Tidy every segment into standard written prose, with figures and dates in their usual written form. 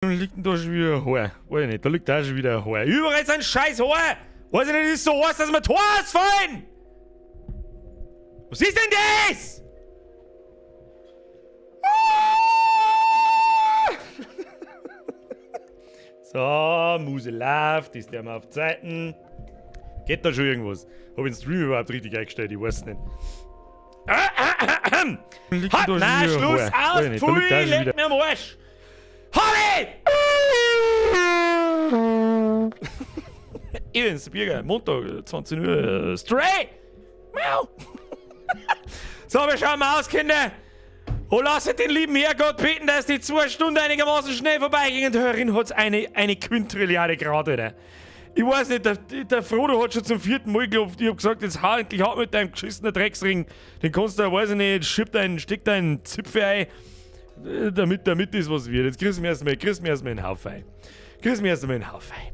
Liegt denn da schon wieder ein Haar? Weiß ich nicht, da liegt da schon wieder ein Haar. Überall sind scheiß Haar! Weiß ich nicht, ist so heiß, dass mir die Haare ausfallen! Was ist denn das? Ah! So, Muse läuft, ist der mal auf Zeiten. Geht da schon irgendwas? Hab ich den Stream überhaupt richtig eingestellt? Ich weiß nicht. Liegt Halt, da schon nein, wieder ein Schluss, Haar? aus, Weiß ich nicht, da liegt pfui, da schon leck wieder- mir am Arsch! Harry! Ich bin's, der Birger, Montag, 20 Uhr, straight! Miau! So, wir schauen mal aus, Kinder! Und lasst den lieben Herrgott beten, dass die 2 Stunden einigermaßen schnell vorbeigingen. Und herin hat's eine Quintrilliarde Grad, Alter. Ich weiß nicht, der Frodo hat schon zum vierten Mal geklopft. Ich hab gesagt, jetzt hau endlich ab mit deinem geschissenen Drecksring. Den kannst du, weiß ich nicht, schieb deinen, steck deinen Zipfel ein, damit das was wird. Jetzt kriegst du mir erstmal einen Haufen ein. Kriegst du mir erstmal einen Haufen ein.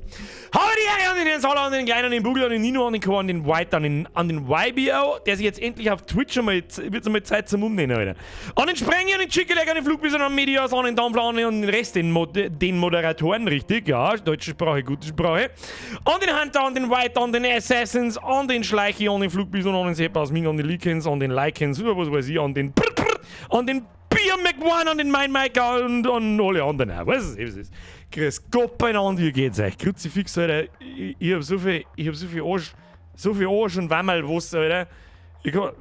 Hau die Ehre an den Herrn Salah, an den Kleinen, an den Bugel, an den Nino, an den Co, an den White, an den YBO, der sich jetzt endlich auf Twitch einmal, wird's einmal Zeit zum Umnennen, Alter. An den Sprengi, an den Chickeleck, an den Flugbison, an den Medias, an den Dampfler, an den Rest, den Moderatoren, richtig, ja, deutsche Sprache, gute Sprache. An den Hunter, an den White, an den Assassins, an den Schleichi, an den Flugbison, an den Sepp aus Ming, an den Likens, an den Lycans, oder was weiß ich, an den Brr, Brr, an den Bier McOne, an den Mein Mike und an alle anderen auch. Weißt du, was es ist? Grüß Gott beieinander, wie geht's euch? Kruzifix, Alter, ich hab so viel, ich hab so viel Arsch und Wammerl-Wasser, Alter. Ich kann.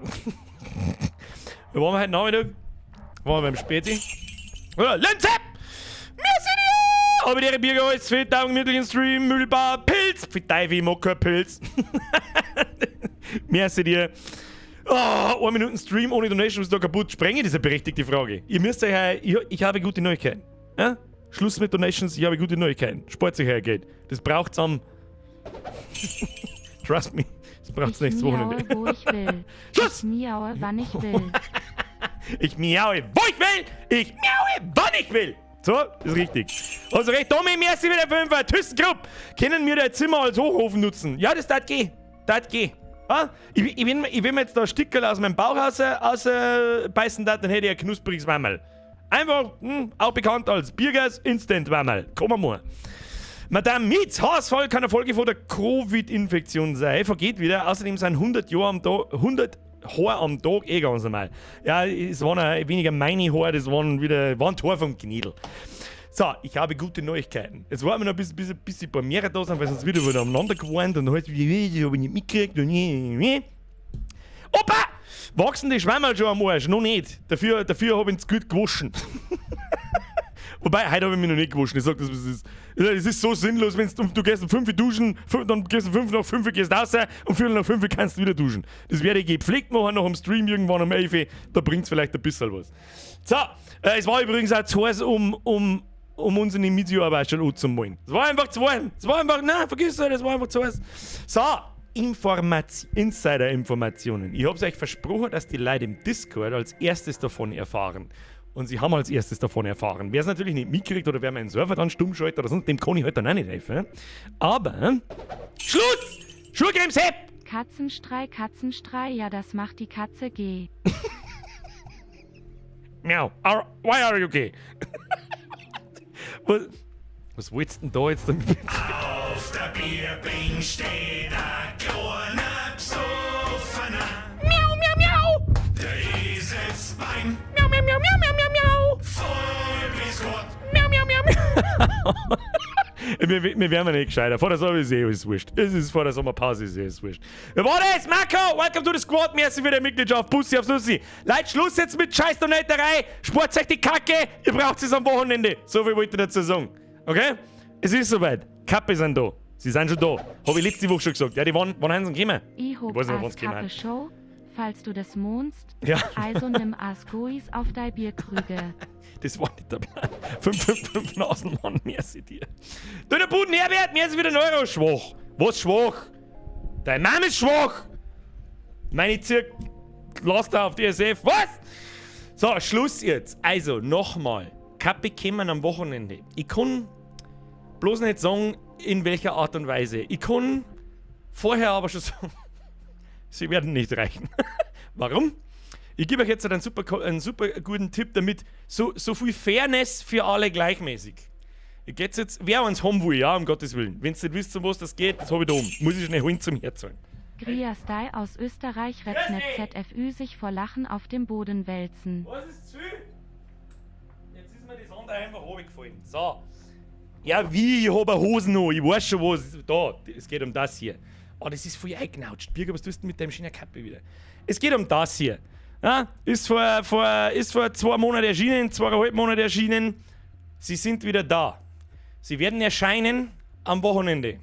Wo waren wir heute Nachmittag? Waren wir beim Späti? Ja, Linze! Merci dir! Aber die Birger alles, Fettaugen, gemütlichen Stream, Müllbar, Pilz! Pfiat ich mag kein Pilz. Merci dir. Oh, 1 Minuten Stream ohne Donation ist da kaputt. Sprenge, das ist eine berechtigte Frage. Ihr müsst euch, ich habe gute Neuigkeiten. Ja? Schluss mit Donations, ich habe gute Neuigkeiten. Spart sich euer Geld. Das braucht's am. Trust me, das braucht's Ich nächstes miaue, Wochenende. wo ich will. Schluss! Ich miaue, wann ich will. Ich miaue, wo ich will! Ich miaue, wann ich will! So, ist richtig. Also recht, Tommy, merci wieder Fünfer. ThyssenKrupp. Können wir dein Zimmer als Hochofen nutzen? Ja, das dat geh. Dat geh. Ah, ich will mir jetzt da ein Stickerl aus meinem Bauch raus beißen, dat, dann hätte ich ein knuspriges Wammerl. Einfach, auch bekannt als Birgers Instant Wammerl. Komm mal. Madame Mietz, Haarausfall kann eine Folge von der Covid-Infektion sein. Vergeht wieder. Außerdem sind 100 Jahre am Tag, 100 Haar am Tag eh ganz normal. Ja, es waren auch weniger meine Haare, das waren wieder, waren die Haare vom Gnidl. So, ich habe gute Neuigkeiten. Jetzt warten wir noch, bis die paar mehrere da sind, weil sonst wieder aneinander gewarnt und dann heißt es, das habe ich nicht mitgekriegt und Opa! Wachsen die Schwammerl schon am Arsch? Noch nicht. Dafür habe ich ihn gut gewaschen. Wobei, heute habe ich mich noch nicht gewaschen. Ich sag das, was es ist. Es ist so sinnlos, wenn du gehst um 5 Uhr duschen, dann gehst du um 5 nach 5 gehst raus und Viertel nach 5 kannst du wieder duschen. Das werde ich gepflegt machen nach dem Stream irgendwann um 11 Uhr. Da bringt es vielleicht ein bisschen was. So, es war übrigens auch zu heiß, um unsere Mitioarbeit schon anzumalen. Es war einfach zu warm. Es war einfach, nein, vergiss es, es war einfach zu heiß. So, Insider-Informationen. Ich habe es euch versprochen, dass die Leute im Discord als erstes davon erfahren. Und sie haben als erstes davon erfahren. Wer es natürlich nicht mitkriegt oder wer meinen Server dann stumm schaltet oder sonst, dem kann ich halt dann auch nicht helfen. Aber, Schluss! Schulcremes Hepp! Katzenstrei, Katzenstrei, ja, das macht die Katze G. Miau. Why are you gay? Was wolltest du denn da jetzt damit? Auf der Bierbink steht ein kleiner Besoffener. Miau, miau, miau! Der ist jetzt beim Miau, miau, miau, miau, miau, miau, miau! voll bis Gott. Miau, miau, miau, miau! Wir werden nicht gescheiter. Vor der Sommer ist eh alles wurscht. Es ist vor der Sommerpause ist eh alles wurscht. Wer war das? Marco! Welcome to the squad. Merci für die Mitgliedschaft. Bussi aufs Nussi. Leute, Schluss jetzt mit scheiß Donaterei. Spart euch die Kacke. Ihr braucht es am Wochenende. So viel wollte ich dazu sagen. Okay? Es ist soweit. Kappe sind da. Sie sind schon da. Habe ich letzte Woche schon gesagt. Ja, die waren, wann haben sie denn gekommen? Ich hob Ich weiß nicht, wann as sie gekommen Kappe sind. Show, falls du das mohnst. Ja. Also nimm as Gois auf dei Bierkrüge. Das war nicht der Plan. 5, 5, 5 Nasen, Mann, merci dir. Du, der Buden Herbert, merci für den Euro. Schwach. Was schwach? Dein Mann ist schwach. Meine Zirk, lass da auf DSF. Was? So, Schluss jetzt. Also, nochmal. Kappe kommen am Wochenende. Ich kann bloß nicht sagen, in welcher Art und Weise. Ich kann vorher aber schon sagen, sie werden nicht reichen. Warum? Ich gebe euch jetzt einen super guten Tipp, damit so viel Fairness für alle gleichmäßig. Ich geht's jetzt, wer eins haben will, ja, um Gottes Willen. Wenn ihr nicht wisst, um was das geht, das habe ich da oben. Muss ich schnell holen zum Herzahlen. Grias Dei aus Österreich Retnet ZFÜ sich vor Lachen auf dem Boden wälzen. Was ist zu viel? Jetzt ist mir das andere einfach runtergefallen. So. Ja, wie? Ich hab eine Hosen noch. Ich weiß schon, was. Da, es geht um das hier. Oh, das ist voll eingenautscht. Birger, was tust du mit deinem schönen Kappe wieder? Es geht um das hier. Ja, ist vor 2 Monaten erschienen, 2,5 Monate erschienen. Sie sind wieder da. Sie werden erscheinen am Wochenende.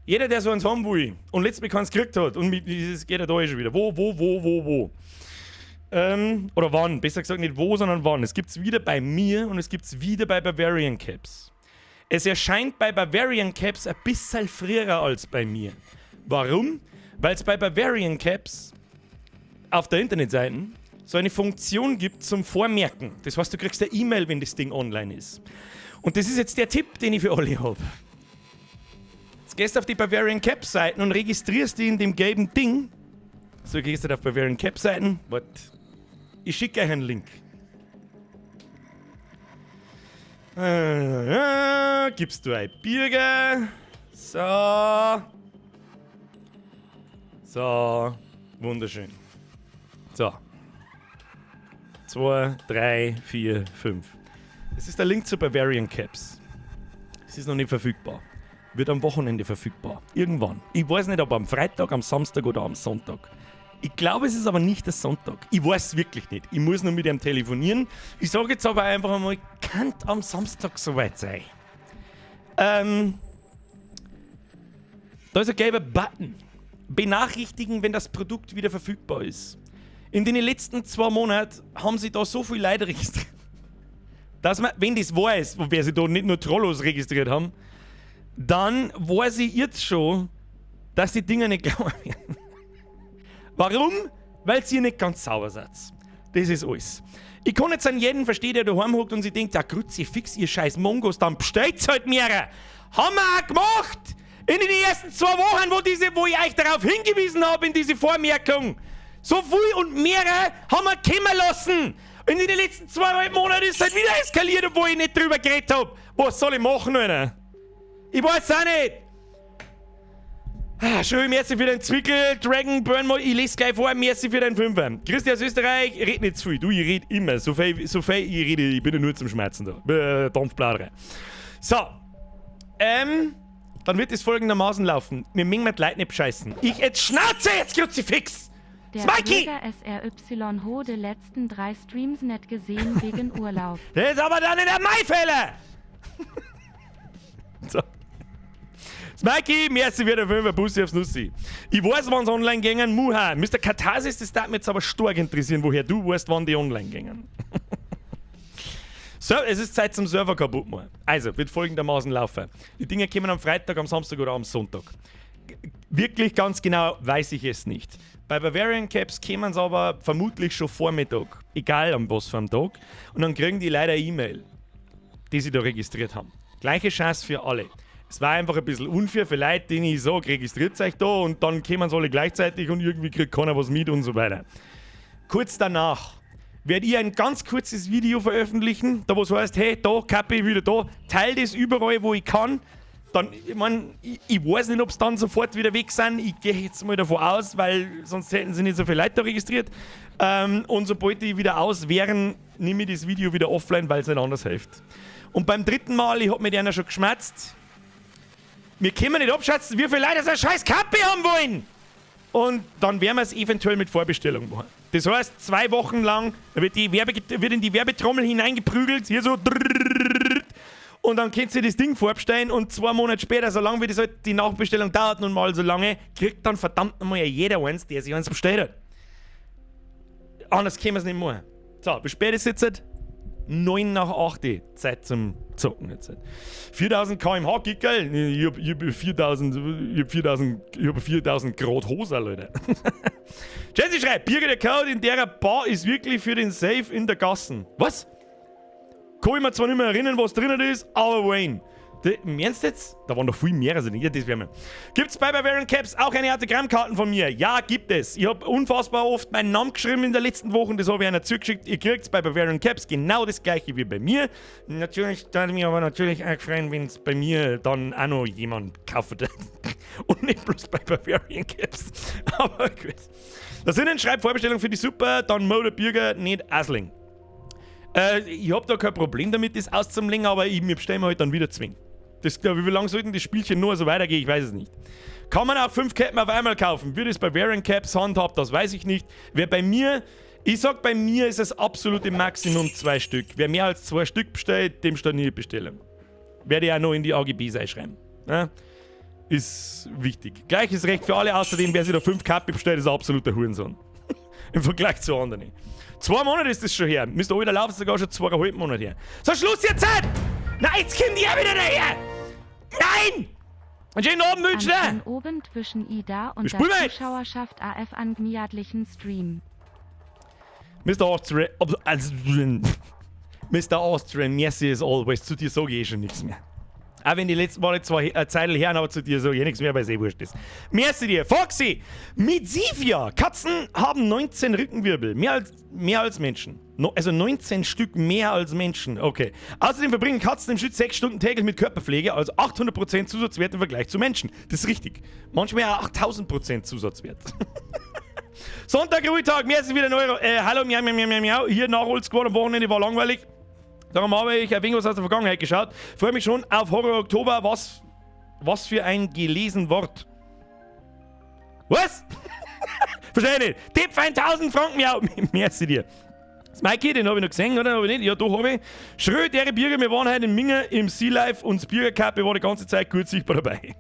Jeder, der so eins haben will und letztes Mal keins gekriegt hat, und mit, es geht ja da eh schon wieder. Wo, wo, wo, wo, wo? Oder wann? Besser gesagt nicht wo, sondern wann. Es gibt es wieder bei mir und es gibt es wieder bei Bavarian Caps. Es erscheint bei Bavarian Caps ein bisschen früher als bei mir. Warum? Weil es bei Bavarian Caps auf der Internetseite so eine Funktion gibt zum Vormerken. Das heißt, du kriegst eine E-Mail, wenn das Ding online ist. Und das ist jetzt der Tipp, den ich für alle habe. Jetzt gehst du auf die Bavarian Caps Seiten und registrierst dich in dem gelben Ding. So, gehst du auf Bavarian Caps Seiten. Warte. Ich schicke euch einen Link. Gibst du ein Birger. So. So. Wunderschön. So. 2, 3, 4, 5. Das ist der Link zu Bavarian Caps. Es ist noch nicht verfügbar. Wird am Wochenende verfügbar. Irgendwann. Ich weiß nicht, ob am Freitag, am Samstag oder am Sonntag. Ich glaube, es ist aber nicht der Sonntag. Ich weiß es wirklich nicht. Ich muss noch mit ihm telefonieren. Ich sage jetzt aber einfach einmal, kann am Samstag soweit sein. Da ist ein gelber Button. Benachrichtigen, wenn das Produkt wieder verfügbar ist. In den letzten 2 Monaten haben sie da so viel Leute registriert, dass man, wenn das wahr ist, wobei sie da nicht nur Trollos registriert haben, dann weiß ich jetzt schon, dass die Dinger nicht glauben werden. Warum? Weil ihr nicht ganz sauber seid. Das ist alles. Ich kann jetzt an jeden verstehen, der daheim hockt und sich denkt, ja Kruzifix, ihr scheiß Mongos, dann bestellt's halt mehrere. Haben wir auch gemacht! In den ersten 2 Wochen, wo ich euch darauf hingewiesen habe, in diese Vormerkung. So viel und mehrere haben wir kommen lassen. In den letzten 2,5 Monaten ist es halt wieder eskaliert, obwohl ich nicht drüber geredet hab. Was soll ich machen, Alter? Ich weiß auch nicht. Ah, schön, merci für den Zwickel, Dragon, Burn mal, ich lese gleich vor, merci für den Fünfer. Christi aus Österreich, red nicht zu viel. Du, ich red immer. So viel ich rede, ich bin ja nur zum Schmerzen da. Dampfbladere. So. Dann wird es folgendermaßen laufen. Wir mögen mit Leuten nicht bescheißen. Ich jetzt Schnauze, jetzt Kruzifix! Der Smikey! Bürger SRY ho de letzten drei Streams net gesehen wegen Urlaub. Das ist aber dann nicht der Maifälle! So. Smikey, merci für den Fünfer, Bussi aufs Nussi. Ich weiß, wann's online gängen, Muha. Mr. Katharsis, das darf mich jetzt aber stark interessieren, woher du weißt, wann die online gängen. So, es ist Zeit zum Server kaputt machen. Also, wird folgendermaßen laufen. Die Dinger kommen am Freitag, am Samstag oder am Sonntag. Wirklich ganz genau weiß ich es nicht. Bei Bavarian Caps kämen sie aber vermutlich schon Vormittag. Egal am was für einem Tag. Und dann kriegen die leider E-Mail, die sie da registriert haben. Gleiche Chance für alle. Es war einfach ein bisschen unfair für Leute, denen ich sage, registriert euch da und dann kommen sie alle gleichzeitig und irgendwie kriegt keiner was mit und so weiter. Kurz danach werde ich ein ganz kurzes Video veröffentlichen, da wo es heißt, hey, da, Kappe wieder da, teile das überall, wo ich kann. Dann, ich mein, ich weiß nicht, ob es dann sofort wieder weg sind. Ich gehe jetzt mal davon aus, weil sonst hätten sie nicht so viele Leute da registriert. Und sobald die wieder aus wären, nehme ich das Video wieder offline, weil es nicht anders hilft. Und beim dritten Mal, ich hab mit einer schon geschmerzt, wir können nicht abschätzen, wie viele Leute so eine scheiß Kappe haben wollen. Und dann werden wir es eventuell mit Vorbestellung machen. Das heißt, 2 Wochen lang wird in die Werbetrommel hineingeprügelt, hier so. Und dann könnt ihr das Ding vorbestellen und 2 Monate später, solange wie das halt die Nachbestellung dauert nun mal so lange, kriegt dann verdammt nochmal jeder eins, der sich eins bestellt hat. Anders können wir es nicht machen. So, wie spät ist es jetzt? 9 nach 8. Zeit zum Zocken jetzt. 4000 km/h, geil. Ich hab 4000, ich hab 4000, ich hab 4000 Grad Hose, Leute. Jesse schreibt, Birger, der Code in der Bar ist wirklich für den Safe in der Gassen. Was? Kann ich mir zwar nicht mehr erinnern, was drinnen ist, aber Wayne. Im Ernst jetzt? Da waren doch viel mehr. Also nicht, das werden wir. Gibt's bei Bavarian Caps auch eine Autogrammkarten von mir? Ja, gibt es. Ich habe unfassbar oft meinen Namen geschrieben in den letzten Wochen. Das habe ich einer zugeschickt. Ihr kriegt's bei Bavarian Caps genau das gleiche wie bei mir. Natürlich, da würde mich aber natürlich auch freuen, wenn es bei mir dann auch noch jemand kauft. Und nicht bloß bei Bavarian Caps. Aber gut. Da sind schreibt Vorbestellung für die super, dann Mode Bürger, nicht Asling. Ich hab da kein Problem damit, das auszulegen, aber ich mir bestelle mir halt dann wieder zwingen. Das, wie lange sollten das Spielchen nur so weitergehen, ich weiß es nicht. Kann man auch 5 Cappen auf einmal kaufen? Würde es bei Bavarian Caps handhabt, das weiß ich nicht. Wer bei mir, ich sag, bei mir ist es absolute Maximum 2 Stück. Wer mehr als 2 Stück bestellt, dem steht nie die Bestellung. Werde ich auch noch in die AGBs einschreiben. Ja? Ist wichtig. Gleiches Recht für alle, außerdem, wer sich da 5 Kappe bestellt, ist ein absoluter Hurensohn. Im Vergleich zu anderen. 2 Monate ist das schon her. Müsste auch wieder laufen, sogar schon 2,5 Monate her. So, Schluss jetzt! Na, jetzt kommt ihr wieder daher! Nein! Einen schönen Abend wünschen! An oben zwischen Ida und Wir der spielen jetzt. Zuschauerschaft AF an gniadlichen Stream. Mr. Austrian, also, Mr. Austrian, merci as always. Zu dir sage ich eh schon nichts mehr. Auch wenn die letzten Male zwar eine Zeile her, aber zu dir sage ich eh nichts mehr, weil es eh wurscht ist. Merci dir. Foxy! Mit Sivia! Katzen haben 19 Rückenwirbel. Mehr als Menschen. No, also 19 Stück mehr als Menschen. Okay. Außerdem verbringen Katzen im Schnitt 6 Stunden täglich mit Körperpflege, also 800% Zusatzwert im Vergleich zu Menschen. Das ist richtig. Manchmal auch 8000% Zusatzwert. Sonntag, Ruhetag, merci wieder ein Euro. Hallo, miau, miau, miau, miau, miau. Hier Nachholsquad am Wochenende war langweilig. Darum habe ich ein wenig was aus der Vergangenheit geschaut. Freue mich schon auf Horror Oktober. Was für ein gelesen Wort. Was? Verstehe ich nicht. Tipp 1000 Franken, miau. Merci dir. Das Mikey, den hab ich noch gesehen, oder? Hab ich nicht? Ja, doch hab ich. Schrö, der Birger, wir waren heute in Minga im Sea Life und das Bürgerkappe war die ganze Zeit gut sichtbar dabei.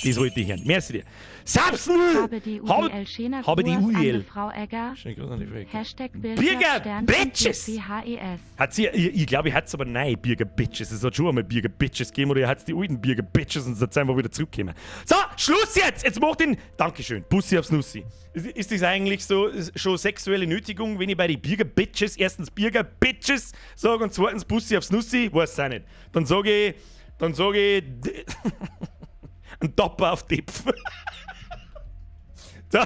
Das wollte ich hören. Merci dir. Sapsen! Habe die UEL Schöner Habe die Gruß an UEL. die Frau Egger. Schönen Gruß an die Frau Egger. Hashtag Birger Birger Bitches! C H E S. Hat sie, ich glaube, ich hat's aber nein, Birger Bitches. Es hat schon einmal Birger Bitches gegeben oder ihr hat's die alten Birger Bitches und es einfach wieder zurückgekommen. So, Schluss jetzt! Jetzt mach den. Dankeschön. Bussi aufs Nussi. Ist das eigentlich so schon sexuelle Nötigung, wenn ich bei den Birger Bitches erstens Birger Bitches sage und zweitens Bussi aufs Nussi? Weiß auch nicht. Dann sage ich. Dann sage ich. Ein Topper auf Tipf. So,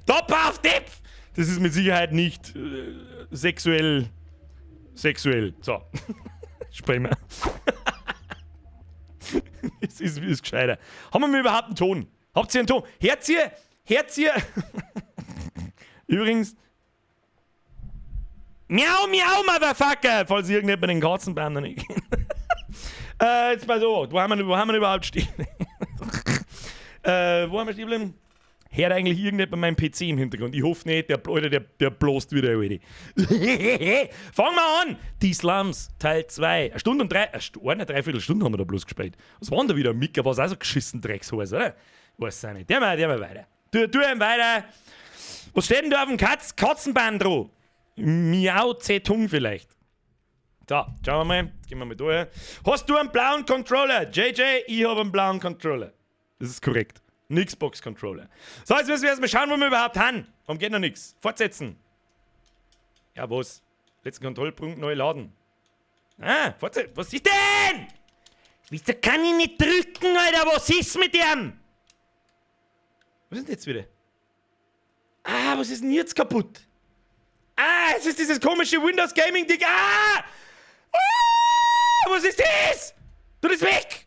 Topper auf Tipf! Das ist mit Sicherheit nicht sexuell. Sexuell. So. Sprechen wir. Es ist gescheiter. Haben wir überhaupt einen Ton? Habt ihr einen Ton? Hört ihr? Hört ihr? Übrigens. Miau, miau, Motherfucker! Falls irgendjemand den Katzenbaum noch nicht kennt. Jetzt mal so. Wo haben wir überhaupt stehen? Wo haben wir stehen geblieben? Hört eigentlich irgendjemand meinen PC im Hintergrund? Ich hoffe nicht, der, Alter, der bloßt wieder, Alter. Fangen wir an! Die Slums, Teil 2. Eine Stunde und drei, eine eine Dreiviertelstunde haben wir da bloß gespielt. Was war denn da wieder? Mika, was auch so geschissen Dreckshals, oder? Weiß auch nicht. Der mal weiter. Tu ihm weiter. Was steht denn da auf dem Katzenband drauf? Miau Zedong vielleicht. So, schauen wir mal. Jetzt gehen wir mal durch. Hast du einen blauen Controller? JJ, ich hab einen blauen Controller. Das ist korrekt. Ein Xbox-Controller. So, jetzt müssen wir erstmal schauen, wo wir überhaupt haben. Warum geht noch nix? Fortsetzen. Ja, was? Letzten Kontrollpunkt neu laden. Ah, fortsetzen. Was ist denn? Wieso kann ich nicht drücken, Alter? Was ist mit dem? Was ist denn jetzt wieder? Ah, was ist denn jetzt kaputt? Ah, es ist dieses komische Windows Gaming Ding. Ah! Ah! Was ist das? Tu das weg!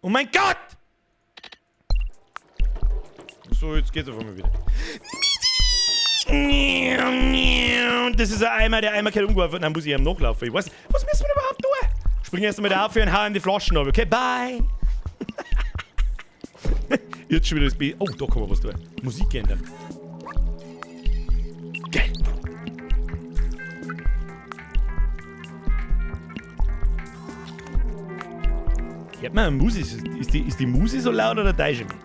Oh mein Gott! So, jetzt geht's auf einmal wieder. Das ist ein Eimer, der Eimer kann umgeworfen. Dann muss ich ihm nachlaufen. Ich weiß nicht, was müssen wir überhaupt tun? Spring erst einmal da auf und hau ihm die Flaschen ab. Okay, bye! Jetzt schon wieder das B. Oh, da kann man was tun. Musik ändern. Geil! Hört man eine Musik? Ist die Musik so laut oder täusche ich mich?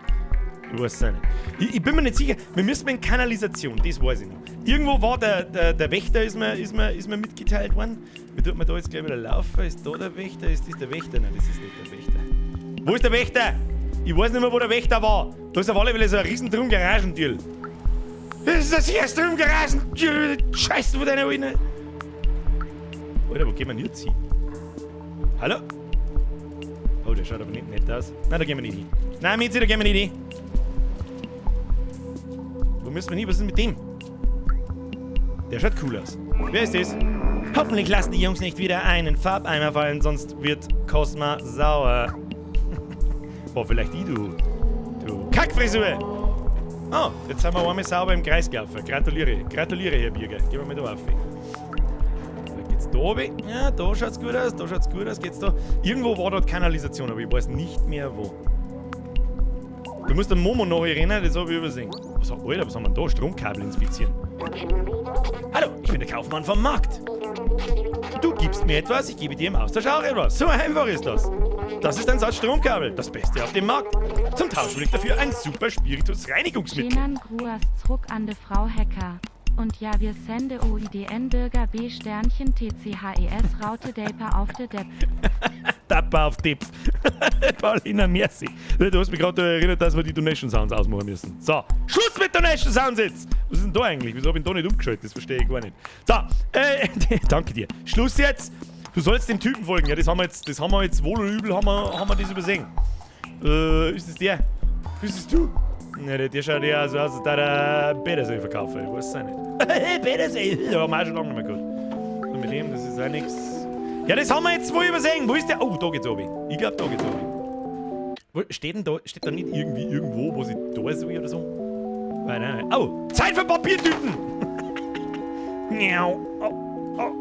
Ich weiß es auch nicht. Ich bin mir nicht sicher. Wir müssen in Kanalisation, das weiß ich noch. Irgendwo war der Wächter, ist mir mitgeteilt worden. Wie tut man da jetzt gleich wieder laufen? Ist da der Wächter? Ist das der Wächter? Nein, das ist nicht der Wächter. Wo ist der Wächter? Ich weiß nicht mehr, wo der Wächter war. Da ist auf alle Fälle so ein riesen Drum-Garagentür. Das ist das erste Drum-Garagentür. Scheiße, wo deine Alten. Alter, wo gehen wir denn jetzt hin? Hallo? Oh, der schaut aber nicht nett aus. Nein, da gehen wir nicht hin. Nein, Mitzi, da gehen wir nicht hin. Wo müssen wir hin? Was ist mit dem? Der schaut cool aus. Wer ist das? Hoffentlich lassen die Jungs nicht wieder einen Farbeimer fallen, sonst wird Cosma sauer. Boah, vielleicht ich, du. Du Kackfrisur! Oh, jetzt sind wir einmal sauber im Kreis gelaufen. Gratuliere. Gratuliere, Herr Birger. Gehen wir mal da auf. Da geht's da oben. Ja, da schaut's gut aus, da schaut's gut aus. Geht's da. Irgendwo war dort Kanalisation, aber ich weiß nicht mehr wo. Du musst den Momo noch erinnern, das habe ich übersehen. Was, Alter, was haben wir denn da? Stromkabel inspizieren. Hallo, ich bin der Kaufmann vom Markt. Du gibst mir etwas, ich gebe dir im Austausch auch etwas. So einfach ist das. Das ist ein Satz Stromkabel, das Beste auf dem Markt. Zum Tausch will ich dafür ein super Spiritus-Reinigungsmittel. Schenan Gruas zruck an de Frau Hacker. Und ja, wir sende OIDN Bürger B Sternchen TCHES Raute Delpa auf de Depp. Dapper auf Tipps. Paulina, merci. Du hast mich gerade erinnert, dass wir die Donation Sounds ausmachen müssen. So, Schluss mit Donation Sounds jetzt! Was ist denn da eigentlich? Wieso hab ich ihn da nicht umgeschaltet? Das verstehe ich gar nicht. So, danke dir. Schluss jetzt! Du sollst dem Typen folgen. Ja, das haben wir jetzt, das haben wir jetzt wohl oder übel, haben wir das übersehen. Ist das der? Bist es du? Ne, der schaut ja so aus, als würde der Petersil verkaufen. Ich weiß es auch nicht. Petersil! Ja, haben wir auch schon lange nicht mehr gehört. Und mit dem, das ist auch nichts. Ja, das haben wir jetzt wohl übersehen. Wo ist der? Oh, da geht's runter. Ich glaub, da geht's runter. Wo, steht denn da, steht da nicht irgendwie irgendwo, wo sie da soll oder so? Nein, nein, nein. Oh, Zeit für Papiertüten! Miau. Oh, oh,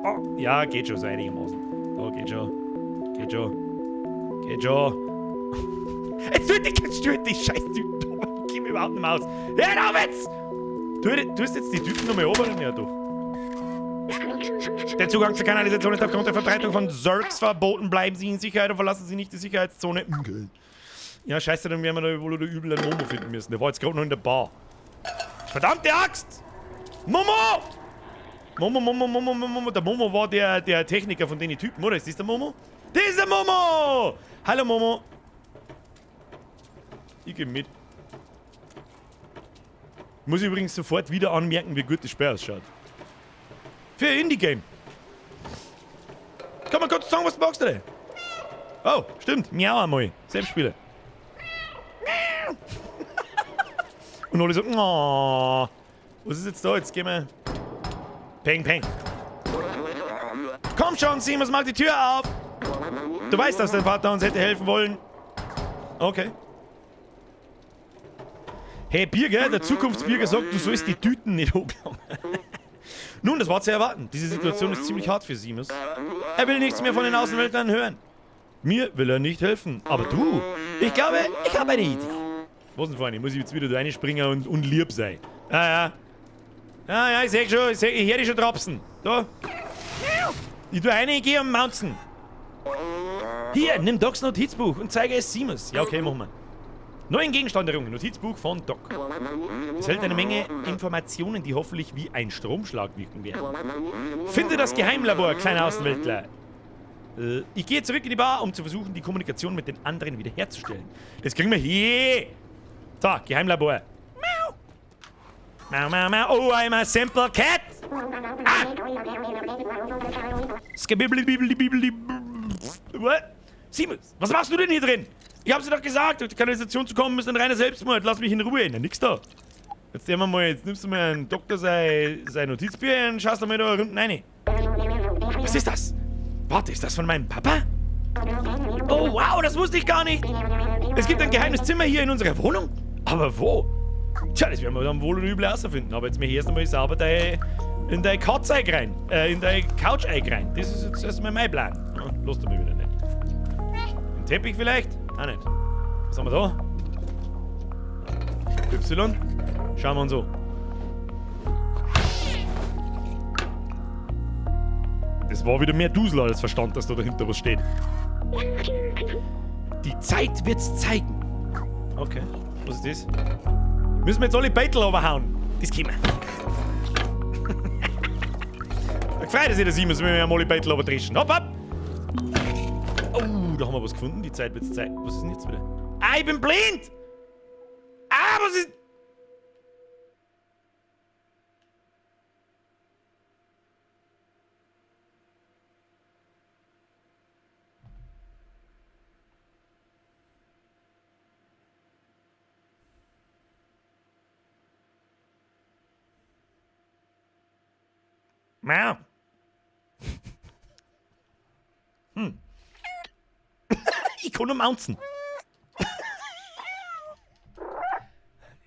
oh. Ja, geht schon so einigermaßen. Da geht schon. Geht schon. Geht schon. Jetzt tut die, jetzt tut die scheiß Tüten da. Ich komm überhaupt nicht mehr aus. Hör auf jetzt! Du tust jetzt die Tüten nochmal oben? Ja, doch. Der Zugang zur Kanalisation ist aufgrund der Verbreitung von Zergs verboten. Bleiben Sie in Sicherheit und verlassen Sie nicht die Sicherheitszone. Okay. Ja, scheiße, dann werden wir da wohl oder übel einen Momo finden müssen. Der war jetzt gerade noch in der Bar. Verdammte Axt! Momo! Momo, Momo, Momo, Momo, Momo. Der Momo war der Techniker von den Typen, oder? Ist das der Momo? Das ist der Momo! Hallo Momo! Ich geh mit. Muss ich übrigens sofort wieder anmerken, wie gut das Spiel ausschaut. Für ein Indie-Game. Kann man kurz sagen, was du magst, oder? Oh, stimmt. Miau einmal. Selbstspieler. Und alle so, oh. Was ist jetzt da? Jetzt gehen wir. Peng, peng. Komm schon, Seamus, mach die Tür auf. Du weißt, dass dein Vater uns hätte helfen wollen. Okay. Hey, Birger, der Zukunftsbürger sagt, du sollst die Tüten nicht hochladen. Nun, das war zu erwarten. Diese Situation ist ziemlich hart für Seamus. Er will nichts mehr von den Außenweltlern hören. Mir will er nicht helfen. Aber du, ich glaube, ich habe eine Idee. Was denn, Freunde? Muss ich jetzt wieder da reinspringen und lieb sein? Ja, ja. Ja, ja, ich seh schon, ich hör dich schon trapsen. Da. Ich tu rein, ich geh am Mounzen. Hier, nimm Docs Notizbuch und zeige es Seamus. Ja, okay, machen wir. Neuen Gegenstand errungen. Notizbuch von Doc. Es hält eine Menge Informationen, die hoffentlich wie ein Stromschlag wirken werden. Finde das Geheimlabor, kleiner Außenweltler. Ich gehe zurück in die Bar, um zu versuchen, die Kommunikation mit den anderen wiederherzustellen. Das kriegen wir hier. So, Geheimlabor. Miau. Mau, mau, mau. Oh, I'm a simple cat. Ah. Skibibli-bibli-bibli. What? Seamus, was machst du denn hier drin? Ich hab's dir doch gesagt, durch die Kanalisation zu kommen ist ein reiner Selbstmord. Lass mich in Ruhe. Na, nix da. Jetzt nehmen wir mal, jetzt nimmst du mal einen Doktor sein Notizbücher und schaust da mal da unten rein. Was ist das? Warte, ist das von meinem Papa? Oh, wow, das wusste ich gar nicht. Es gibt ein geheimes Zimmer hier in unserer Wohnung. Aber wo? Tja, das werden wir dann wohl und übel herausfinden. Aber jetzt mir hier erst einmal sauber in deine Katze rein. In deine Couch-Eig rein. Das ist jetzt erstmal mein Plan. Ja, lass du mich wieder nicht. Ein Teppich vielleicht? Auch nicht. Was haben wir da? Y. Schauen wir uns an. Das war wieder mehr Dusel als Verstand, dass da dahinter was steht. Die Zeit wird's zeigen. Okay, was ist das? Müssen wir jetzt alle Beitel runterhauen? Das können wir. Da freut sich der Simon, wenn wir alle Beitel runtertrischen. Hopp, hopp! Oh, da haben wir was gefunden. Die Zeit wird's zeigen. Was ist denn jetzt wieder? Ah, ich bin blind! Ah, was ist... Miau. Ich kann nur mounzen.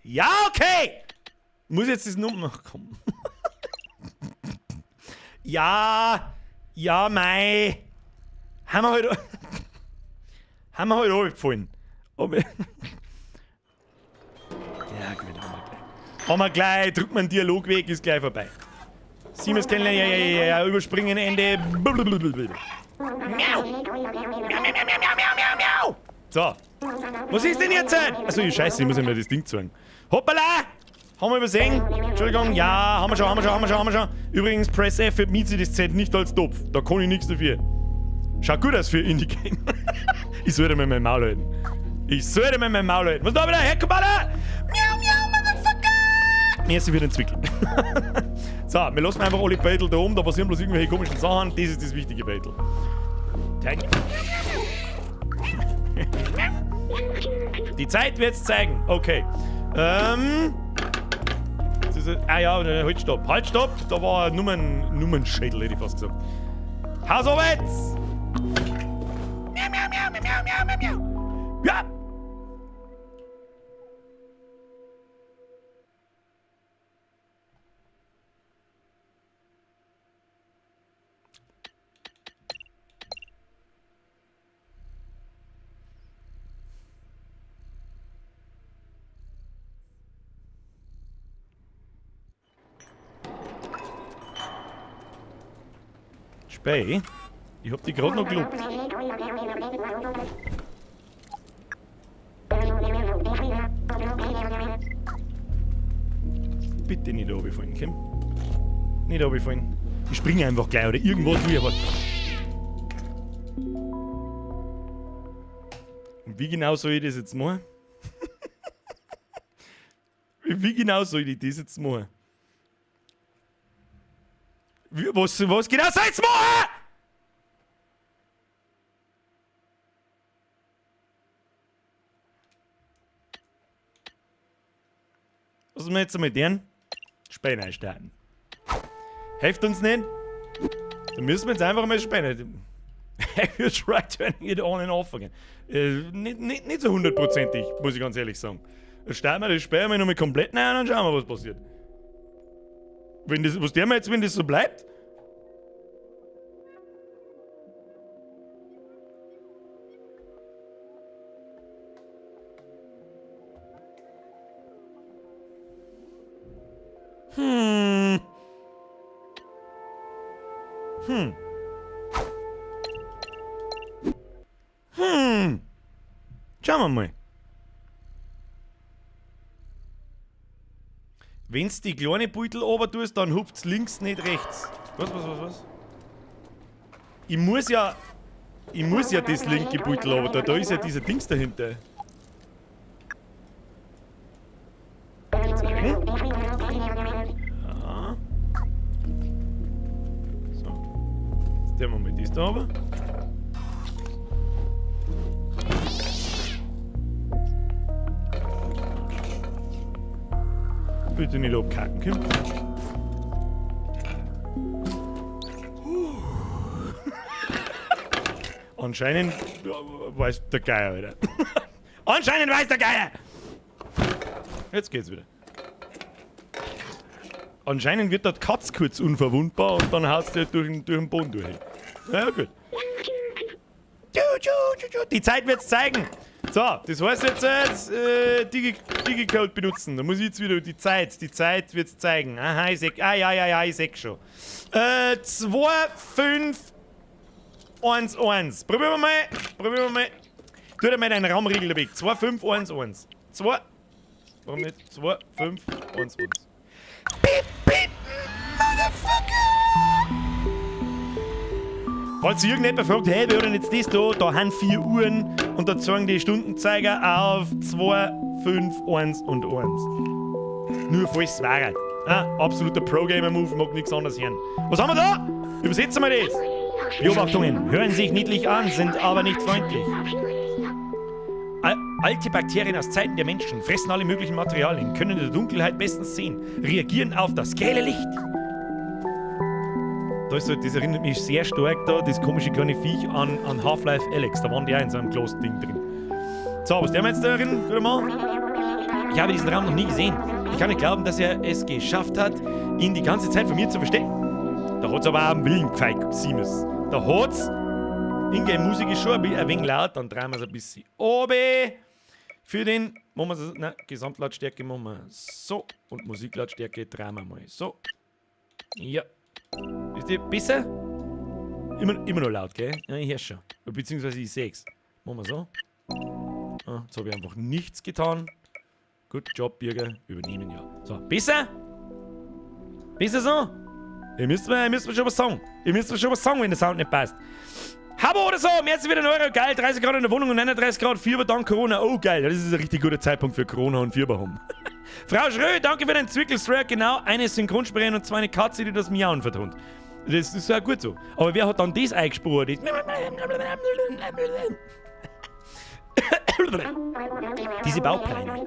Ja, okay! Muss jetzt das Nummer. Ach, komm. Ja, ja, mei. Haben wir halt. Haben wir halt runtergefallen. Aber. Ja, gut, haben wir gleich. Haben wir gleich, drückt man den Dialog weg, ist gleich vorbei. Siemens kennenlernen, ja, ja, ja, ja, überspringen, Ende. Blablabla. Miau! Miau, miau, miau, miau, miau, miau, miau, miau! So. Was ist denn jetzt? Achso, scheiße, ich muss ja mir das Ding zeigen. Hoppala! Haben wir übersehen? Entschuldigung, ja, haben wir schon, haben wir schon, haben wir schon, haben wir schon. Übrigens, Press F admit sie das Z nicht als Topf. Da kann ich nichts dafür. Schaut gut aus für Indie-Game. Ich sollte mir mein Maul halten. Ich sollte mir mein Maul halten. Was da wieder? Herr Kubala! Miau, miau, Motherfucker! Merci für den Zwickel. So, wir lassen einfach alle Beutel da oben, da passieren bloß irgendwelche komischen Sachen. Das ist das wichtige Beutel. Die Zeit wird's zeigen. Okay. Das ist, ah ja, halt, stopp. Halt, stopp! Da war Nummernschädel, hätte ich fast gesagt. Haus jetzt! Miau, miau, miau, miau, miau, miau, miau. Ja! Spey? Ich hab die grad noch gelobt. Bitte nicht runterfallen, Kim. Nicht runterfallen. Ich springe einfach gleich oder irgendwo tue ich was. Und wie genau soll ich das jetzt machen? Wie genau soll ich das jetzt machen? Was genau soll ich jetzt machen? Was müssen wir jetzt mit denen? Späne starten. Hilft uns nicht? Dann müssen wir jetzt einfach mal Späne. Have you tried turning it on and off again? Nicht so hundertprozentig, muss ich ganz ehrlich sagen. Dann starten wir das Spiel mal nochmal komplett neu und dann schauen wir, was passiert. Wenn das, was der mir jetzt, wenn das so bleibt? Schauen wir mal. Wenn's die kleine Beutel oben tust, dann hupft's links, nicht rechts. Was, was, was, was? Ich muss ja das linke Beutel oben tun. Da ist ja dieser Dings dahinter. Zeigen. Ja. So. Jetzt tun wir mal das da oben. Bitte nicht abkacken, Kim. Anscheinend weiß der Geier, Alter. Anscheinend weiß der Geier! Jetzt geht's wieder. Anscheinend wird der Katz kurz unverwundbar und dann haust du durch den Boden durch. Na ja, gut. Die Zeit wird's zeigen. So, das heißt jetzt Digicode benutzen. Da muss ich jetzt wieder die Zeit wird's zeigen. Aha, ich seh, ah, ja, ja, ja, ich seh schon. 2, 5, 1, 1. Probieren wir mal, probieren wir mal. Tu dir mal deinen Raumriegel weg. 2, 5, 1, 1. 2, warum nicht? 2, 5, 1, 1. Piep, piep, Motherfucker! Falls sich irgendjemand fragt, hey, wer hat denn jetzt das da? Da haben 4 Uhren und da zeigen die Stundenzeiger auf 2, 5, 1 und 1. Nur falls es wäre. Ah, absoluter Pro-Gamer-Move, mag nichts anderes hören. Was haben wir da? Übersetzen wir das. Beobachtungen hören sich niedlich an, sind aber nicht freundlich. Alte Bakterien aus Zeiten der Menschen fressen alle möglichen Materialien, können in der Dunkelheit bestens sehen, reagieren auf das grelle Licht. Da ist so, das erinnert mich sehr stark da, das komische kleine Viech an Half-Life Alyx. Da waren die auch in so einem Glas-Ding drin. So, was der wir jetzt da drin? Guter Mann. Ich habe diesen Raum noch nie gesehen. Ich kann nicht glauben, dass er es geschafft hat, ihn die ganze Zeit von mir zu verstecken. Da hat's aber auch einen Willen gezeigt, Siemens. Da hat's. Ingame-Musik ist schon ein wenig laut, dann drehen wir es ein bisschen runter. Für den, machen wir es, nein, Gesamtlautstärke machen wir so. Und Musiklautstärke drehen wir mal so. Ja. Ist die besser? Immer noch laut, gell? Ja, ich hör's schon. Beziehungsweise ich seh's. Machen wir so. Ah, jetzt hab ich einfach nichts getan. Gut Job, Birger. Übernehmen, ja. So, besser? Besser so? Ihr müsst mir schon was sagen. Ihr müsst mir schon was sagen, wenn der Sound nicht passt. Habo oder so, März wieder ein Euro, geil, 30 Grad in der Wohnung und 39 Grad Fieber dank Corona. Oh geil, das ist ein richtig guter Zeitpunkt für Corona und Fieber haben. Frau Schrö, danke für den Zwickelströck, genau, eine Synchronsprecherin und zwar eine Katze, die das Miauen vertont. Das ist ja gut so. Aber wer hat dann das eingesprochen? Diese Baupläne,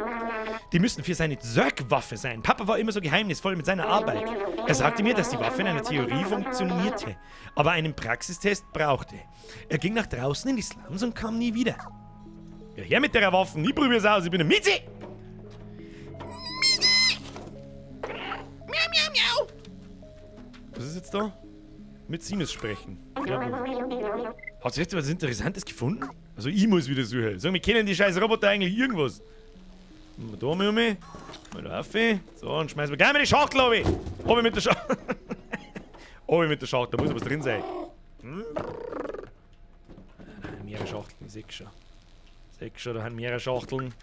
die müssen für seine Zerg-Waffe sein. Papa war immer so geheimnisvoll mit seiner Arbeit. Er sagte mir, dass die Waffe in einer Theorie funktionierte, aber einen Praxistest brauchte. Er ging nach draußen in die Slums und kam nie wieder. Ja, her mit der Waffe, ich probier's aus, ich bin ein Mizi! Mizi! Miau, miau, miau! Was ist jetzt da? Mit Siemens sprechen. Ja, hat sich jetzt was Interessantes gefunden? Also ich muss wieder suchen. Sag, wir kennen die scheiß Roboter eigentlich irgendwas. Da mal um. Mal da rauf. So, und schmeißen wir gleich mal die Schachtel runter. Runter mit der Schachtel. Runter mit der Schachtel, da muss was drin sein. Mehrere Schachteln, ich seh schon. Ich seh schon, da haben mehrere Schachteln.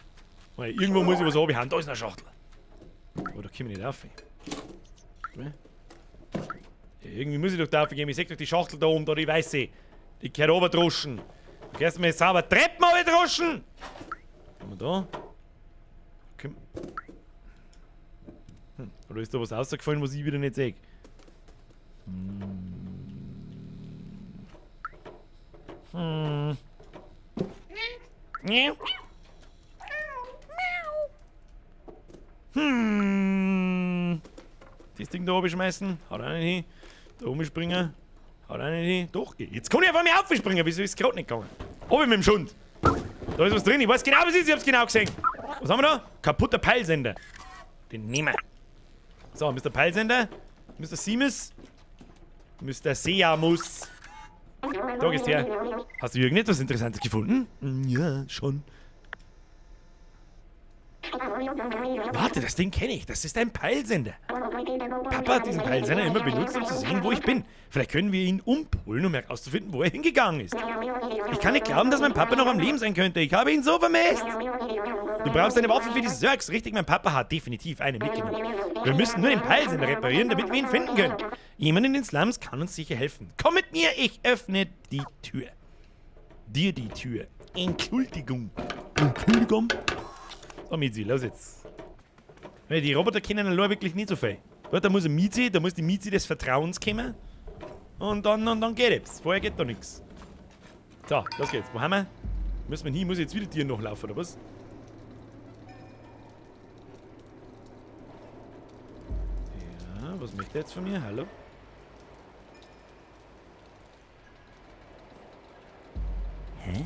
Mal, irgendwo muss ich was runterhauen. Da ist eine Schachtel. Oh, da komme ich nicht rauf. Ja, irgendwie muss ich doch da raufgehen. Ich seh doch die Schachtel da oben, da die weiße. Die gehört runtergedroschen. Da gehst du mir jetzt sauber Treppen runtergedroschen! Haben wir da? Okay. Oder ist da was rausgefallen, was ich wieder nicht seh? Das Ding da oben schmeißen, haut auch nicht hin. Da oben springen, haut auch nicht hin. Doch, jetzt kann ich einfach mal aufspringen, wieso ist es gerade nicht gegangen? Oben mit dem Schund. Da ist was drin, ich weiß genau, was ist, ich hab's genau gesehen. Was haben wir da? Kaputter Peilsender. Den nehmen wir. So, Mister Peilsender, Mister Siemens, Mister Seamus. Da gehst du her. Hast du irgendetwas Interessantes gefunden? Ja, schon. Warte, das Ding kenne ich. Das ist ein Peilsender. Papa hat diesen Peilsender immer benutzt, um zu sehen, wo ich bin. Vielleicht können wir ihn umpolen, um herauszufinden, wo er hingegangen ist. Ich kann nicht glauben, dass mein Papa noch am Leben sein könnte. Ich habe ihn so vermisst. Du brauchst eine Waffe für die Zergs. Richtig, mein Papa hat definitiv eine mitgenommen. Wir müssen nur den Peilsender reparieren, damit wir ihn finden können. Jemand in den Slums kann uns sicher helfen. Komm mit mir, ich öffne die Tür. Dir die Tür. Entschuldigung. Entschuldigung. So, Mizi, los jetzt. Weil die Roboter kennen allein wirklich nicht so viel. Da muss ein Mizi, da muss die Mizi des Vertrauens kommen. Und dann geht es. Vorher geht da nichts. So, los geht's. Wo haben wir? Müssen wir hin? Muss ich jetzt wieder dir nachlaufen, oder was? Ja, was möchte er jetzt von mir? Hallo? Hä?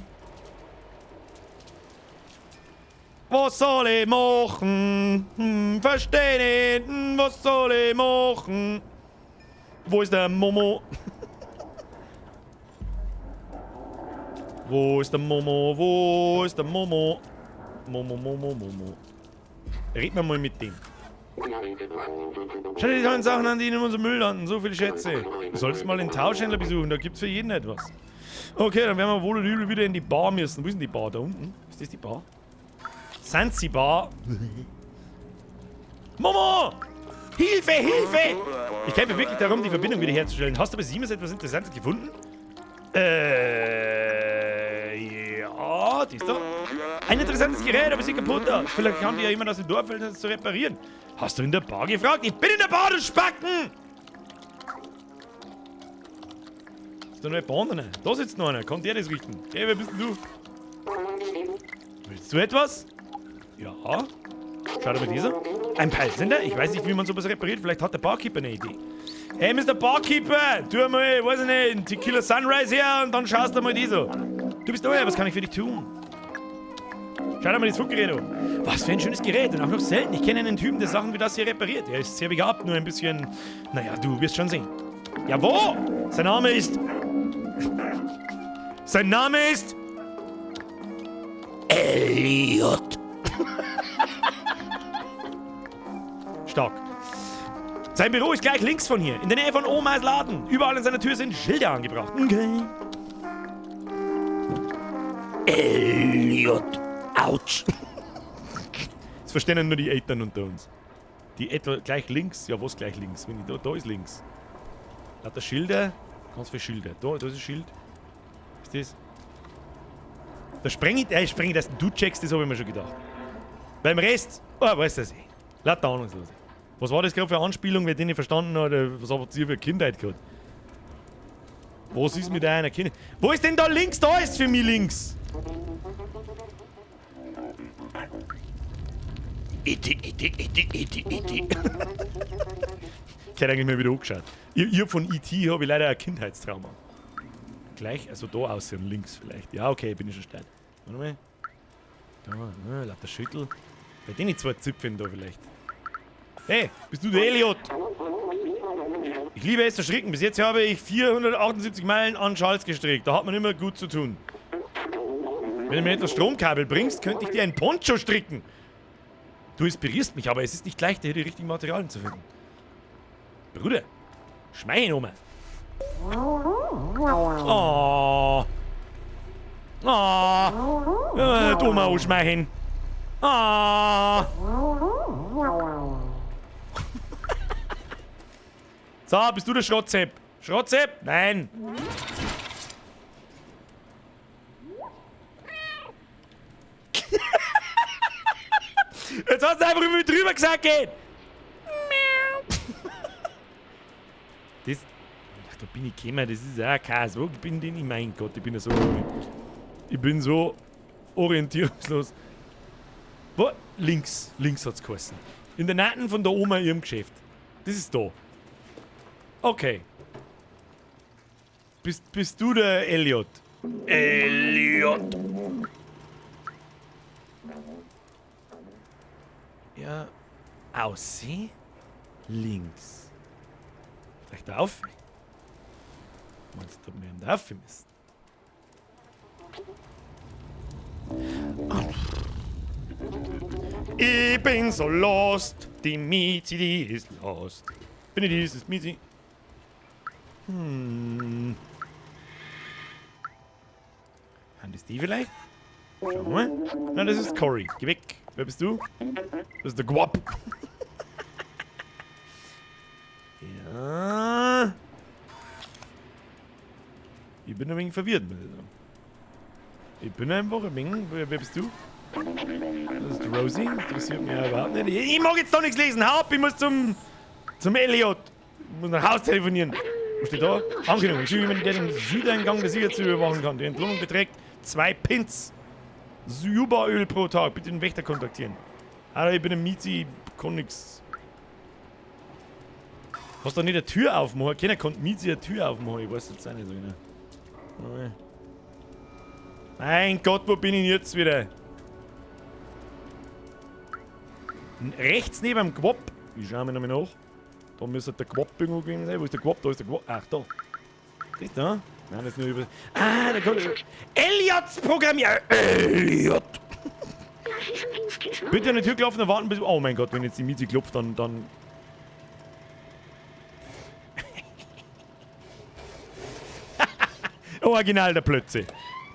Was soll ich machen? Versteh nicht. Was soll ich machen? Wo ist der Momo? Wo ist der Momo? Wo ist der Momo? Momo, Momo, Momo. Red mal mit dem. Schau dir die tollen Sachen an, die in unserem Müll landen. So viele Schätze. Du solltest mal den Tauschhändler besuchen, da gibt's für jeden etwas. Okay, dann werden wir wohl oder übel wieder in die Bar müssen. Wo ist denn die Bar? Da unten? Ist das die Bar? Sansibar. Momo! Hilfe, Hilfe! Ich kämpfe wirklich darum, die Verbindung wiederherzustellen. Hast du bei Siemens etwas Interessantes gefunden? Ja, die ist da. Ein interessantes Gerät, aber sieht kaputt aus. Vielleicht kann dir ja jemand aus dem Dorf helfen, das zu reparieren. Hast du in der Bar gefragt? Ich bin in der Bar, du Spacken! Ist da noch ein Bahn? Da sitzt noch einer. Kann der das richten? Hey, wer bist denn du? Willst du etwas? Ja. Schau dir mal dieser. Ein Peilsender? Ich weiß nicht, wie man sowas repariert. Vielleicht hat der Barkeeper eine Idee. Hey, Mr. Barkeeper, tu mal, weiß ich nicht, einen Tequila Sunrise her und dann schaust du mal die so. Du bist euer, was kann ich für dich tun? Schau dir mal das Funkgerät an. Was für ein schönes Gerät und auch noch selten. Ich kenne einen Typen, der Sachen wie das hier repariert. Er ist sehr begabt, nur ein bisschen... Naja, du wirst schon sehen. Ja, wo? Sein Name ist... Sein Name ist... Elliot. Stark. Sein Büro ist gleich links von hier, in der Nähe von Omas Laden. Überall an seiner Tür sind Schilder angebracht. Okay. Elliot. Autsch. Das verstehen nur die Eltern unter uns. Die etwa gleich links. Ja, was gleich links? Wenn ich da, da ist links. Lauter Schilder. Ganz viele Schilder. Da ist ein Schild. Ist das? Da spreng ich, spreng ich das. Du checkst das, habe ich mir schon gedacht. Beim Rest, oh, weißt du das eh. Lauter Ahnungslose. Was war das gerade für eine Anspielung, wer den nicht verstanden hat? Was habt ihr für eine Kindheit gehabt? Was ist mit einer Kindheit? Wo ist denn da links? Da ist für mich links! E.T., E.T., E.T., E.T., E.T. Ich hätte eigentlich mal wieder angeschaut. Ich hab von E.T. habe ich leider ein Kindheitstrauma. Gleich, also da aussehen, links vielleicht. Ja, okay, bin ich schon steil. Warte mal. Da, ne, lauter Schüttel. Bei denen zwei Zipfeln da vielleicht. Hey, bist du der Elliot? Ich liebe es zu stricken. Bis jetzt habe ich 478 Meilen an Schals gestrickt. Da hat man immer gut zu tun. Wenn du mir etwas Stromkabel bringst, könnte ich dir ein Poncho stricken. Du inspirierst mich, aber es ist nicht leicht, hier die richtigen Materialien zu finden. Bruder, schmei ihn um. Oh. Oh. Du mal schmeien. Oh. So, bist du der Schrottsepp? Schrottsepp? Nein. Jetzt hast du einfach über mich drüber gesagt, geht. Das. Ach, da bin ich gekommen, das ist auch kein. Wo bin denn ich? Mein Gott, ich bin ja so. Ich bin so orientierungslos. Wo? Links. Links hat's geheißen. In der Nähe von der Oma ihrem Geschäft. Das ist da. Okay. Bist du der Elliot? Elliot! Ja. Aussehen? Links. Vielleicht da auf? Meinst du, ob wir da auf müssen? Ich bin so lost. Die Mizi, die ist lost. Bin ich dieses Mizi? Hm. Haben das die vielleicht? Schauen wir mal. Nein, das ist Cory. Geh weg. Wer bist du? Das ist der Guap. Ja. Ich bin ein wenig verwirrt, muss ich sagen. Ich bin einfach ein wenig. Wer bist du? Das ist Rosie. Interessiert mich ja überhaupt nicht. Ich mag jetzt doch nichts lesen. Hau ab, ich muss zum Elliot. Ich muss nach Hause telefonieren. Was steht da? Ankündigung. Ich schicke jemanden, der den Südeingang der Sicherheit überwachen kann. Die Entlohnung beträgt 2 Pins. Subaöl pro Tag. Bitte den Wächter kontaktieren. Alter, ich bin ein Mizi, kann nix. Hast du nicht eine Tür aufmachen? Keiner konnte Mizi eine Tür aufmachen. Ich weiß jetzt auch nicht so genau. Mein Gott, wo bin ich jetzt wieder? Rechts neben dem Quopp. Ich schau mir nochmal nach. Da müsste der Quopp irgendwo gewesen sein. Wo ist der Quopp? Da ist der Quopp. Ach, da. Das da? Nein, das ist nur über. Ah, da kommt. Elliots Programmier! Elliot! Bitte an die Tür klopfen und warten bis. Oh mein Gott, wenn jetzt die Mizi klopft, dann. Original der Plötze.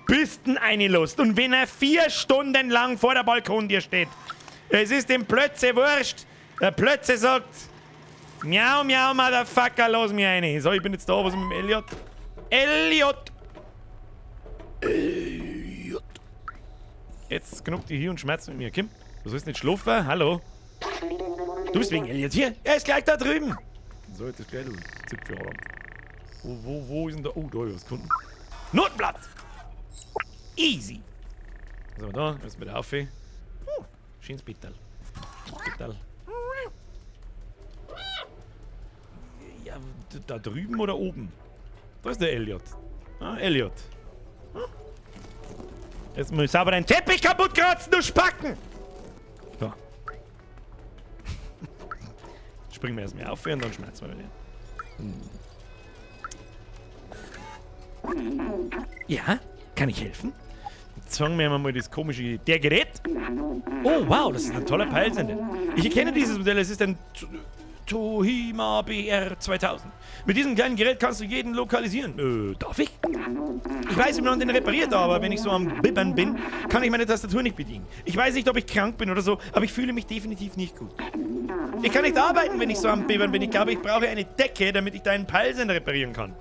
Bist denn eine Lust? Und wenn er 4 Stunden lang vor der Balkon dir steht, es ist dem Plötze wurscht. Der Plötze sagt: Miau, miau, Motherfucker, lass mich rein. So, ich bin jetzt da, was ist mit dem Elliot? Elliot! Elliot! Jetzt knuckt die hier und schmerzt mit mir. Kim, du sollst nicht schlafen? Hallo? Du bist wegen Elliot hier? Er ist gleich da drüben! So, jetzt ist gleich, du Zipfeladam. Wo ist denn da? Oh, da hab ich was gefunden. Notenblatt! Easy! Was haben wir da? Was ist mit der Auf? Oh, schönes Bettel. Bettel. Ja, da drüben oder oben? Da ist der Elliot. Ah, Elliot. Hm? Jetzt muss ich sauber deinen Teppich kaputt kratzen, du Spacken! So. Springen wir erstmal auf und dann schmeißen wir wieder. Ja, kann ich helfen? Jetzt zeigen wir mal das komische der Gerät. Oh, wow, das ist ein toller Peilsender. Ich erkenne dieses Modell, es ist ein Tohima BR 2000. Mit diesem kleinen Gerät kannst du jeden lokalisieren. Darf ich? Ich weiß, wie man den repariert, aber wenn ich so am Bibbern bin, kann ich meine Tastatur nicht bedienen. Ich weiß nicht, ob ich krank bin oder so, aber ich fühle mich definitiv nicht gut. Ich kann nicht arbeiten, wenn ich so am Bibbern bin. Ich glaube, ich brauche eine Decke, damit ich deinen Peilsender reparieren kann.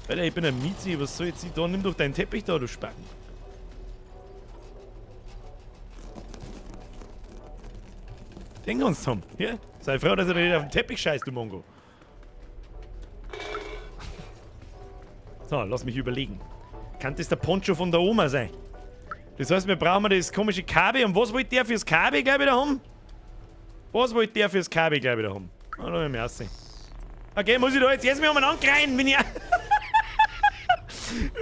Alter, ich bin ein Miezi, was soll jetzt ich da? Nimm doch deinen Teppich da, du Spacken. Denk uns, Tom. Hier, sei froh, dass er dir nicht auf den Teppich scheißt, du Mongo. So, lass mich überlegen. Kann das der Poncho von der Oma sein? Das heißt, wir brauchen das komische Kabel. Und was wollte der fürs Kabel gleich wieder haben? Was wollte der fürs Kabel gleich wieder haben? Oh, lass mich aussehen. Okay, muss ich da jetzt erstmal umeinander rein, wenn ich...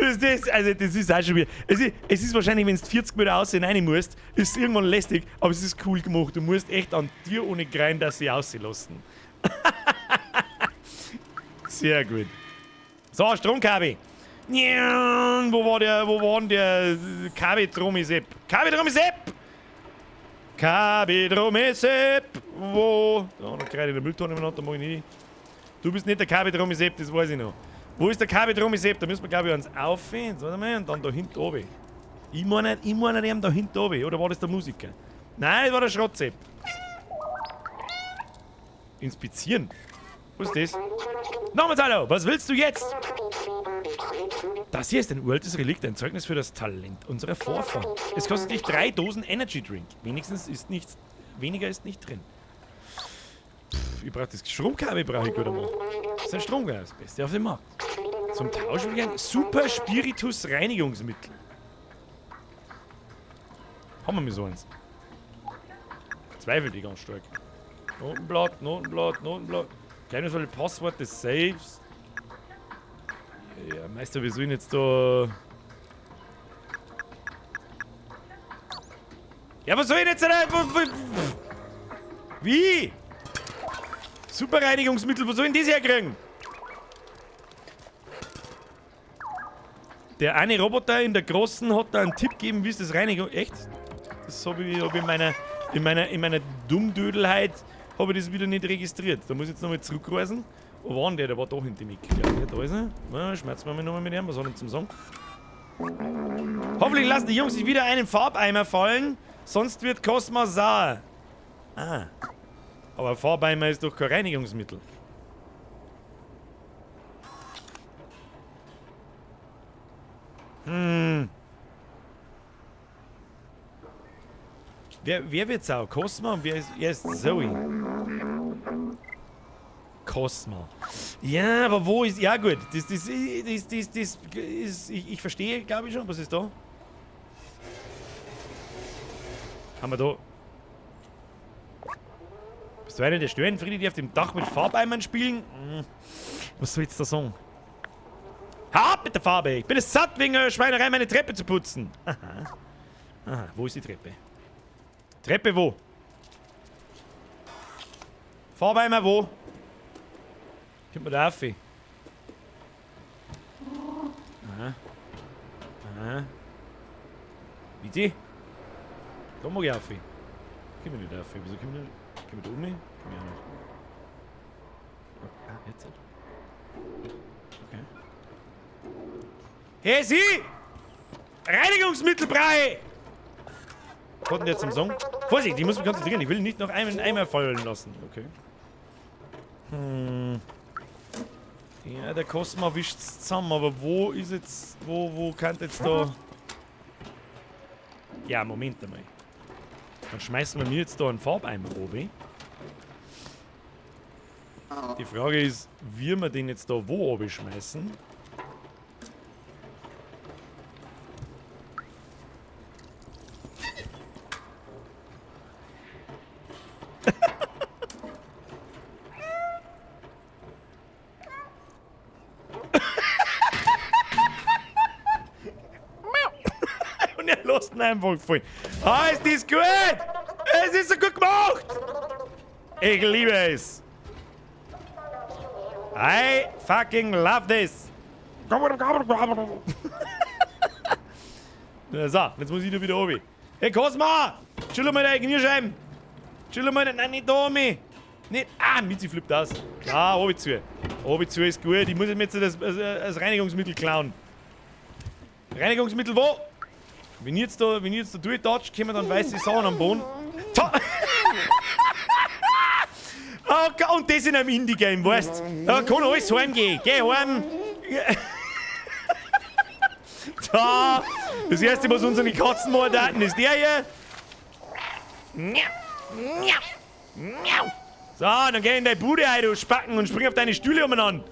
Was ist das? Also, das ist auch schon wieder. Es ist wahrscheinlich, wenn du 40 Meter aussehen rein musst, ist es irgendwann lästig, aber es ist cool gemacht. Du musst echt an dir ohne rein, dass sie aussehen lassen. Sehr gut. So, Stromkabel. Wo war der, wo war denn der Kabeltrommi-Sepp? Kabeltrommi-Sepp! Kabeltrommi-Sepp! Wo? Da, noch gerade in der Mülltonne umeinander, da mach ich nicht. Du bist nicht der Kabeltrommi-Sepp, das weiß ich noch. Wo ist der Kabeltrommi-Sepp? Da müssen wir, glaube ich, eins aufhören. Warte mal, und dann da hinten oben. Ich meine nicht da hinten oben. Oder war das der Musiker? Nein, das war der Schrottsepp. Inspizieren. Was ist das? Nochmals hallo, was willst du jetzt? Das hier ist ein uraltes Relikt, ein Zeugnis für das Talent unserer Vorfahren. Es kostet dich 3 Dosen Energy Drink. Wenigstens ist nichts, weniger ist nicht drin. Pff, ich brauche das Stromkabel, brauche ich gut einmal. Das ist ein Stromkabel, das Beste auf dem Markt. Zum Tausch will ich ein Super Spiritus Reinigungsmittel. Haben wir mir so eins? Zweifel die ganz stark. Notenblatt, Notenblatt, Notenblatt. Geheimnisvolle Passwort des Safes. Ja, Meister, wir sollen jetzt da... Ja, was soll ich jetzt da... Wie? Super Reinigungsmittel, wo soll ich denn das herkriegen? Der eine Roboter in der Großen hat da einen Tipp gegeben, wie es das Reinigung... Echt? Das habe ich, hab ich in meiner Dummdödelheit habe ich das wieder nicht registriert. Da muss ich jetzt nochmal zurückreisen. Wo war denn der? Der war da hinter dem Eck. Ja, da ist er. Na, schmerzen wir mich nochmal mit ihm. Was hat er zum Sagen? Hoffentlich lassen die Jungs sich wieder einen Farbeimer fallen, sonst wird Cosma sauer. Ah. Aber Farbeimer ist doch kein Reinigungsmittel. Hm. Wer wird sauer? Cosma und wer ist. Er ist Zoe. Cosma. Ja, aber wo ist. Ja, gut. Das ist. Ich verstehe, glaube ich schon. Was ist da? Haben wir da. Bist du einer der Störenfriede, die auf dem Dach mit Farbeimern spielen? Hm. Was soll ich jetzt da sagen? Hau ab mit der Farbe! Ich bin es satt, wegen eurer Schweinerei meine Treppe zu putzen. Aha. Aha, wo ist die Treppe? Treppe wo? Farbeimer wo? Kommt man da rauf? Aha. Aha. Bitte? Da mag ich rauf. Komm ich nicht rauf. Wieso komm ich nicht? Komm ich da oben nicht? Komm ich auch nicht. Ah, jetzt. Okay. Hey, Sie! Reinigungsmittelbrei! Konnten jetzt zum Song? Vorsicht, ich muss mich konzentrieren. Ich will nicht noch einen Eimer fallen lassen. Okay. Hm. Ja, der Cosma wischt's zusammen, aber wo ist jetzt. Wo kann jetzt da. Ja, Moment einmal. Dann schmeißen wir mir jetzt da einen Farbeimer oben. Die Frage ist, wie wir den jetzt da wo oben schmeißen? Lass ihn einfach fallen. Ah, ist das gut! Es ist so gut gemacht! Ich liebe es! I fucking love this! So, jetzt muss ich da wieder runter. Hey Cosma! Chill mal deine Kniescheiben! Chill mal, nein, nicht da, mich! Nicht, ah, Mitzi flippt aus. Ja, obi zu. Obi zu ist gut. Ich muss jetzt das Reinigungsmittel klauen. Reinigungsmittel wo? Wenn ich jetzt da, durchtatsche, kommen dann weiße Sachen am Boden. Ta oh, und das in einem Indie-Game, weißt du? Da kann alles heimgehen. Geh heim. Da! Das erste, was unsere Katzen mal daten, ist der hier. So, dann geh in deine Bude ein, du Spacken, und spring auf deine Stühle umeinander.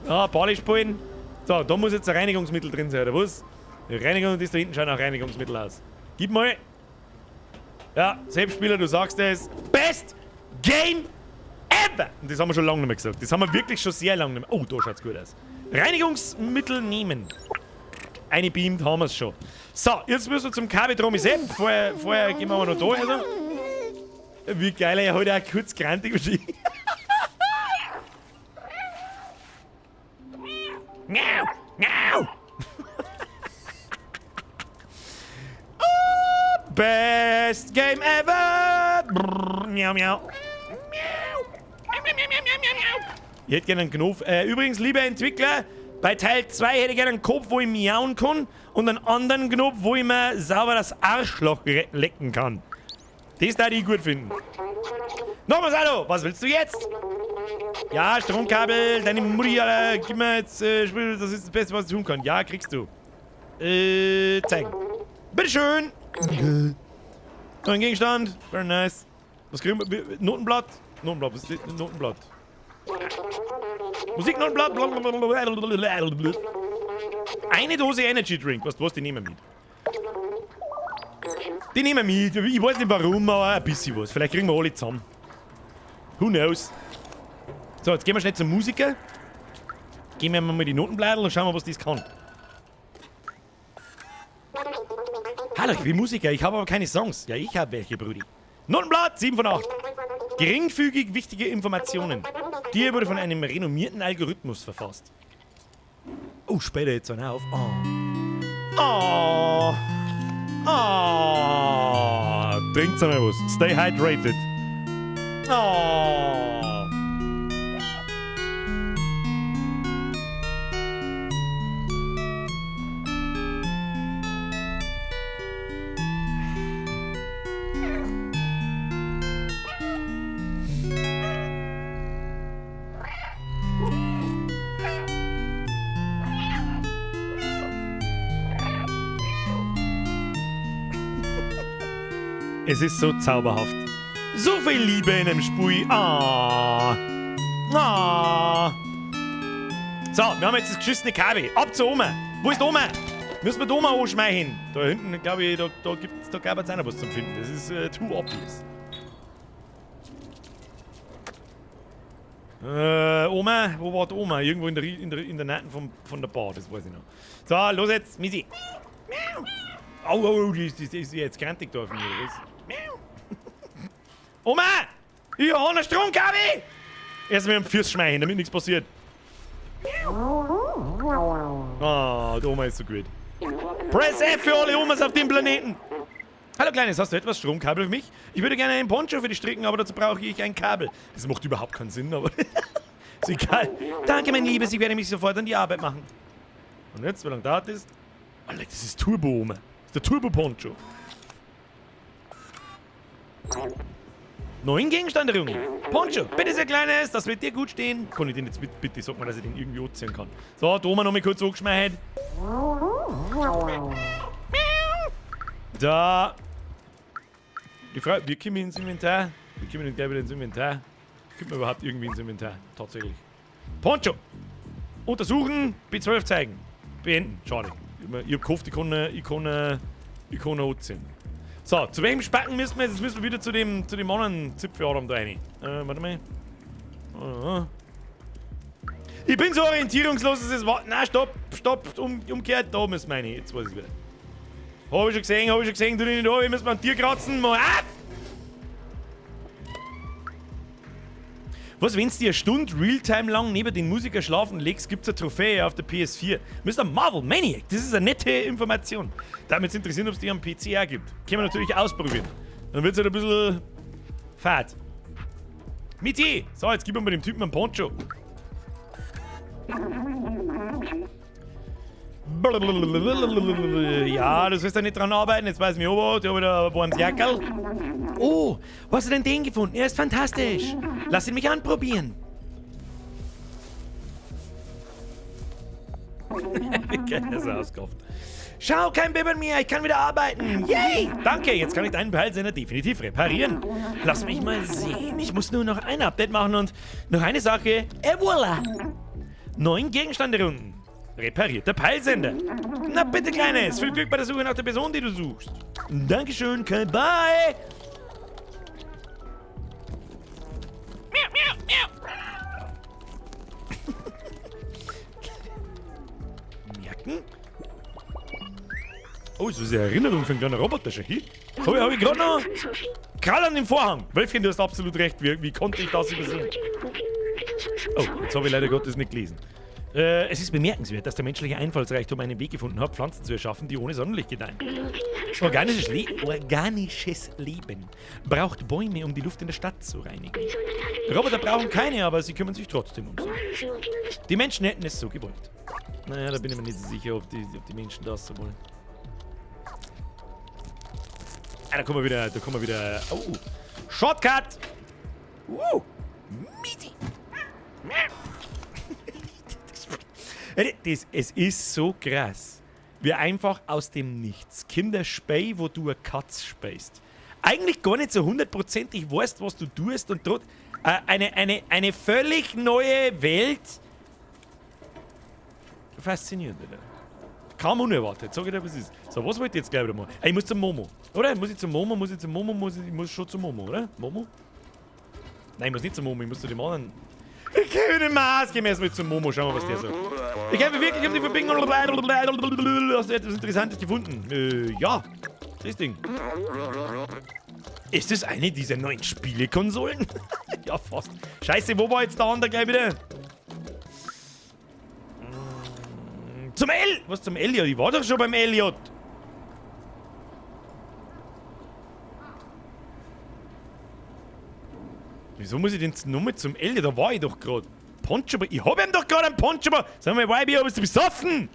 Ah, Ball spielen. So, da muss jetzt ein Reinigungsmittel drin sein, oder was? Die Reinigung, das da hinten schaut nach Reinigungsmittel aus. Gib mal. Ja, Selbstspieler, du sagst es. Best Game ever! Und das haben wir schon lange nicht mehr gesagt. Das haben wir wirklich schon sehr lange nicht mehr. Oh, da schaut's gut aus. Reinigungsmittel nehmen. Eine beamt haben wir es schon. So, jetzt müssen wir zum Kabel Sepp. Vorher gehen wir aber noch da. Also. Wie geil er heute auch kurz grantig wahrscheinlich. Miau! Miau! Oh, best game ever! Brrr, miau, miau. Ich hätte gerne einen Knopf. Übrigens, liebe Entwickler, bei Teil 2 hätte ich gerne einen Knopf, wo ich miauen kann und einen anderen Knopf, wo ich mir sauber das Arschloch lecken kann. Das würde ich gut finden. Nochmals, hallo, was willst du jetzt? Ja, Stromkabel, deine Mutti, Alter, gib mir jetzt, das ist das Beste, was ich tun kann. Ja, kriegst du. Zeigen. Bitteschön! Noch ein Gegenstand. Very nice. Was kriegen wir? Notenblatt? Notenblatt, was ist das? Notenblatt. Musiknotenblatt. Eine Dose Energy Drink. Weißt du was? Die nehmen wir mit. Die nehmen wir mit. Ich weiß nicht warum, aber ein bisschen was. Vielleicht kriegen wir alle zusammen. Who knows? So, jetzt gehen wir schnell zum Musiker. Gehen wir mal die Notenblätter und schauen wir, was das kann. Hallo, ich bin Musiker, ich habe aber keine Songs. Ja, ich habe welche, Brudi. Notenblatt, 7 von 8. Geringfügig wichtige Informationen. Die wurde von einem renommierten Algorithmus verfasst. Oh, später jetzt einer auf. Oh. Oh. Oh. Trinkt's einmal was. Stay hydrated. Oh. Es ist so zauberhaft. So viel Liebe in einem Spiel. Ah. Ah. So, wir haben jetzt das geschissene Kabel. Ab zur Oma. Wo ist die Oma? Müssen wir die Oma anschmeißen? Da hinten, glaube ich, da gab es auch noch was zum Finden. Das ist too obvious. Oma? Wo war die Oma? Irgendwo in der Nähe von der Bar, das weiß ich noch. So, los jetzt, Missy. Miau. Oh, oh, oh, die ist jetzt grantig da auf mir, oder was? Miau. Oma! Ich hab ein Stromkabel! Erst mal am Fuß schmeißen, damit nichts passiert. Ah, oh, die Oma ist so gut. Press F für alle Omas auf dem Planeten! Hallo Kleines, hast du etwas Stromkabel für mich? Ich würde gerne einen Poncho für dich stricken, aber dazu brauche ich ein Kabel. Das macht überhaupt keinen Sinn, aber ist egal. Danke, mein Liebes, ich werde mich sofort an die Arbeit machen. Und jetzt, wie lange dauert das? Alter, das ist Turbo, Oma. Das ist der Turbo-Poncho. Neuen Gegenstand errungen. Poncho, bitte sehr Kleines, das wird dir gut stehen. Kann ich den jetzt bitte, sag mal, dass ich den irgendwie anziehen kann. So, die Oma noch mal kurz angeschmeißt. Da. Die Frage, wie kommen wir ins Inventar? Wie kommen wir denn gleich wieder ins Inventar? Kommt man überhaupt irgendwie ins Inventar? Tatsächlich. Poncho! Untersuchen, B12 zeigen. Beenden. Schade. Ich hab gehofft, ich kann anziehen. So, zu welchem Spacken müssen wir jetzt? Jetzt müssen wir wieder zu dem anderen Zipfeladam da rein. Warte mal. Ich bin so orientierungslos, dass es war. Nein, stopp, stopp, umgekehrt, da müssen wir rein. Jetzt weiß ich wieder. Hab ich schon gesehen, hab ich schon gesehen, du nicht da, wir müssen an Tier kratzen. Mal auf! Was, wenn's dir eine Stunde Realtime lang neben den Musiker schlafen legst, gibt's eine Trophäe auf der PS4. Mr. Marvel Maniac, das ist eine nette Information. Da mich jetzt interessieren, ob's die am PC auch gibt. Können wir natürlich ausprobieren. Dann wird's halt ein bisschen fad. Miti! So, jetzt gib mir mal dem Typen einen Poncho. Ja, du sollst da nicht dran arbeiten. Jetzt weiß ich mich aber, der hat wieder ein warmes Jackerl. Oh, wo hast du denn den gefunden? Er ist fantastisch. Lass ihn mich anprobieren. Geil, dass er ausgekauft. Schau, kein Bibbern mehr. Ich kann wieder arbeiten. Yay! Danke, jetzt kann ich deinen Peilsender definitiv reparieren. Lass mich mal sehen. Ich muss nur noch ein Update machen und noch eine Sache. Et voilà! 9 Gegenstände-Runden. Reparierter Peilsender. Na bitte, Kleines. Viel Glück bei der Suche nach der Person, die du suchst. Dankeschön, bye. Miau, miau, miau. Merken? Oh, ist das eine Erinnerung für einen kleinen Roboter schon hier? Hab ich grad noch? Krall an den Vorhang. Wölfchen, du hast absolut recht. Wie konnte ich das übersehen? Oh, jetzt habe ich leider Gottes nicht gelesen. Es ist bemerkenswert, dass der menschliche Einfallsreichtum einen Weg gefunden hat, Pflanzen zu erschaffen, die ohne Sonnenlicht gedeihen. Organisches Leben braucht Bäume, um die Luft in der Stadt zu reinigen. Roboter brauchen keine, aber sie kümmern sich trotzdem um sie. Die Menschen hätten es so gewollt. Naja, da bin ich mir nicht so sicher, ob die Menschen das so wollen. Ah, da kommen wir wieder, da kommen wir wieder. Oh, Shortcut! Mieti! Es ist so krass, wie einfach aus dem Nichts kommt ein Spiel, wo du eine Katze spielst. Eigentlich gar nicht so hundertprozentig weißt, was du tust und trotzdem eine völlig neue Welt. Faszinierend, oder? Kaum unerwartet, sag ich dir, was ist. So, was wollte ich jetzt gleich wieder machen? Ich muss zum Momo, oder? Muss ich zum Momo? Muss ich zum Momo? Ich muss schon zum Momo, oder? Momo? Nein, ich muss nicht zum Momo, ich muss zu dem anderen. Ich geh nicht mehr aus, gehen wir erstmal zum Momo, schauen wir, was der sagt. Ich habe wirklich um die Verbindung. Hast du etwas Interessantes gefunden? Ja, das Ding. Ist das eine dieser neuen Spielekonsolen? Ja, fast. Scheiße, wo war jetzt der andere gleich wieder? Zum L! Was zum Elliot? Ich war doch schon beim Elliot. Wieso muss ich denn jetzt nochmal zum Elliot? Da war ich doch grad. Poncho, ich hab ihm doch gerade einen Poncho gebracht. Sag mal, YB, bist du besoffen?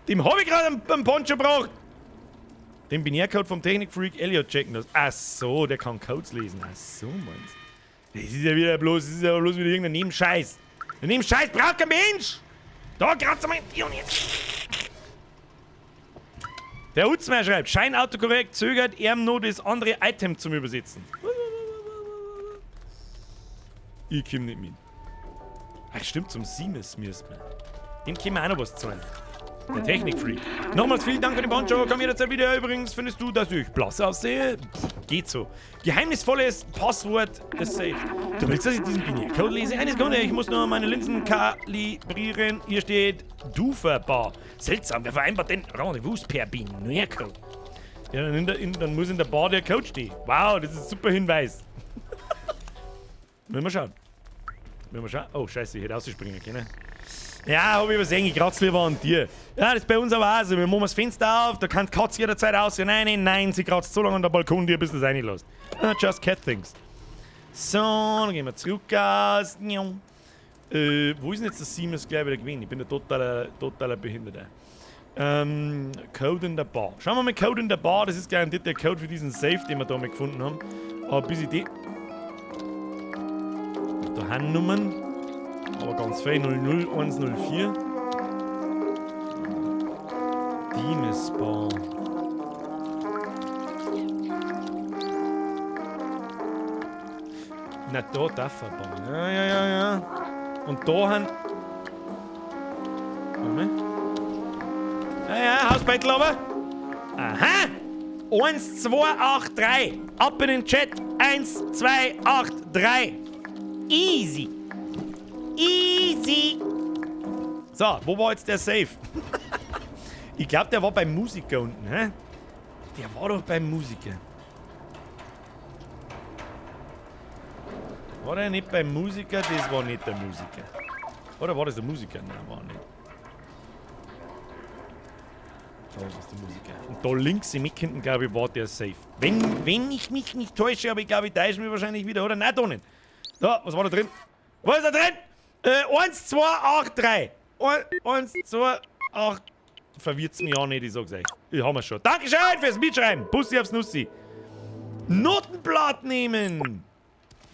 Dem hab ich gerade einen Poncho gebracht. Den Binärcode vom Technikfreak Elliot checken lassen. Ach so, der kann Codes lesen. Ach so, meinst du? Das ist ja wieder bloß, das ist ja bloß wieder irgendein Nebenscheiß. Der Nebenscheiß braucht kein Mensch! Da kratzt mein Tier und jetzt. Der Hutzmeier schreibt, Schein autokorrekt zögert er nur das andere Item zum Übersetzen. Ich komm nicht mit. Ach stimmt, zum Siemens müssen wir. Dem können wir auch noch was zahlen. Der Technikfreak. Nochmals vielen Dank für den Poncho. Komm jederzeit wieder. Übrigens, findest du, dass ich blass aussehe? Pff, geht so. Geheimnisvolles Passwort des Safe. Du willst, dass ich diesen Binärcode lese? Eine Sekunde, ich muss nur meine Linsen kalibrieren. Hier steht Duferbar. Seltsam, wer vereinbart denn Rendezvous per Binärcode? Ja, dann muss in der Bar der Code stehen. Wow, das ist ein super Hinweis. Müssen wir schauen. Müssen wir schauen. Oh, scheiße, ich hätte rausspringen können. Ja, hab ich übersehen, ich kratze lieber an dir. Ja, das ist bei uns aber auch so. Wir machen das Fenster auf, da kann die Katze jederzeit raus. Nein, nein, nein, sie kratzt so lange an der Balkon, bis das reinlässt. Just cat things. So, dann gehen wir zurück aus. Wo ist denn jetzt das Siemens gleich wieder gewesen? Ich bin der totaler Behinderter. Code in der Bar. Schauen wir mal, Code in der Bar, das ist garantiert der Code für diesen Safe, den wir da mal gefunden haben. Aber bis ich die. Da haben Nummern. Aber ganz fein, 00104. Dimes Bar. Na, da darf er bauen. Ja, ja, ja, ja. Und da haben. Warte mal. Ja, ja, Hausbeitel aber. Aha! 1, 2, 8, 3. Ab in den Chat. 1, 2, 8, 3. Easy. Easy. So, wo war jetzt der Safe? Ich glaube, der war beim Musiker unten, hä? Der war doch beim Musiker. War der nicht beim Musiker? Das war nicht der Musiker. Oder war das der Musiker? Nein, war nicht. Da ist der Musiker. Und da links im Eck hinten, glaube ich, war der Safe. Wenn ich mich nicht täusche, aber ich glaube, ich täusche mich wahrscheinlich wieder, oder? Nein, da nicht. Da, was war da drin? Was ist da drin? 1, 2, 8, 3. 1, 2, 8. Verwirrt's mich auch nicht, ich sag's euch. Ich hab mir's schon. Dankeschön fürs Mitschreiben. Bussi aufs Nussi. Notenblatt nehmen.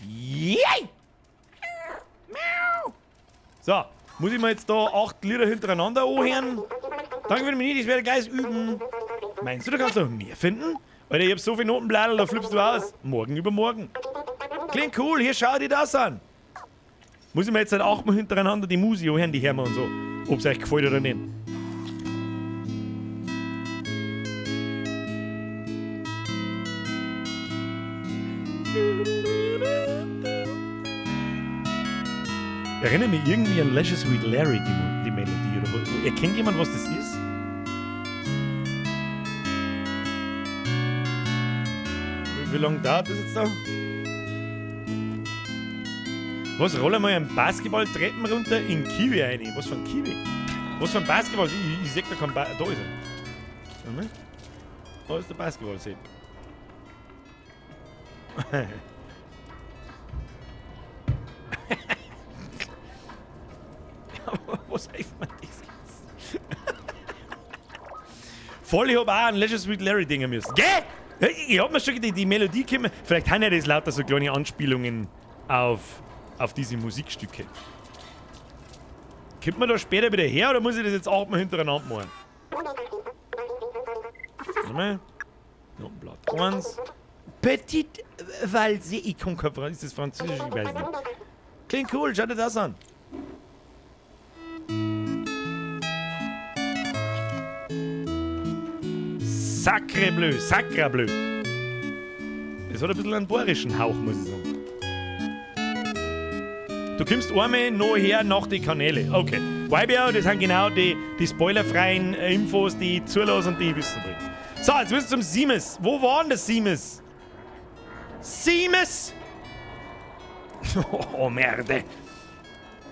Yay! Miau. So, muss ich mir jetzt da 8 Lieder hintereinander anhören? Danke für die Minute, ich werde gleich üben. Meinst du, da kannst du noch mehr finden? Alter, ich hab so viel Notenblätter, da flippst du aus. Morgen übermorgen. Klingt cool, hier schau dir das an. Muss ich mir jetzt halt 8 Mal hintereinander die Musi anhören, die hören wir und so. Ob's euch gefällt oder nicht. Erinnere mich irgendwie an Leisure Suit Larry, die Melodie. Oder erkennt jemand, was das ist? Wie lange dauert das jetzt da? Was, rollen wir einen Basketballtreppen runter in Kiwi rein? Was für ein Kiwi? Was für ein Basketball? Ich seh da kein da ist er. Warte mal. Da ist der Basketball-Sepp. Was hilft mir das jetzt? Voll, ich hab auch ein Leisure Suit Larry dingen müssen. Gell? Ich hab mir schon gedacht, die Melodie kommt. Vielleicht haben ja das lauter so kleine Anspielungen auf diese Musikstücke. Kommt man da später wieder her oder muss ich das jetzt 8 Mal hintereinander machen? Warte mal. Notenblatt 1. Petit Valse. Ich kann kein Französisch. Ist das Französisch? Ich weiß nicht. Klingt cool, schau dir das an. Sacre bleu, sacre bleu. Das hat ein bisschen einen bayerischen Hauch, muss ich sagen. Du kommst einmal noch her nach die Kanäle. Okay. YBO, das sind genau die spoilerfreien Infos, die ich zulasse und die ich wissen will. So, jetzt müssen wir zum Siemens. Wo war denn der Siemens? Siemens! Oh, Merde.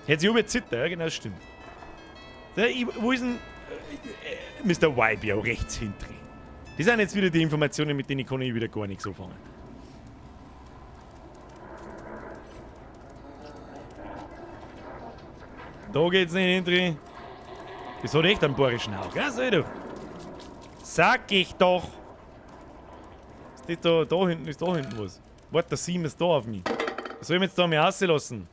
Jetzt ich über Zitter, ja, genau, das stimmt. Wo ist denn Mister YBO rechts hinten? Das sind jetzt wieder die Informationen, mit denen ich kann ich wieder gar nichts anfangen. Da geht's nicht hin. Das hat echt einen bayerischen Hauch, gell? Sag ich doch. Sag ich doch. Ist das da, da hinten, ist da hinten was? Warte, der Siemens ist da auf mich. Was soll ich mir jetzt da mal rauslassen?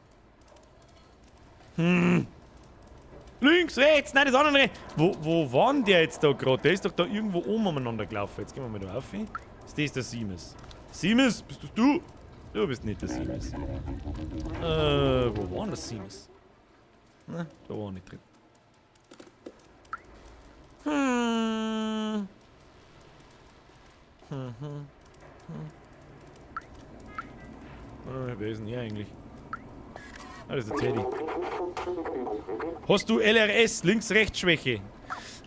Links, rechts, nein, das andere. Wo war denn der jetzt da gerade? Der ist doch da irgendwo oben umeinander gelaufen. Jetzt gehen wir mal da auf. Ist das der Siemens? Siemens, bist das du? Du bist nicht der Siemens. Wo war denn der Siemens? Na, da war er nicht drin. Wer ist denn hier eigentlich? Ah, das ist der Teddy. Hast du LRS, Links-Rechts-Schwäche?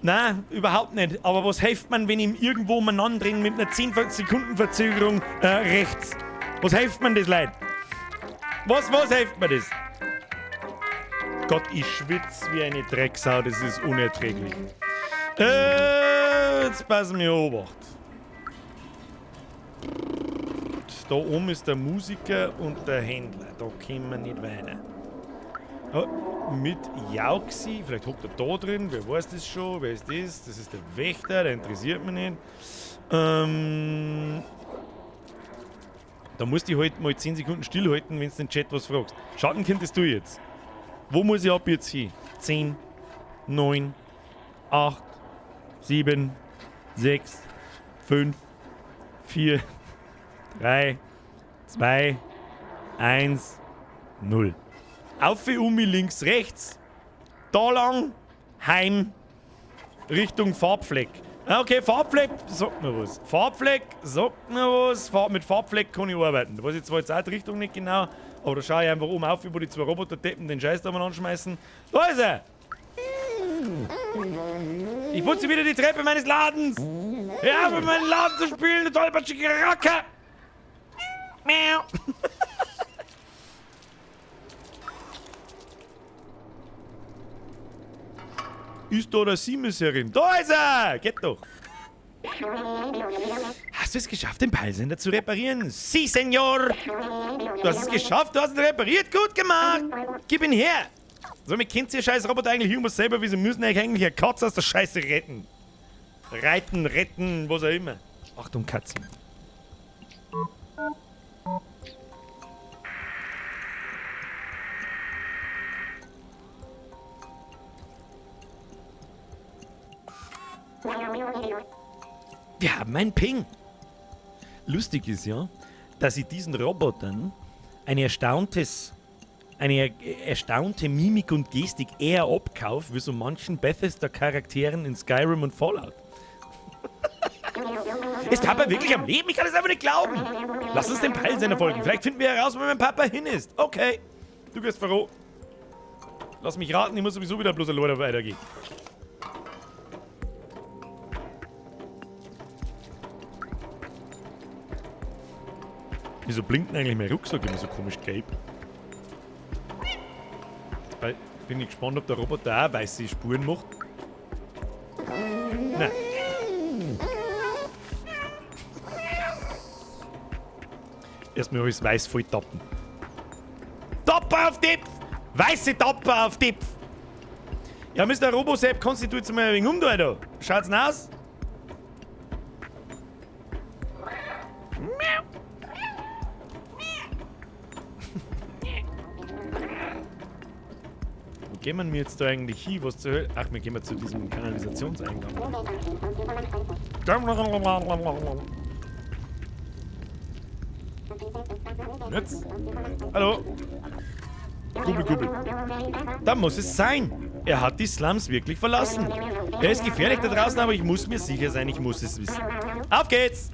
Nein, überhaupt nicht. Aber was hilft man, wenn ihm irgendwo umeinander drin mit einer 10 Sekunden Verzögerung rechts? Was hilft man das, Leute? Was hilft mir das? Gott, ich schwitz wie eine Drecksau, das ist unerträglich. Jetzt passen wir Obacht. Da oben ist der Musiker und der Händler. Da kommen wir nicht weiter. Oh, mit Jauxi, vielleicht hockt er da drin, wer weiß das schon, wer ist das? Das ist der Wächter, der interessiert mich nicht. Da musst du halt mal 10 Sekunden stillhalten, wenn du den Chat was fragst. Schattenkind, das du jetzt. Wo muss ich ab jetzt hin? 10, 9, 8, 7, 6, 5, 4, 3, 2, 1, 0. Auf um mich links, rechts. Da lang, heim, Richtung Farbfleck. Okay, Farbfleck sagt mir was. Farbfleck sagt mir was. Mit Farbfleck kann ich arbeiten. Da weiß ich zwar jetzt auch die Richtung nicht genau, aber da schaue ich einfach oben auf, wo die zwei Roboter-Deppen den Scheiß da mal anschmeißen. Da ist er! Ich putze wieder die Treppe meines Ladens. Hör auf, in meinen Laden zu spielen, du tollpatschige Racker. Miau. Ist da der Siemens herin? Da ist er! Geht doch! Hast du es geschafft, den Peilsender zu reparieren? Si, Senor! Du hast es geschafft, du hast ihn repariert. Gut gemacht! Gib ihn her! So, mir kennt ihr scheiß Roboter eigentlich irgendwas selber, wie sie müssen eigentlich eine Katze aus der Scheiße retten. Reiten, retten, was auch immer. Achtung, Katzen. Wir haben einen Ping. Lustig ist ja, dass ich diesen Robotern eine erstaunte Mimik und Gestik eher abkaufe, wie so manchen Bethesda-Charakteren in Skyrim und Fallout. Ist Papa wirklich am Leben? Ich kann es einfach nicht glauben. Lass uns dem Peilsender folgen. Vielleicht finden wir heraus, wo mein Papa hin ist. Okay. Du gehst voran. Lass mich raten, ich muss sowieso wieder bloß alleine weitergehen. Wieso blinkt denn eigentlich mein Rucksack immer so komisch gelb? Jetzt bin ich gespannt, ob der Roboter auch weiße Spuren macht. Nein. Erstmal alles weiß voll tappen. Tapper auf Dipf! Weiße Tapper auf Dipf! Ja, Mr. Robosepp, kannst du jetzt mal ein wenig umdrehen da? Schaut's denn aus? Wo gehen wir jetzt da eigentlich hin? Was zur Hölle? Ach, wir gehen mal zu diesem Kanalisationseingang. Jetzt? Hallo? Gubbel, gubbel. Da muss es sein. Er hat die Slums wirklich verlassen. Er ist gefährlich da draußen, aber ich muss mir sicher sein, ich muss es wissen. Auf geht's!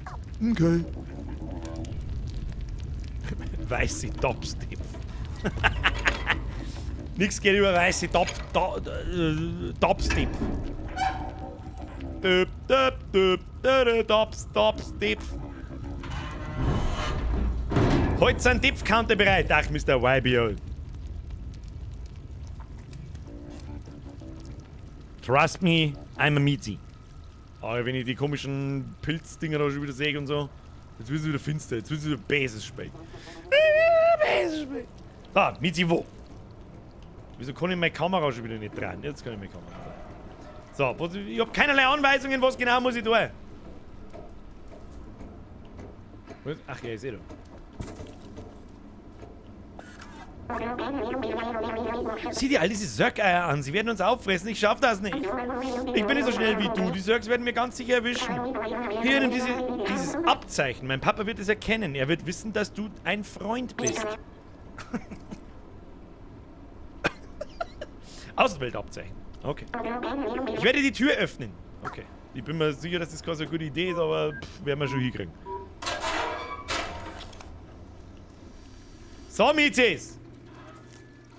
Okay. Weiße Topstep. Nix geht über weiße Topstep. Töp, töp, töp, töp, Tops, Tops, Tipp. Heute sind Tippkante bereit. Ach, Mr. YBO. Trust me, I'm a Mizi. Aber wenn ich die komischen Pilzdinger da schon wieder sehe und so, jetzt wird es wieder finster, jetzt wird es wieder böses spät. Böses spät. Da, Mizi, wo? Wieso kann ich meine Kamera schon wieder nicht drehen? Jetzt kann ich meine Kamera drehen. So, ich hab keinerlei Anweisungen, was genau muss ich tun? Was? Ach ja, ich seh da. Sieh dir all diese Zerg-Eier an, sie werden uns auffressen, ich schaff das nicht. Ich bin nicht so schnell wie du, die Zergs werden mir ganz sicher erwischen. Hier, nimm dieses Abzeichen, mein Papa wird es erkennen, er wird wissen, dass du ein Freund bist. Außenweltabzeichen, okay. Ich werde die Tür öffnen. Okay, ich bin mir sicher, dass das keine so gute Idee ist, aber pff, werden wir schon hinkriegen. So, Mizis!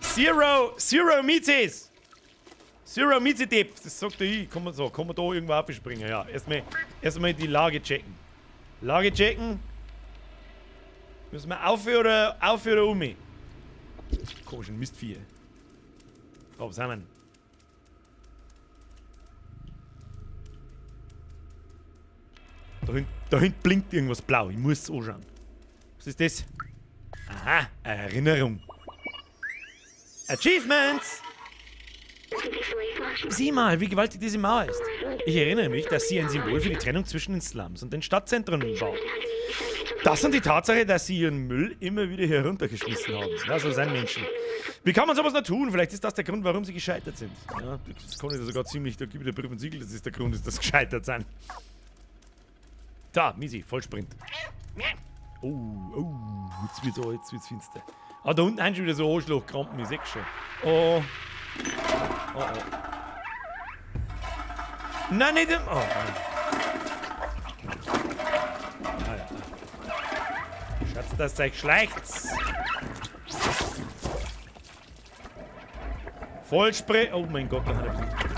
Zero, Zero Mizis! Zero Mizi-Depth, das sagt der ich. Kann man, so, kann man da irgendwo aufspringen? Ja, erstmal die Lage checken. Lage checken. Müssen wir auf oder um? Komischen Mistvieh. Da, was haben wir denn? Da hinten blinkt irgendwas blau. Ich muss es anschauen. Was ist das? Aha, Erinnerung. Achievements! Sieh mal, wie gewaltig diese Mauer ist. Ich erinnere mich, dass sie ein Symbol für die Trennung zwischen den Slums und den Stadtzentren war. Das und die Tatsache, dass sie ihren Müll immer wieder hier runtergeschmissen haben. Ja, so sind Menschen. Wie kann man sowas noch tun? Vielleicht ist das der Grund, warum sie gescheitert sind. Ja, das kann ich sogar ziemlich, da gibt es Brief und Siegel, das ist der Grund, dass das gescheitert sind. Da, Misi, Vollsprint. Oh, oh, jetzt wird's finster. Ah, da unten haben schon wieder so Arschlochkrampen, ich seh schon. Oh. Oh, oh. Nein, nicht im... Oh, nein. Ah, ja. Schatz, das Zeug schleicht's. Vollsprint. Oh mein Gott, da hat er ein bisschen...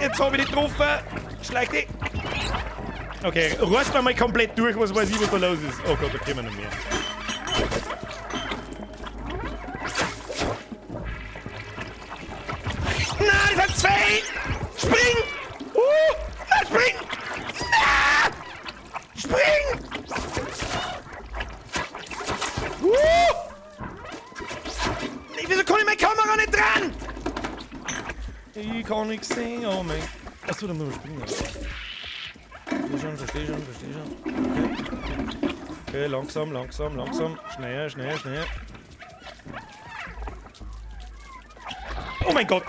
Jetzt hab ich dich getroffen. Schleich dich. Okay, reißt mal komplett durch, was weiß ich, was da los ist. Oh Gott, da kommen noch mehr. Nein, das sind zwei! Spring! Nein, spring! Nein! Spring! Nee, wieso kann ich meine Kamera nicht dran? Ich kann nichts sehen, oh mein. Achso, da muss man springen. Versteh schon, versteh schon. Okay. Okay, langsam, langsam, langsam. Schneller, schneller, schneller. Oh mein Gott!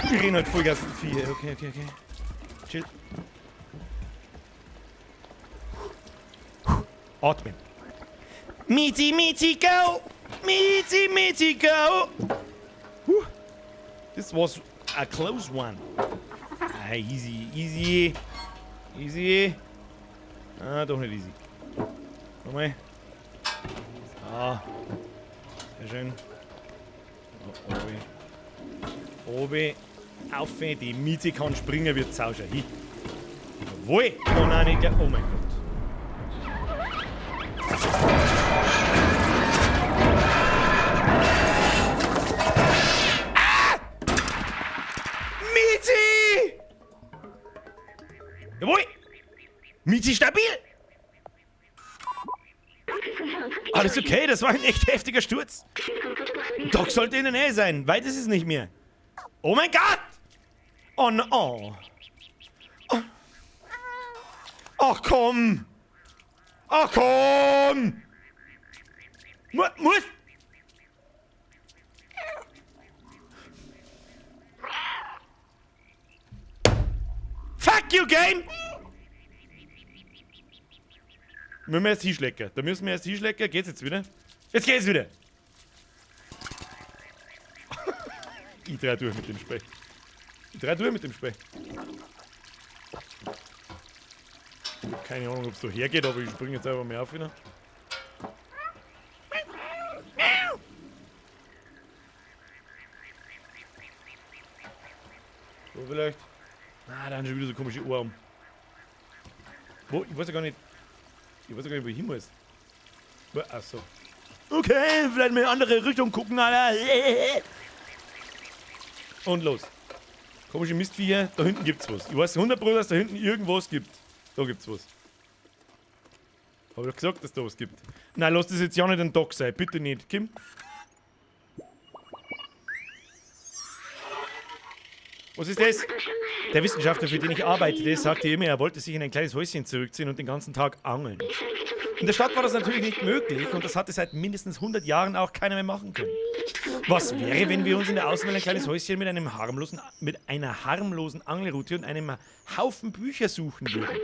Ich renne halt Vollgas mit Vieh. Okay, okay, okay. Chill. Atmen. Mizi, Mizi, go! Mizi, Mizi, go! This was a close one. Ah, easy, easy. Easy. Ah, doch nicht easy. Nochmal. Ah. Sehr schön. Oh, obi. Obi. Auf, die Miete kann springen, wird Zauber hin. Jawohl! Oh nein, ich glaub, oh mein Gott. Ah! Miezi! Jawohl! Miezi stabil! Alles okay, das war ein echt heftiger Sturz. Doc sollte in der Nähe sein, weit ist es nicht mehr. Oh mein Gott! Oh no. Oh. Oh. Ach komm! Ach komm! Muss! Fuck you, Game! Müssen wir erst hinschlecken. Da müssen wir erst hinschlecken. Geht's jetzt wieder? Jetzt geht's wieder! Ich dreh durch mit dem Spiel. Ich dreh durch mit dem Spiel. Ich hab keine Ahnung, ob's da hergeht, aber ich spring jetzt einfach mal auf wieder. So vielleicht. Ah, da haben schon wieder so komische Ohren. Wo? Ich weiß ja gar nicht. Ich weiß ja gar nicht, wo ich hin muss. Ach so. Okay, vielleicht mal in eine andere Richtung gucken, Alter. Und los. Komische Mistviecher, da hinten gibt's was. Ich weiß 100 Pro, dass da hinten irgendwas gibt. Da gibt's was. Hab ich doch gesagt, dass da was gibt. Nein, lass das jetzt ja nicht ein Doc sein. Bitte nicht. Kim? Was ist das? Der Wissenschaftler, für den ich arbeitete, sagte immer, er wollte sich in ein kleines Häuschen zurückziehen und den ganzen Tag angeln. In der Stadt war das natürlich nicht möglich und das hatte seit mindestens 100 Jahren auch keiner mehr machen können. Was wäre, wenn wir uns in der Außenwelt ein kleines Häuschen mit einer harmlosen Angelrute und einem Haufen Bücher suchen würden?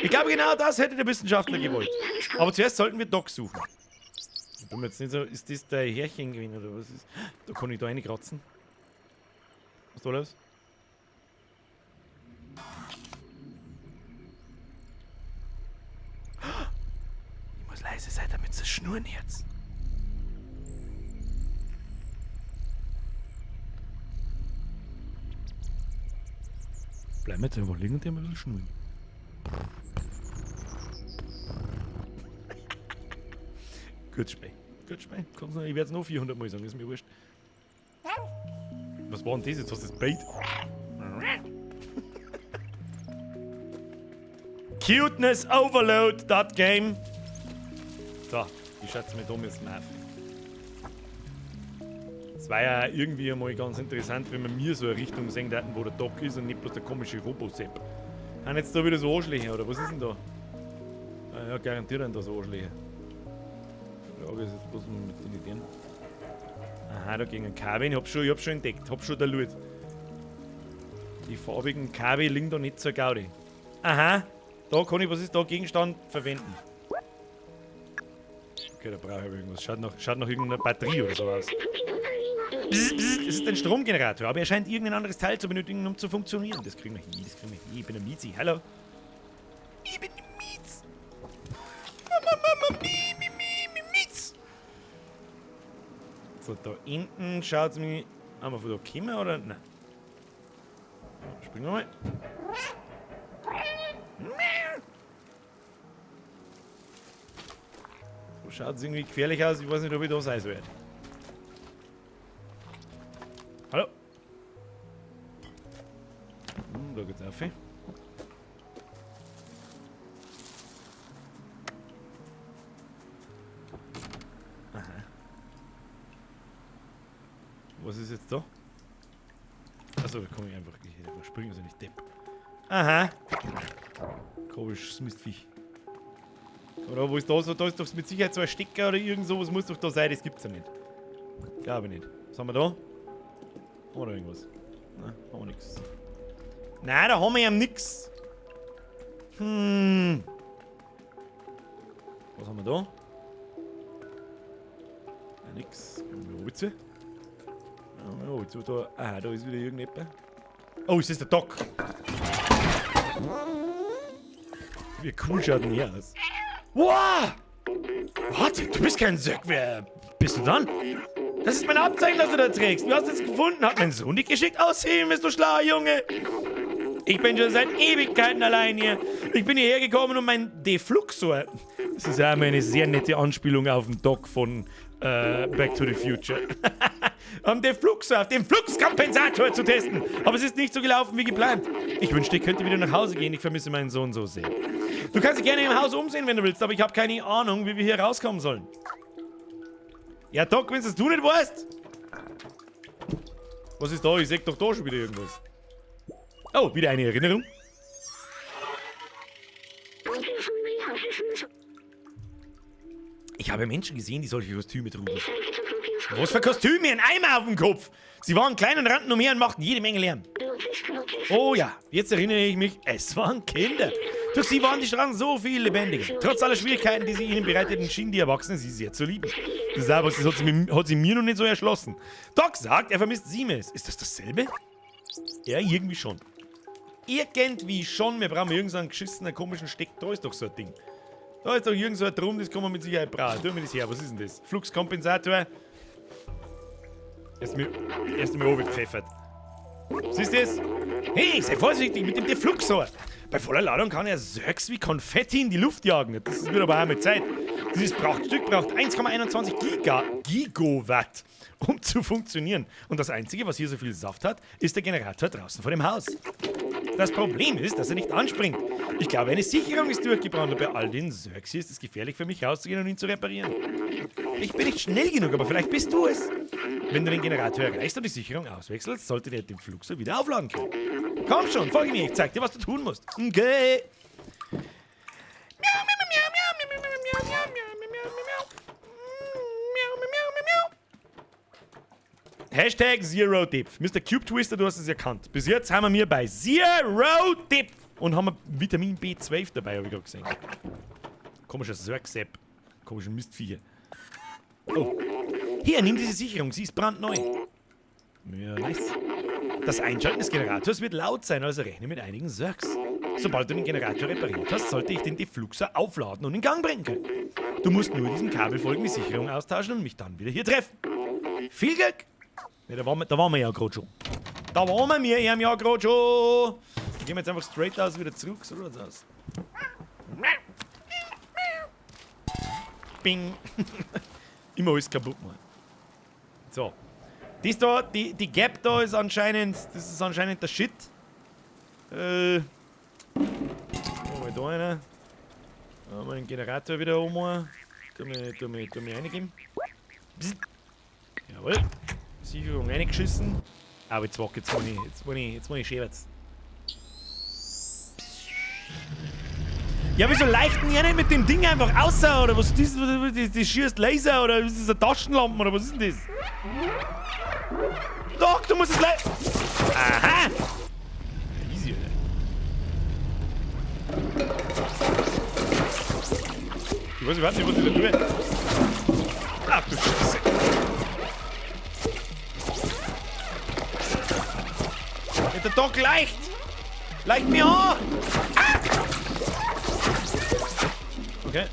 Ich glaube, genau das hätte der Wissenschaftler gewollt. Aber zuerst sollten wir Doc suchen. Ich bin mir jetzt nicht so, ist das der Härchen gewesen oder was ist? Da kann ich da reinkratzen. Was ist da los? Ich muss leise sein, damit sie schnurren jetzt. Bleiben wir jetzt einfach liegen und die ein bisschen schnurren. Gut, Spiel. Gut, Spiel. Komm's noch, ich werde es noch 400 Mal sagen, ist mir wurscht. Was war denn das jetzt? Was ist das Bait? Cuteness Overload, that game. So, ich schätze mir da müssen wir auf. Es war ja irgendwie einmal ganz interessant, wenn man mir so eine Richtung sehen hätten, wo der Doc ist und nicht bloß der komische Robo-Sepp. Haben jetzt da wieder so Arschlöcher, oder was ist denn da? Ah ja, garantiert sind da so Arschlöcher. Die Frage ist jetzt bloß mit den Ideen. Aha, da ging ein Kabel. Ich hab schon entdeckt, hab schon der Loot. Die farbigen Kabel liegen da nicht zur Gaudi. Aha, da kann ich, was ist da, Gegenstand verwenden. Okay, da brauche ich irgendwas. Schaut nach irgendeiner Batterie oder sowas. Bzz, bzz, das ist ein Stromgenerator, aber er scheint irgendein anderes Teil zu benötigen, um zu funktionieren. Das kriegen wir hin, das kriegen wir hin. Ich bin ein Miezi. Hallo. Ich bin ein Miez. Mama, Mama, mi, mi, mi, mi, Miez. So, da hinten schaut's mich. Haben wir von da gekommen oder? Nein. Springen wir mal. So schaut's irgendwie gefährlich aus. Ich weiß nicht, ob ich da sein soll. Hallo? Da geht's auf. Aha. Was ist jetzt da? Achso, da komme ich einfach. Ich hätte einfach springen, also nicht Depp. Aha. Komisches Mistviech. Oder wo ist da so? Da ist doch mit Sicherheit so ein Stecker oder irgend sowas muss doch da sein, das gibt's ja nicht. Glaube ich nicht. Was haben wir da? Haben wir da irgendwas? Nein, haben wir nix. Nein, da haben wir ja nix. Was haben wir da? Ja, nix. Gehen wir runter. Ja, jetzt da. Ah, da ist wieder irgendetwas. Oh, ist das der Doc? Wie cool schaut denn hier aus? Wow! Warte, du bist kein Söck. Wer bist du dann? Das ist mein Abzeichen, das du da trägst. Du hast es gefunden. Hat mein Sohn dich geschickt? Ausheben, bist du schlau, Junge. Ich bin schon seit Ewigkeiten allein hier. Ich bin hierher gekommen, um mein Defluxor. Das ist ja eine sehr nette Anspielung auf den Doc von Back to the Future. Am Defluxor, auf dem Fluxkompensator zu testen. Aber es ist nicht so gelaufen wie geplant. Ich wünschte, ich könnte wieder nach Hause gehen. Ich vermisse meinen Sohn so sehr. Du kannst dich gerne im Haus umsehen, wenn du willst, aber ich habe keine Ahnung, wie wir hier rauskommen sollen. Ja, Doc, wenn es du nicht weißt. Was ist da? Ich seh doch da schon wieder irgendwas. Oh, wieder eine Erinnerung. Ich habe Menschen gesehen, die solche Kostüme trugen. Was für Kostüme? Ein Eimer auf dem Kopf! Sie waren klein und rannten umher und machten jede Menge Lärm. Oh ja, jetzt erinnere ich mich, es waren Kinder. Durch sie waren die Straßen so viel lebendiger. Trotz aller Schwierigkeiten, die sie ihnen bereiteten, schienen die Erwachsenen sie sehr zu lieben. Das ist aber, das hat sie mir noch nicht so erschlossen. Doc sagt, er vermisst Siemens. Ist das dasselbe? Ja, irgendwie schon. Irgendwie schon. Wir brauchen irgendeinen geschissenen, komischen Steck. Da ist doch so ein Ding. Da ist doch irgend so ein Drum, das kann man mit Sicherheit brauchen. Tu mir das her. Was ist denn das? Fluxkompensator. Erst mal runtergepfeffert. Was ist das? Hey, sei vorsichtig mit dem Defluxor. Bei voller Ladung kann er Zergs wie Konfetti in die Luft jagen. Das wird aber auch mit Zeit. Dieses Prachtstück braucht 1,21 Gigawatt, um zu funktionieren. Und das Einzige, was hier so viel Saft hat, ist der Generator draußen vor dem Haus. Das Problem ist, dass er nicht anspringt. Ich glaube, eine Sicherung ist durchgebrannt und bei all den Zergs hier ist es gefährlich für mich, rauszugehen und ihn zu reparieren. Ich bin nicht schnell genug, aber vielleicht bist du es. Wenn du den Generator erreichst und die Sicherung auswechselst, sollte der den Fluxor wieder aufladen können. Komm schon, folge mir, ich zeig dir, was du tun musst. Okay. Hashtag Zero Depth. Mr. Cube Twister, du hast es erkannt. Bis jetzt haben wir mir bei Zero Depth und haben wir Vitamin B12 dabei, habe ich gerade gesehen. Komischer Zerg-Sepp. Komischer Mistviecher. Oh. Hier, nimm diese Sicherung, sie ist brandneu. Ja, nice. Das Einschalten des Generators wird laut sein, also rechne mit einigen Zergs. Sobald du den Generator repariert hast, sollte ich den Defluxor aufladen und in Gang bringen können. Du musst nur diesem Kabel folgen, die Sicherung austauschen und mich dann wieder hier treffen. Viel Glück! Ja, da waren wir ja gerade schon. Da waren wir ja gerade schon. Dann gehen wir jetzt einfach straight aus wieder zurück. So schaut's aus. Bing. Immer alles kaputt machen. So. Das da, die Gap da ist anscheinend, das ist anscheinend der Shit. Mal da einer. Da haben wir den Generator wieder um. Tu mir reingeben. Psst. Jawohl. Sicherung reingeschissen. Aber jetzt wack, jetzt muss ich schäbert's. Ja, wieso leichten die nicht mit dem Ding einfach außer? Oder was ist das? Das schießt Laser oder ist das eine Taschenlampe oder was ist denn das? Doch, du musst es Aha! Easy, oder? Ich weiß überhaupt nicht, was ich da tue. Ach du Scheiße. Der Doc leicht! Leicht mir an! Ah! Okay.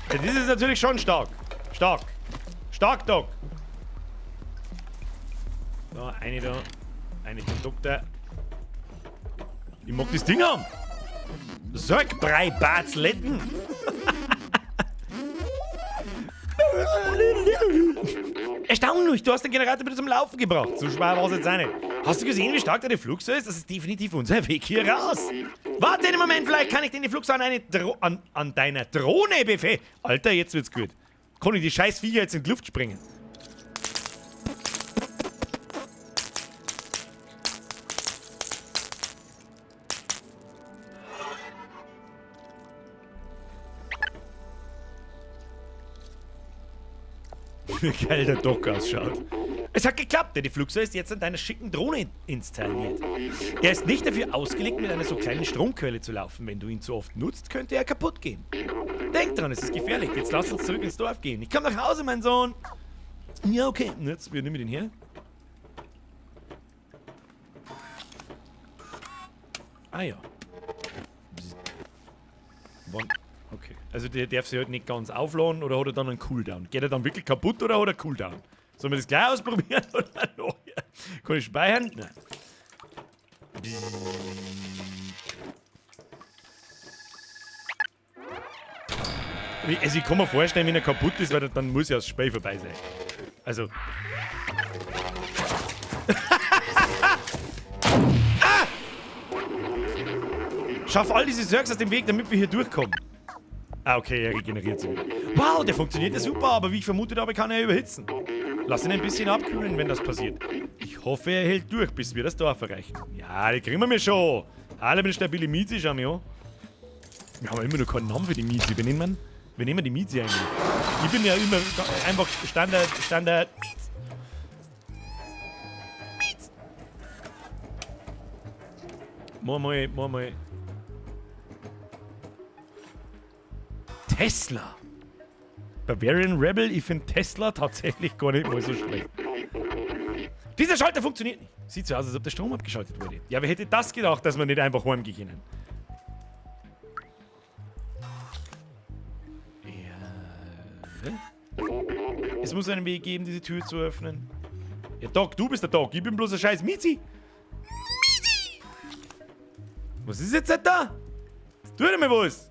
Das ist natürlich schon stark. Stark. Stark, Doc. Da, eine da. Eine zum Doktor. Ich mag das Ding haben. Sorgbrei Batzletten. Erstaunlich, du hast den Generator wieder zum Laufen gebracht. So schwer war es jetzt auch nicht. Hast du gesehen, wie stark der Fluxo ist? Das ist definitiv unser Weg hier raus. Warte einen Moment, vielleicht kann ich den Fluxo an deiner Drohne befehlen. Alter, jetzt wird's gut. Kann ich die scheiß Viecher jetzt in die Luft springen? Wie geil der Doc ausschaut. Es hat geklappt, denn die Fluxo ist jetzt an deiner schicken Drohne installiert. Er ist nicht dafür ausgelegt, mit einer so kleinen Stromquelle zu laufen. Wenn du ihn zu oft nutzt, könnte er kaputt gehen. Denk dran, es ist gefährlich. Jetzt lass uns zurück ins Dorf gehen. Ich komm nach Hause, mein Sohn. Ja, okay. Und jetzt, wir nehmen den her. Ah ja. Wann? Okay. Also der darf sich halt nicht ganz aufladen oder hat er dann einen Cooldown? Geht er dann wirklich kaputt oder hat er Cooldown? Sollen wir das gleich ausprobieren oder noch? Kann ich speichern? Nein. Also ich kann mir vorstellen, wenn er kaputt ist, weil dann muss ja das Spiel vorbei sein. Also. Ah! Schaff all diese Zergs aus dem Weg, damit wir hier durchkommen. Ah, okay, er regeneriert sich wieder. Wow, der funktioniert ja super, aber wie ich vermutet habe, kann er überhitzen. Lass ihn ein bisschen abkühlen, wenn das passiert. Ich hoffe, er hält durch, bis wir das Dorf erreichen. Ja, die kriegen wir mir schon. Alle mit stabile Miezi, schau mir an. Wir haben immer noch keinen Namen für die Miezi. Wer nehmen die Miezi eigentlich? Ich bin ja immer einfach Standard Miez. Miez. Mach mal. Tesla. Bavarian Rebel, ich find Tesla tatsächlich gar nicht mal so schlecht. Dieser Schalter funktioniert nicht. Sieht so aus, als ob der Strom abgeschaltet wurde. Ja, wer hätte das gedacht, dass wir nicht einfach heimgehen können? Ja. Es muss einen Weg geben, diese Tür zu öffnen. Ja, Doc, du bist der Doc. Ich bin bloß ein scheiß Miezi. Miezi! Was ist jetzt da? Jetzt tut er mir was.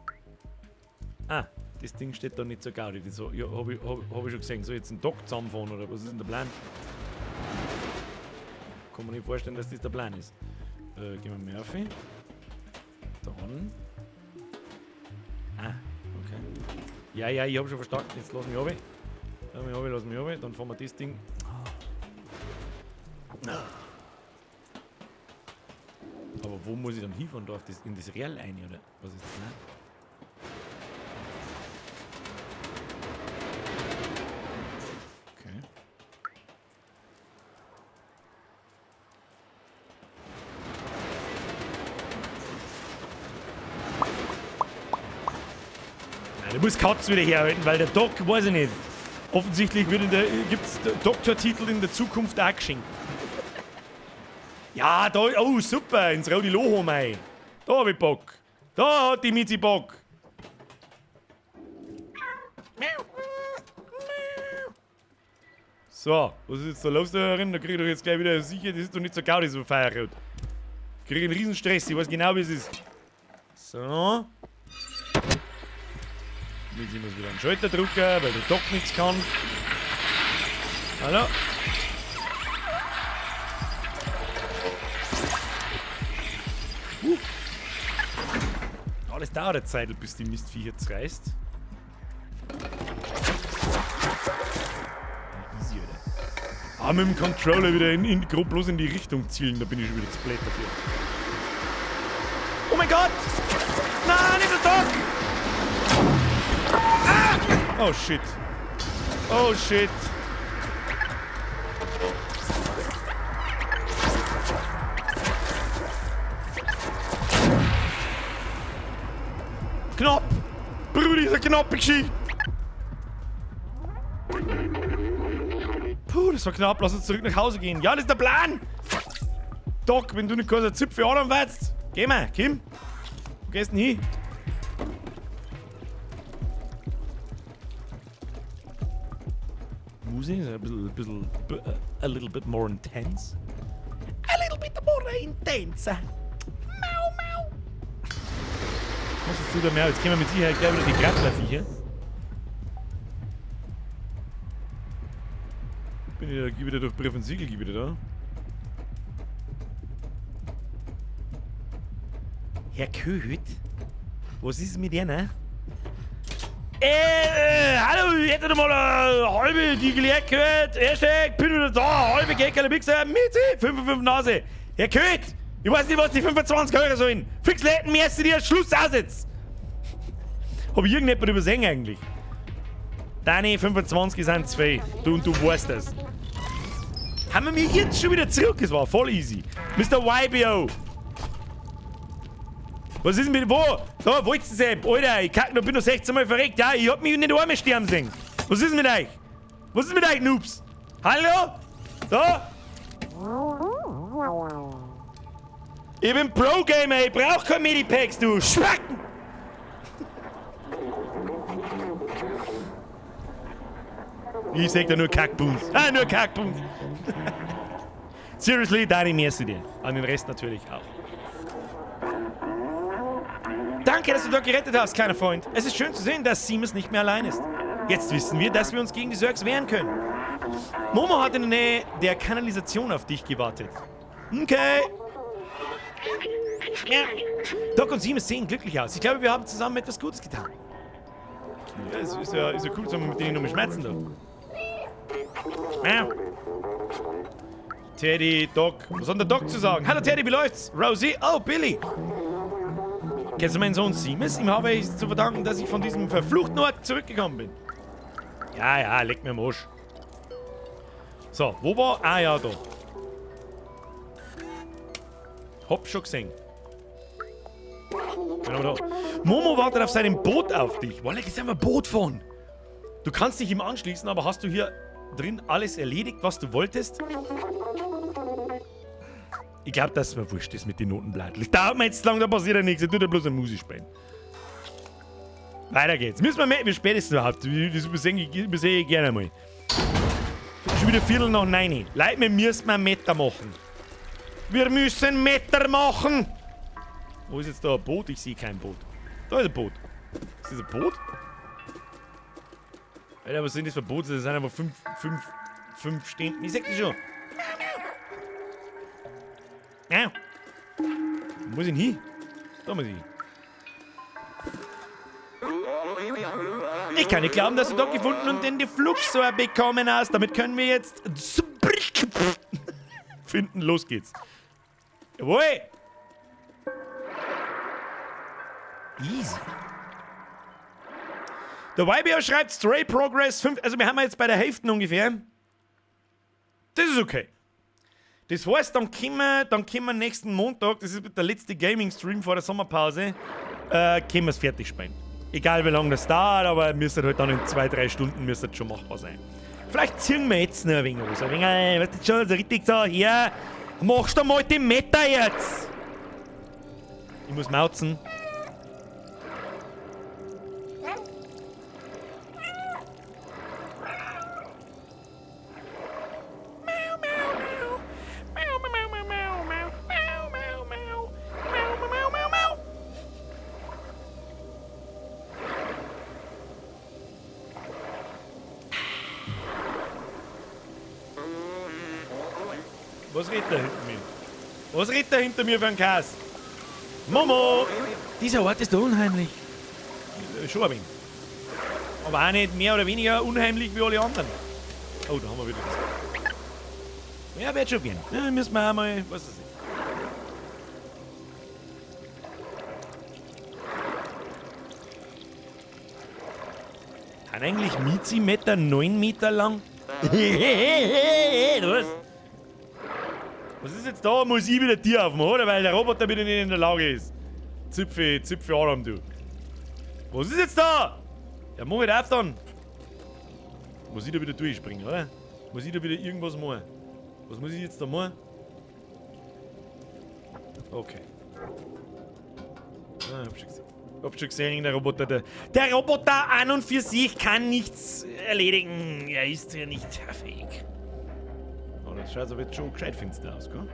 Ah, das Ding steht da nicht so gaudi. Das so, ja, hab ich schon gesehen. Soll ich jetzt einen Doc zusammenfahren oder was ist denn der Plan? Kann man nicht vorstellen, dass das der Plan ist. Gehen wir mal auf. Dann. Ah, okay. Ja, ja, ich hab schon verstanden. Jetzt lass mich runter. Lass mich runter, lass mich runter. Dann fahren wir das Ding. Aber wo muss ich dann hinfahren? Da auf das, in das Real rein, oder? Was ist das? Nein? Okay. Nein, du musst Katz wieder herhalten, weil der Doc, weiß ich nicht. Offensichtlich gibt es Doktortitel in der Zukunft auch geschenkt. Ja, da, oh super, ins Rodi Loho, mei. Da hab ich Bock. Da hat die Mizi Bock. So, was ist jetzt da los da drin? Da krieg ich doch jetzt gleich wieder sicher, das ist doch nicht so gaudi, so Feierrot. Krieg ich einen Riesenstress, ich weiß genau, wie es ist. So. Mizi muss wieder einen Schalter drücken, weil der Doc nichts kann. Hallo? Alles dauert eine Zeit, bis die Mistvieh jetzt reißt. Easy, oder? Ah, mit dem Controller wieder grob bloß in die Richtung zielen, da bin ich schon wieder zu blöd dafür. Oh mein Gott! Nein, nicht der Doc! Ah! Oh shit. Oh shit. Knapp! Bruder, diese knappe Geschichte! Puh, das war knapp. Lass uns zurück nach Hause gehen. Ja, das ist der Plan! Doc, wenn du nicht kurz eine Zipfel anwärts. Geh mal, Kim. Wo gehst denn hin? Musik ist ein bisschen, a little bit more intense. A little bit more intense. Mau, mau. Was ist du da mehr? Jetzt kennen wir mit Sicherheit gleich wieder die Grapplerviecher. Bin ich da, wieder durch Brief und Siegel wieder da. Herr Köhüt? Was ist mit dir, Hallo, ich hätte noch mal eine halbe, die geleert gehört. Hashtag, bin wieder da, halbe Geckerle Mixer, mit 5,5 Nase. Herr Köhüt, ich weiß nicht, was die 25 Euro sollen. Fix Läden, mir erst dir Schluss aus jetzt. Hab ich irgendjemand übersehen eigentlich? Deine 25 sind zu viel. Du und du weißt das. Haben wir mich jetzt schon wieder zurück? Es war voll easy. Mr. YBO. Was ist denn mit wo? Da, Wolzensepp, Alter, ich kack noch, bin noch 16 Mal verreckt. Ja, ich hab mich nicht einmal sterben sehen. Was ist mit euch? Was ist mit euch, Noobs? Hallo? Da? Ich bin Pro-Gamer, ich brauch kein Medipacks, du Schwacken! Ich sag da nur Kackboons. Ah, nur Kackboons. Seriously, Dani, merci dir. An den Rest natürlich auch. Danke, dass du dort gerettet hast, kleiner Freund. Es ist schön zu sehen, dass Seamus nicht mehr allein ist. Jetzt wissen wir, dass wir uns gegen die Zergs wehren können. Momo hat in der Nähe der Kanalisation auf dich gewartet. Okay. Ja. Doc und Seamus sehen glücklich aus. Ich glaube, wir haben zusammen etwas Gutes getan. Ja, es ist ja cool, zusammen mit denen nur schmerzen da. Ja. Teddy, Doc. Was hat der Doc zu sagen? Hallo Teddy, wie läuft's? Rosie? Oh, Billy. Kennst du meinen Sohn Seamus? Ihm habe ich zu verdanken, dass ich von diesem verfluchten Ort zurückgekommen bin. Ja, ja, leck mir am Arsch. So, wo war... Ah ja, da. Hab schon gesehen. Genau da. Momo wartet auf seinem Boot auf dich. Wolle, jetzt haben wir ein Boot fahren. Du kannst dich ihm anschließen, aber hast du hier drin alles erledigt, was du wolltest? Ich glaube, dass es mir wurscht ist mit den Notenblattl. Das dauert mir jetzt lang, da passiert ja nichts. Ich tue da bloß eine Musik spielen. Weiter geht's. Müssen wir mehr, wie spät ist es überhaupt? Das übersehe ich gerne mal. Schon wieder 9:15. Leute, wir müssen Meter machen. Wir müssen Meter machen! Wo ist jetzt da ein Boot? Ich sehe kein Boot. Da ist ein Boot. Ist das ein Boot? Alter, was sind das für Boote? Das sind einfach fünf Stehen. Ich sag das schon. Ja. Wo muss ich denn hin? Da muss ich hin. Ich kann nicht glauben, dass du Doc gefunden und den Defluxor bekommen hast. Damit können wir jetzt finden. Los geht's. Jawohl! Easy. Der YBO schreibt Stray Progress 5. Also wir haben jetzt bei der Hälfte ungefähr. Das ist okay. Das heißt, dann kommen wir nächsten Montag, das ist der letzte Gaming-Stream vor der Sommerpause, können wir es fertig spielen. Egal wie lange das dauert, aber müsste halt dann in 2-3 Stunden müsste das schon machbar sein. Vielleicht ziehen wir jetzt noch ein wenig aus. Ein wenig, weißt du schon, so richtig so, hier, machst du mal den Meter jetzt! Ich muss mauzen. Was redet da hinter mir? Was redet da hinter mir für ein Kass? Momo! Dieser Ort ist unheimlich. Schon ein wenig. Aber auch nicht mehr oder weniger unheimlich wie alle anderen. Oh, da haben wir wieder das. Ja, wird schon gehen. Ja, müssen wir auch mal. Was ist das? Hat eigentlich Mizi-Meter 9 Meter lang? Was? Was ist jetzt da? Muss ich wieder Tier aufmachen, oder? Weil der Roboter wieder nicht in der Lage ist. Zipfe, Zipfe Alarm, du. Was ist jetzt da? Ja, mach halt auf dann. Muss ich da wieder durchspringen, oder? Muss ich da wieder irgendwas machen? Was muss ich jetzt da machen? Okay. Ah, hab schon gesehen. Hab schon gesehen, der Roboter. Der Roboter an und für sich kann nichts erledigen. Er ist ja nicht fähig. Oh, das schaut aber jetzt schon gescheit finster aus, gell?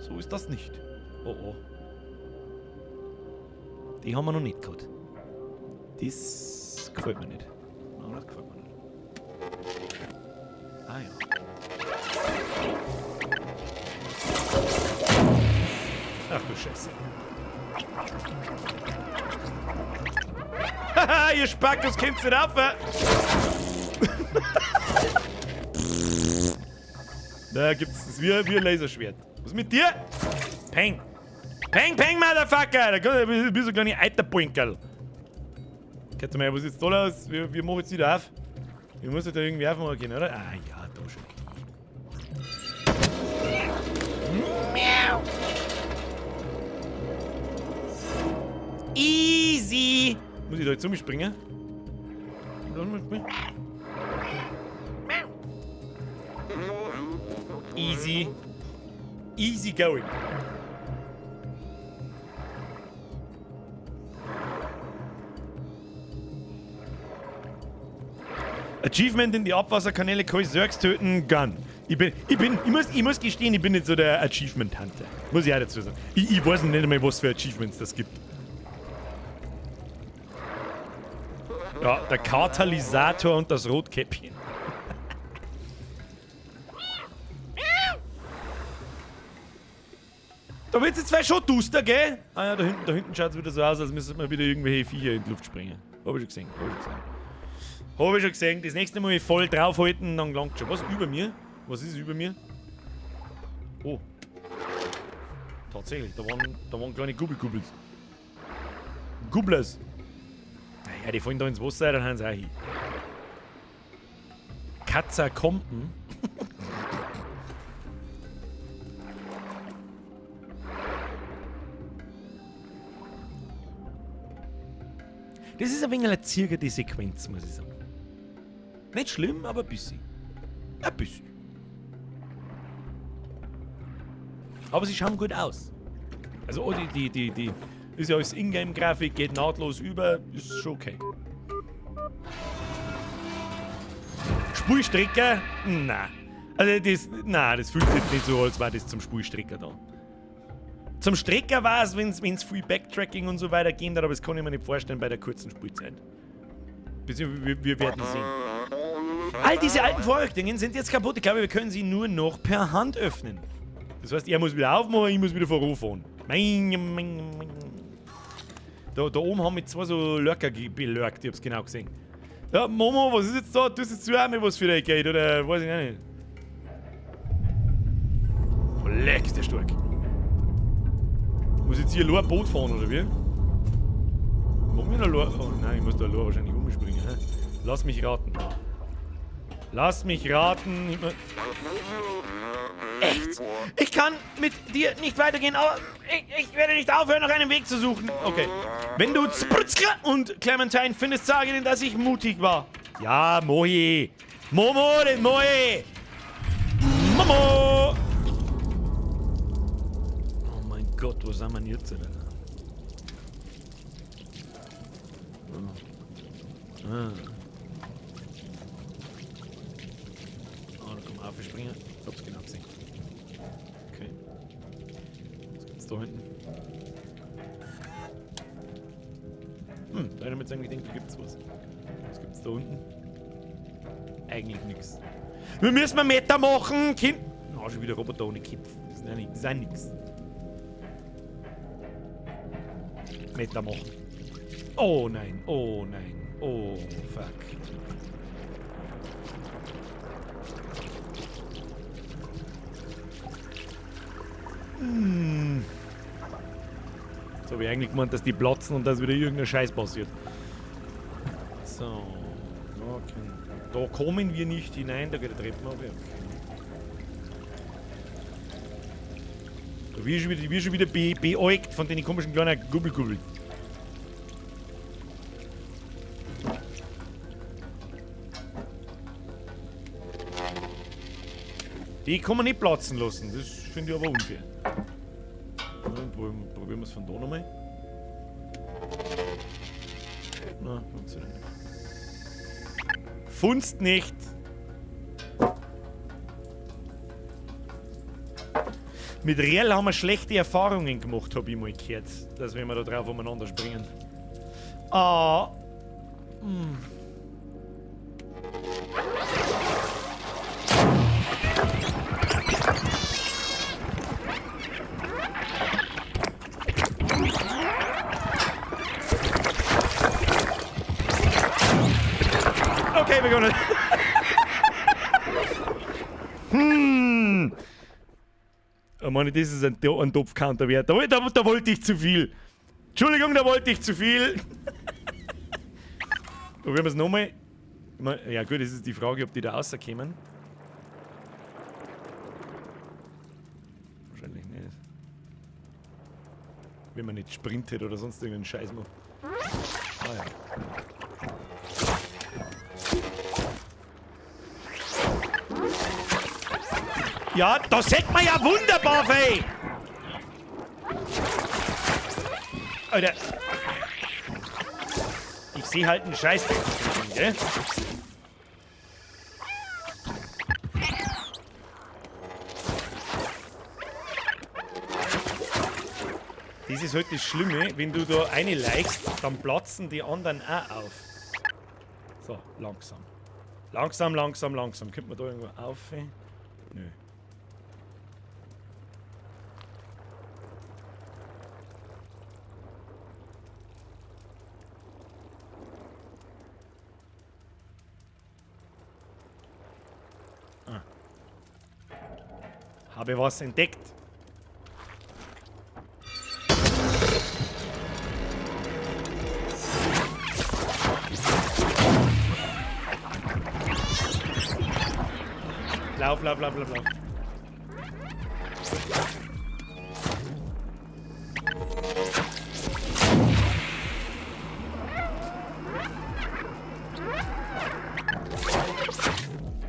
So ist das nicht. Oh oh. Die haben wir noch nicht gehabt. Das gefällt mir nicht. Oh, das gefällt mir nicht. Ah ja. Ach du Scheiße. Haha, ihr Spackos kommt nicht auf! Da gibt's das wie ein Laserschwert. Was ist mit dir? Peng! Peng, peng, Motherfucker! Da kommt wie so ein kleiner Eiterpoinkerl. Könnt ihr mal, was ist jetzt da los? Wir machen jetzt wieder auf. Wir müssen da irgendwie aufmachen können, oder? Ah ja, da schon. Miau. Easy! Muss ich da jetzt umspringen? Easy. Easy going. Achievement in die Abwasserkanäle kann ich Zergs töten, Gun. Ich muss gestehen, ich bin nicht so der Achievement-Hunter. Muss ich auch dazu sagen. Ich weiß nicht einmal, was für Achievements das gibt. Ja, der Katalysator und das Rotkäppchen. Da wird's jetzt zwar schon duster, gell? Ah ja, da hinten schaut's wieder so aus, als müsste man wieder irgendwelche Viecher in die Luft springen. Hab ich schon gesehen, hab ich schon gesehen. Hab ich schon gesehen. Das nächste Mal voll draufhalten, dann langt schon. Was? Über mir? Was ist über mir? Oh. Tatsächlich, da waren kleine Gubbelgubbels. Gubblers. Naja, die fallen da ins Wasser, dann haben sie auch hin. Katzakomben. Das ist ein wenig eine zirkerte Sequenz, muss ich sagen. Nicht schlimm, aber ein bisschen. Ein bisschen. Aber sie schauen gut aus. Also, oh, die ist ja alles Ingame-Grafik, geht nahtlos über, ist schon okay. Spulstrecker? Nein. Also das, nein, das fühlt sich jetzt nicht so, als war das zum Spulstrecker da. Zum Strecker war es, wenn's viel Backtracking und so weiter gehen hat, aber das kann ich mir nicht vorstellen bei der kurzen Spielzeit. Beziehungsweise wir werden sehen. All diese alten Vorrichtungen sind jetzt kaputt. Ich glaube, wir können sie nur noch per Hand öffnen. Das heißt, er muss wieder aufmachen, ich muss wieder voranfahren. Mein. Da oben haben wir zwei so Lurker belurkt, ich hab's genau gesehen. Ja, Momo, was ist jetzt da? Du jetzt zu auch was für dich geht, oder weiß ich auch nicht. Oh, leck, ist der stark. Muss ich jetzt hier allein ein Boot fahren, oder wie? Machen wir da allein? Oh nein, ich muss da allein wahrscheinlich umspringen. Hä? Lass mich raten. Lass mich raten. Echt? Ich kann mit dir nicht weitergehen, aber ich werde nicht aufhören, nach einem Weg zu suchen. Okay. Wenn du Spritzka und Clementine findest, sage ihnen, dass ich mutig war. Ja, Mohi. Momo, den Mohi. Momo. Oh mein Gott, wo sind wir denn jetzt? Alter? Oh. Ah. Oh, da kann man aufspringen. Ich hab's genau gesehen. Okay. Was gibt's da hinten? Da hätte ich mir jetzt eigentlich gedacht, da gibt's was. Was gibt's da unten? Eigentlich nix. Wir müssen mal Meter machen, Kind! Oh, schon wieder Roboter ohne Kipf. Das ist ja nix. Das ist auch nix. Meter machen. Oh nein, oh nein, oh fuck. So hab ich eigentlich gemeint, dass die platzen und dass wieder irgendein Scheiß passiert. So. Okay. Da kommen wir nicht hinein, da geht der Treppen auf. Okay. Da wird schon wieder beäugt von den komischen kleinen Gubbelgubbel. Die kann man nicht platzen lassen. Das finde ich aber unfair. Dann probieren wir es von da nochmal. Na, funktioniert nicht. Funzt nicht! Mit Real haben wir schlechte Erfahrungen gemacht, habe ich mal gehört. Dass wenn wir da drauf umeinander springen. Ah. Hm. Okay, we're gonna. Ich meine, das ist ein Topf-Counter wert. Da wollte ich zu viel. Entschuldigung, da wollte ich zu viel. Probieren wir es nochmal. Ja gut, das ist die Frage, ob die da rauskommen. Wahrscheinlich nicht. Wenn man nicht sprintet oder sonst irgendeinen Scheiß macht. Ah ja. Ja, da sieht man ja wunderbar, Fey! Alter. Ich sehe halt einen Scheiß, gell? Das ist halt das Schlimme, wenn du da eine likest, dann platzen die anderen auch auf. So, langsam. Langsam, langsam, langsam. Kommt man da irgendwo auf? Nö. Ah. Habe was entdeckt. Lauf, lauf, lauf, lauf, lauf.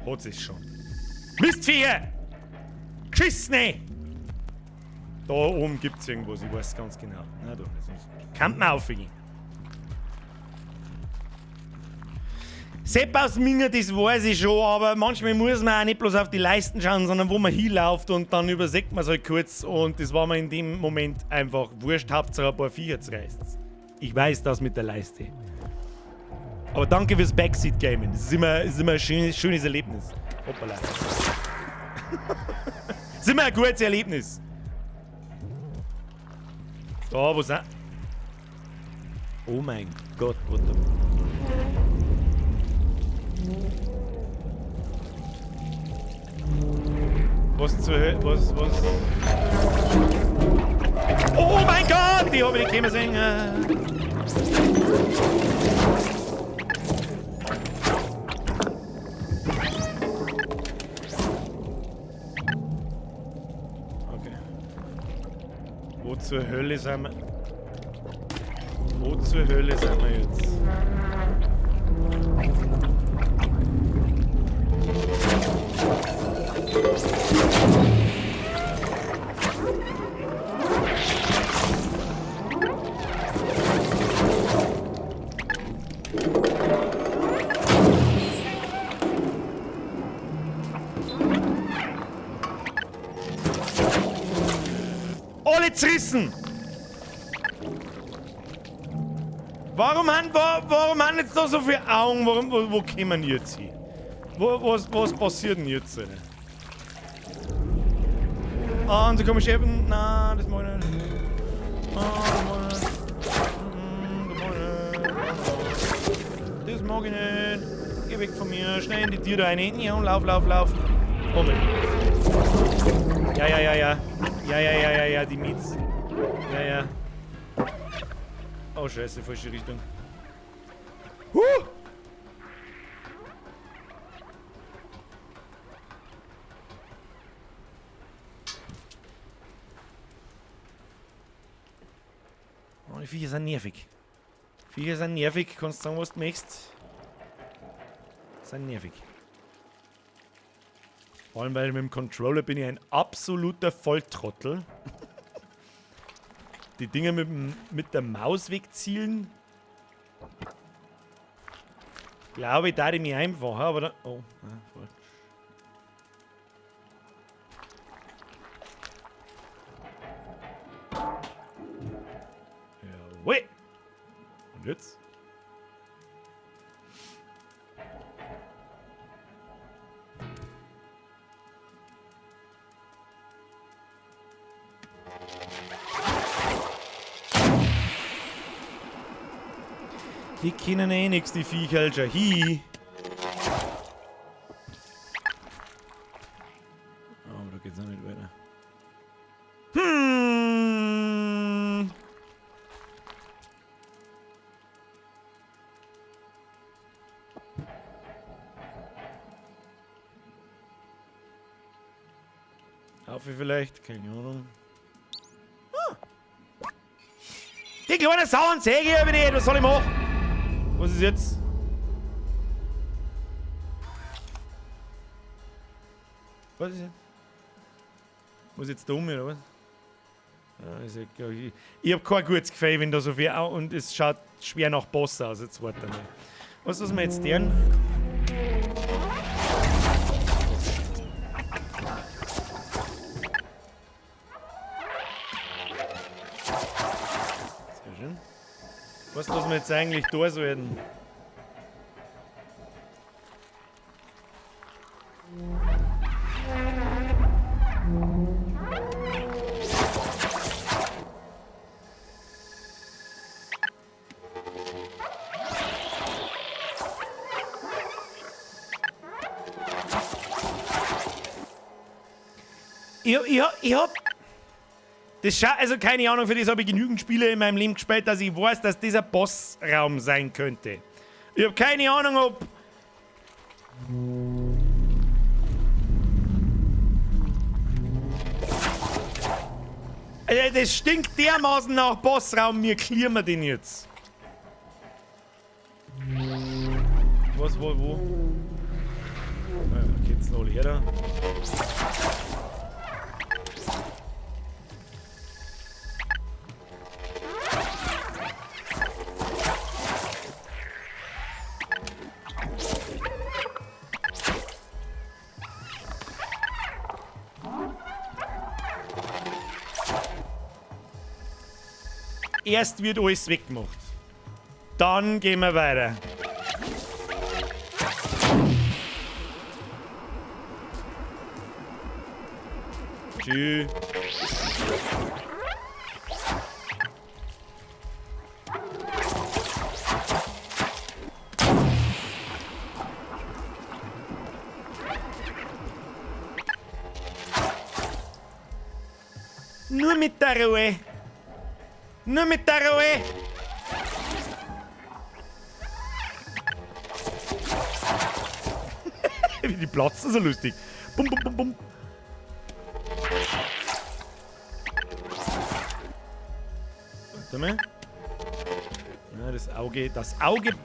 Hat sich schon. Mistviecher! Geschissene! Da oben gibt's irgendwas, ich weiß ganz genau. Na, da, sonst kann man aufgehen. Sepp aus Minger, das weiß ich schon, aber manchmal muss man auch nicht bloß auf die Leisten schauen, sondern wo man hinläuft und dann übersieht man es halt kurz und das war mir in dem Moment einfach wurscht, Hauptsache ein paar Viecher zerreißt. Ich weiß das mit der Leiste. Aber danke fürs Backseat Gaming, das ist immer ein schönes Erlebnis. Hoppala. Das ist immer ein gutes Erlebnis. Da, wo sind... Oh mein Gott, what the... Was zur Hölle? Was? Oh mein Gott! Die habe ich nicht kommen sehen. Okay. Wo zur Hölle sind wir? Wo zur Hölle sind wir jetzt? Alle zerrissen! Warum haben jetzt da so viele Augen? Wo kommen die jetzt hin? Was passiert denn jetzt? Ah, und so komme ich eben. Nein, das mag ich nicht. Ah, das mag ich nicht. Das mag ich nicht. Geh weg von mir. Schnell in die Tür da rein. Ja, lauf, lauf, lauf. Moment. Ja, ja, ja, ja. Ja, ja, ja, ja, ja, die Miets. Ja, ja. Oh, scheiße, falsche Richtung. Huh! Oh, die Viecher sind nervig. Viecher sind nervig, kannst sagen, was du möchtest. Sind nervig. Vor allem, weil mit dem Controller bin ich ein absoluter Volltrottel. Die Dinger mit der Maus wegzielen. Glaube ich, da ich mich einfacher, aber dann. Oh, ja, falsch. Jawohl. Und jetzt? Die kennen eh nix, die Viecher, schon hi. Aber da geht's noch nicht weiter. Auf vielleicht? Keine Ahnung. Ah. Die kleine Sauern säge ich aber nicht. Was soll ich machen? Was ist jetzt? Was ist jetzt? Muss ich jetzt da um, oder was? Ja, ist ja, glaub ich, ich hab kein gutes Gefühl, wenn da so viel und es schaut schwer nach Boss aus. Jetzt warte mal. Was muss man jetzt tun? Sehr schön. Was muss man jetzt eigentlich da sollten? Ich hab das also keine Ahnung, für das habe ich genügend Spiele in meinem Leben gespielt, dass ich weiß, dass dieser Bossraum sein könnte. Ich hab keine Ahnung, ob... Also, das stinkt dermaßen nach Bossraum, mir clearen wir den jetzt. Was, wo, wo? Ja, geht's noch alle her da. Erst wird alles weggemacht. Dann gehen wir weiter. Tschüss. Nur mit der Ruhe. Nur mit der Ruhe. Wie die platzen so lustig. Bum, bum, bum, bum. Warte mal. Ja, das Auge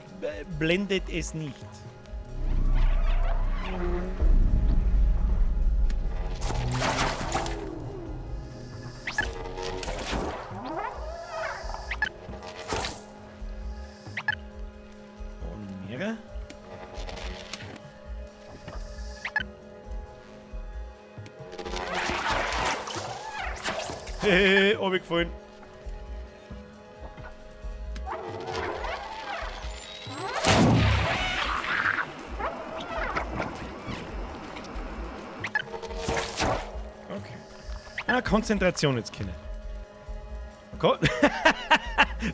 blendet es nicht. Hey, hab ich gefallen. Okay. Ah, Konzentration jetzt, Kinder.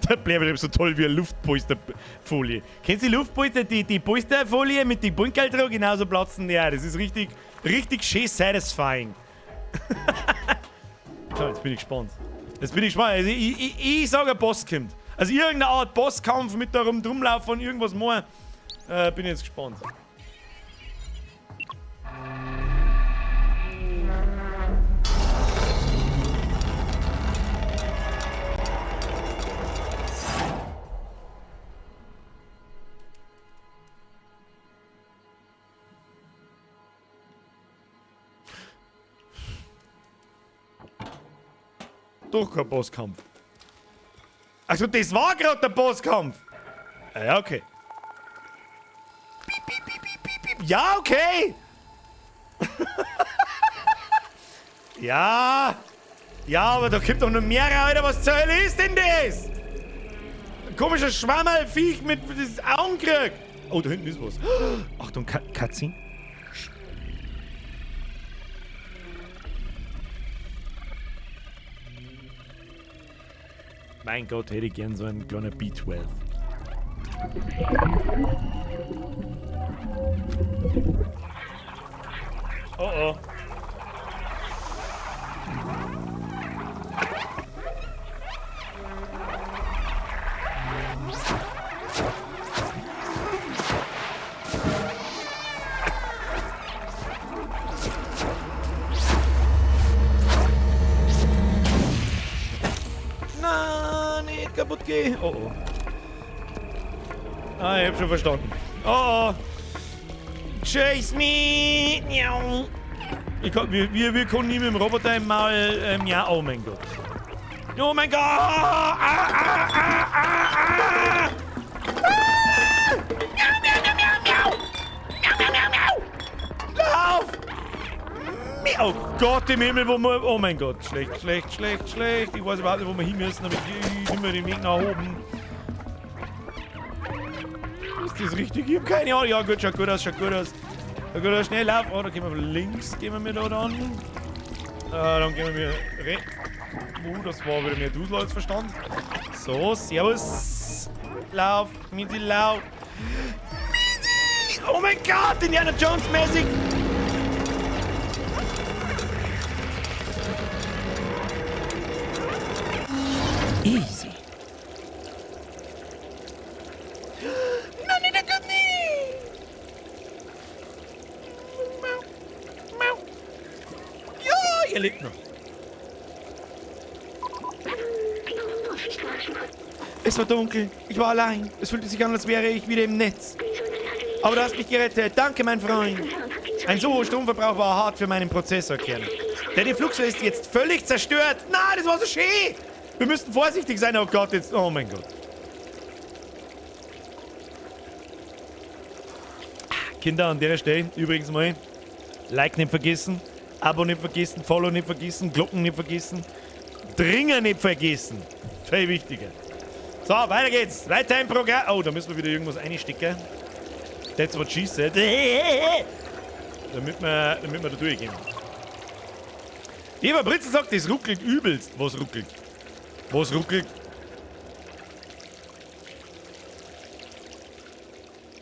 Der bleibt so toll wie eine Luftpolsterfolie. Kennst du die Luftpolster, die Polsterfolie mit dem Bunkerl drauf? Genauso platzen die auch. Das ist richtig, richtig schön satisfying. So, jetzt bin ich gespannt. Jetzt bin ich gespannt. Also ich sage, ein Boss kommt. Also irgendeine Art Bosskampf mit da rumlaufen und irgendwas mehr. Bin ich jetzt gespannt. Doch kein Bosskampf. Also das war gerade der Bosskampf. Ja, okay. Piep, piep, piep, piep, piep, piep. Ja, okay. Ja. Ja, aber da kommt doch noch mehr, Alter. Was zur Hölle ist denn das? Ein komischer Schwammerlviech mit das Augen kriegt. Oh, da hinten ist was. Achtung, Cutscene. Mein Gott, hätte ich gern so einen kleinen B12. Oh oh. Na, nicht kaputt gehen. Oh oh. Ah, ich hab schon verstanden. Oh oh. Chase me! Miau. Ich kann, wir können nie mit dem Roboter im Maul. Ja, oh mein Gott. Oh mein Gott! Ah, ah, ah, ah, ah, ah. Miau, miau, miau, miau, miau! Miau, miau, miau, miau! Lauf! Oh Gott im Himmel, wo wir... Oh mein Gott, schlecht, schlecht, schlecht, schlecht. Ich weiß überhaupt nicht, wo wir hin müssen, aber ich nehme den Weg nach oben. Ist das richtig? Ich hab keine Ahnung. Ja gut, schaut gut aus, schaut gut aus. Schaut gut aus, schnell lauf. Oh, da gehen wir links, gehen wir mit da dann. Dann gehen wir rechts. Oh, das war wieder mehr Dusel als Verstand. So, servus. Lauf, Misi, lauf. Misi! Oh mein Gott, Indiana Jones mäßig. Easy. Nein, nein, nein, nein. Ja, ihr lebt noch. Es war dunkel. Ich war allein. Es fühlte sich an, als wäre ich wieder im Netz. Aber du hast mich gerettet. Danke, mein Freund. Ein so hoher Stromverbrauch war hart für meinen Prozessorkern. Der Defluxor ist jetzt völlig zerstört. Nein, das war so schön. Wir müssten vorsichtig sein. Oh Gott, jetzt... Oh mein Gott. Kinder, an der Stelle übrigens mal Like nicht vergessen, Abo nicht vergessen, Follow nicht vergessen, Glocken nicht vergessen, Dringer nicht vergessen. Viel wichtiger. So, weiter geht's. Weiter im Programm. Oh, da müssen wir wieder irgendwas einstecken. That's what she said. Damit wir da durchgehen. Eva Britzel sagt, es ruckelt übelst. Was ruckelt? Was ruckelt?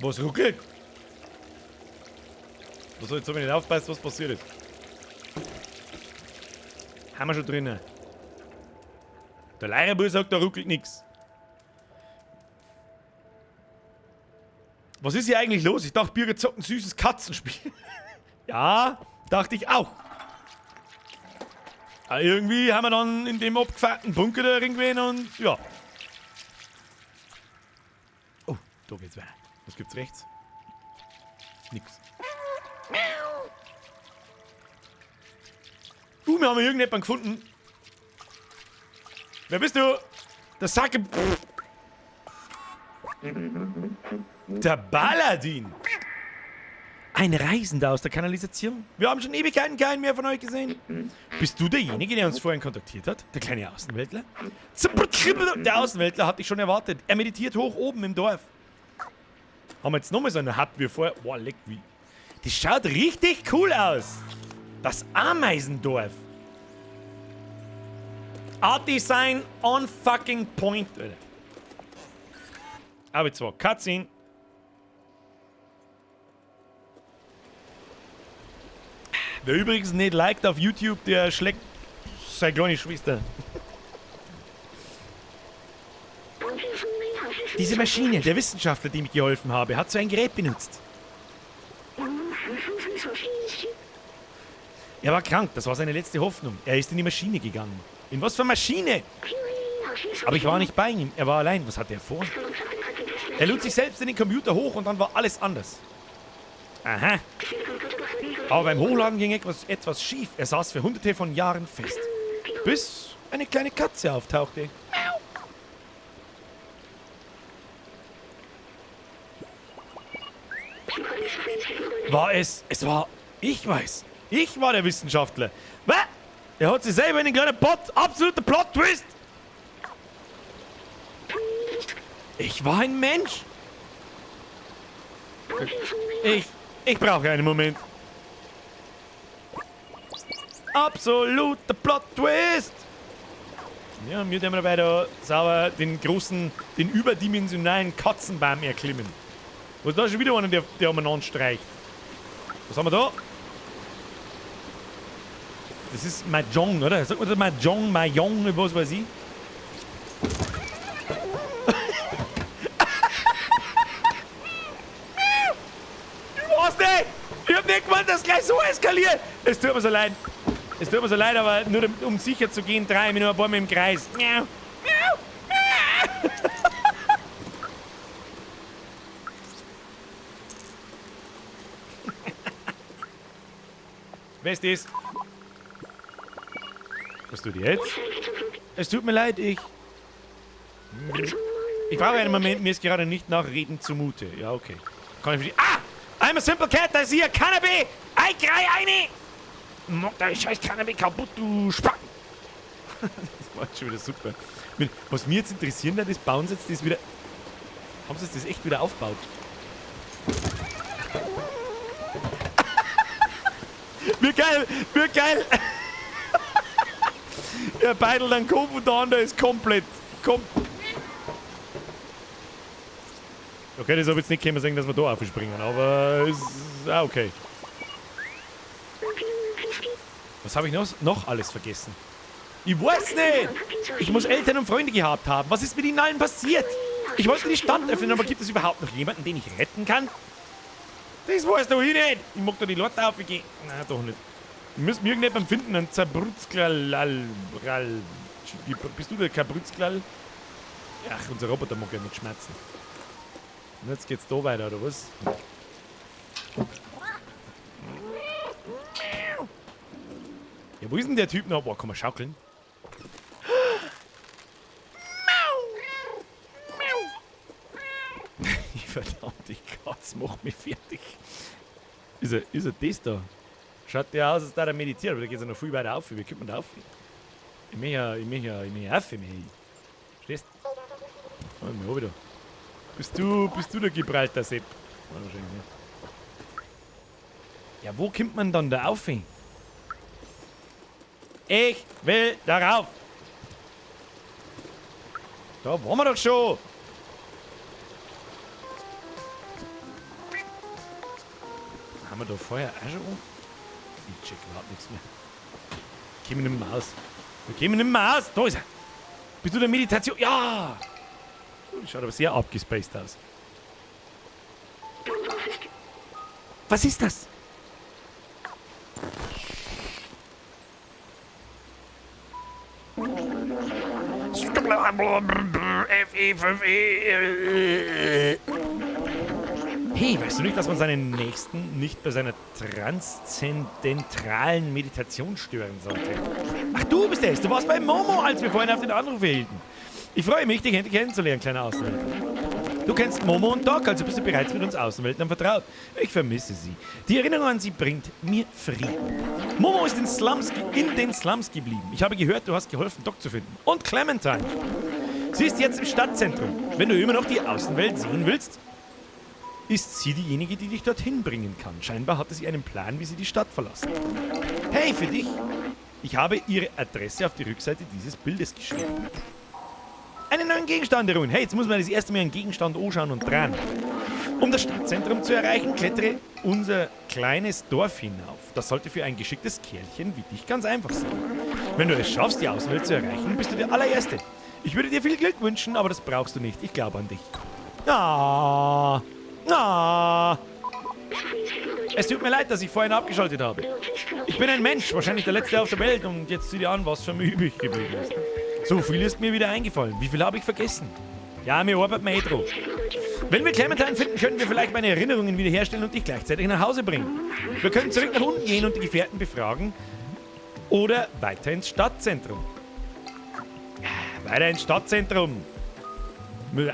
Was ruckelt? Was soll jetzt, wenn ich nicht aufpasst, was passiert ist? Haben wir schon drinnen. Der Leihrerbub sagt, da ruckelt nix. Was ist hier eigentlich los? Ich dachte, Birgit zockt ein süßes Katzenspiel. Ja, dachte ich auch. Aber irgendwie haben wir dann in dem abgefuckten Bunker da irgendwen und ja. Oh, da geht's weiter. Was gibt's rechts? Nix. Wir haben irgendjemanden gefunden. Wer bist du? Der Sacke. Der Baladin. Ein Reisender aus der Kanalisation. Wir haben schon Ewigkeiten keinen mehr von euch gesehen. Bist du derjenige, der uns vorhin kontaktiert hat? Der kleine Außenweltler? Der Außenweltler hat dich schon erwartet. Er meditiert hoch oben im Dorf. Haben wir jetzt nochmal so eine Hut wie vorher? Boah, leck wie. Das schaut richtig cool aus. Das Ameisendorf. Art Design on fucking point, Alter. Aber zwar Cutscene. Wer übrigens nicht liked auf YouTube, der schlägt seine kleine Schwester. Diese Maschine, der Wissenschaftler, dem ich geholfen habe, hat so ein Gerät benutzt. Er war krank, das war seine letzte Hoffnung. Er ist in die Maschine gegangen. In was für Maschine? Aber ich war nicht bei ihm, er war allein. Was hatte er vor? Er lud sich selbst in den Computer hoch und dann war alles anders. Aha. Aber beim Hochladen ging etwas schief. Er saß für hunderte von Jahren fest. Bis eine kleine Katze auftauchte. War es? Es war... Ich weiß. Ich war der Wissenschaftler. Was? Er hat sich selber in den kleinen Pot. Absoluter Plot-Twist. Ich war ein Mensch. Ich brauche einen Moment. Absoluter Plot-Twist. Ja, wir werden dabei da sauber den großen, den überdimensionalen Katzenbaum erklimmen. Was ist da schon wieder einer, der umeinander streicht? Was haben wir da? Das ist Mahjong, oder? Sagt man das Mahjong, Mahjong, was weiß ich? Ich weiß nicht! Ich hab nicht gewollt, dass es gleich so eskaliert! Es tut mir so leid. Es tut mir so leid, aber nur um sicher zu gehen, drehe ich mich nur ein paar Mal im Kreis. Miau, miau, miau. Wer ist das? Was tut ihr jetzt? Es tut mir leid, ich... Ich brauche einen Moment, mir ist gerade nicht nach Reden zumute. Ja, okay. Kann ich verstehen. Ah! I'm a simple cat, I see a canopy! I cry eine! Mach deine scheiß Cannabis kaputt, du Spacken! Das war jetzt schon wieder super. Was mir jetzt interessieren wird, ist, bauen sie jetzt das wieder... Haben sie jetzt das echt wieder aufgebaut? Wie geil! Wie geil! Der beidelt einen Kopf und der andere ist komplett... Okay, das habe ich jetzt nicht können sehen, dass wir da aufspringen, aber es ist auch okay. Was habe ich noch alles vergessen? Ich weiß nicht! Ich muss Eltern und Freunde gehabt haben. Was ist mit ihnen allen passiert? Ich wollte die Stadt öffnen, aber gibt es überhaupt noch jemanden, den ich retten kann? Das weiß doch ich nicht! Ich mag da die Leute aufgehen. Nein, doch nicht. Wir müssen irgendjemanden finden, einen Zerbrützklall. Bist du der Kabrützklall? Ach, unser Roboter mag ja nicht schmerzen. Und jetzt geht's da weiter, oder was? Ja, wo ist denn der Typ noch? Boah, kann man schaukeln? Die verdammte Katze macht mich fertig. Ist er das da? Schaut der aus, als da der meditiert, aber da geht's ja noch viel weiter auf. Wie kommt man da auf? Ich möchte auf, ich möchte. Verstehst du? Oh, ich wieder. Bist du der Gibraltar, Sepp? Nein, wahrscheinlich nicht. Ja, wo kommt man dann da auf? Ich will darauf! Da waren wir doch schon! Haben wir da vorher auch schon um? Ich check überhaupt nichts mehr. Wir kommen nicht mehr aus. Wir kommen nicht mehr aus! Da ist er! Bist du der Meditation? Ja! Das schaut aber sehr abgespaced aus. Was ist das? F, E, 5, E. Hey, weißt du nicht, dass man seinen Nächsten nicht bei seiner transzendentralen Meditation stören sollte? Ach, du bist es! Du warst bei Momo, als wir vorhin auf den Anruf erhielten. Ich freue mich, dich endlich kennenzulernen, kleiner Außenweltler. Du kennst Momo und Doc, also bist du bereits mit uns Außenweltlern vertraut. Ich vermisse sie. Die Erinnerung an sie bringt mir Frieden. Momo ist in den Slums geblieben. Ich habe gehört, du hast geholfen, Doc zu finden. Und Clementine. Sie ist jetzt im Stadtzentrum. Wenn du immer noch die Außenwelt sehen willst, ist sie diejenige, die dich dorthin bringen kann. Scheinbar hatte sie einen Plan, wie sie die Stadt verlassen. Hey, für dich! Ich habe ihre Adresse auf die Rückseite dieses Bildes geschrieben. Einen neuen Gegenstand errungen. Hey, jetzt muss man das erste Mal einen Gegenstand anschauen und dran. Um das Stadtzentrum zu erreichen, klettere unser kleines Dorf hinauf. Das sollte für ein geschicktes Kerlchen wie dich ganz einfach sein. Wenn du es schaffst, die Außenwelt zu erreichen, bist du der allererste. Ich würde dir viel Glück wünschen, aber das brauchst du nicht. Ich glaube an dich. Ah, ah. Es tut mir leid, dass ich vorhin abgeschaltet habe. Ich bin ein Mensch, wahrscheinlich der Letzte auf der Welt. Und jetzt sieh dir an, was von mir übrig geblieben ist. So viel ist mir wieder eingefallen. Wie viel habe ich vergessen? Ja, mir arbeitet mir eh drauf. Wenn wir Clementine finden, können wir vielleicht meine Erinnerungen wiederherstellen und dich gleichzeitig nach Hause bringen. Wir können zurück nach unten gehen und die Gefährten befragen. Oder weiter ins Stadtzentrum. Weiter ins Stadtzentrum.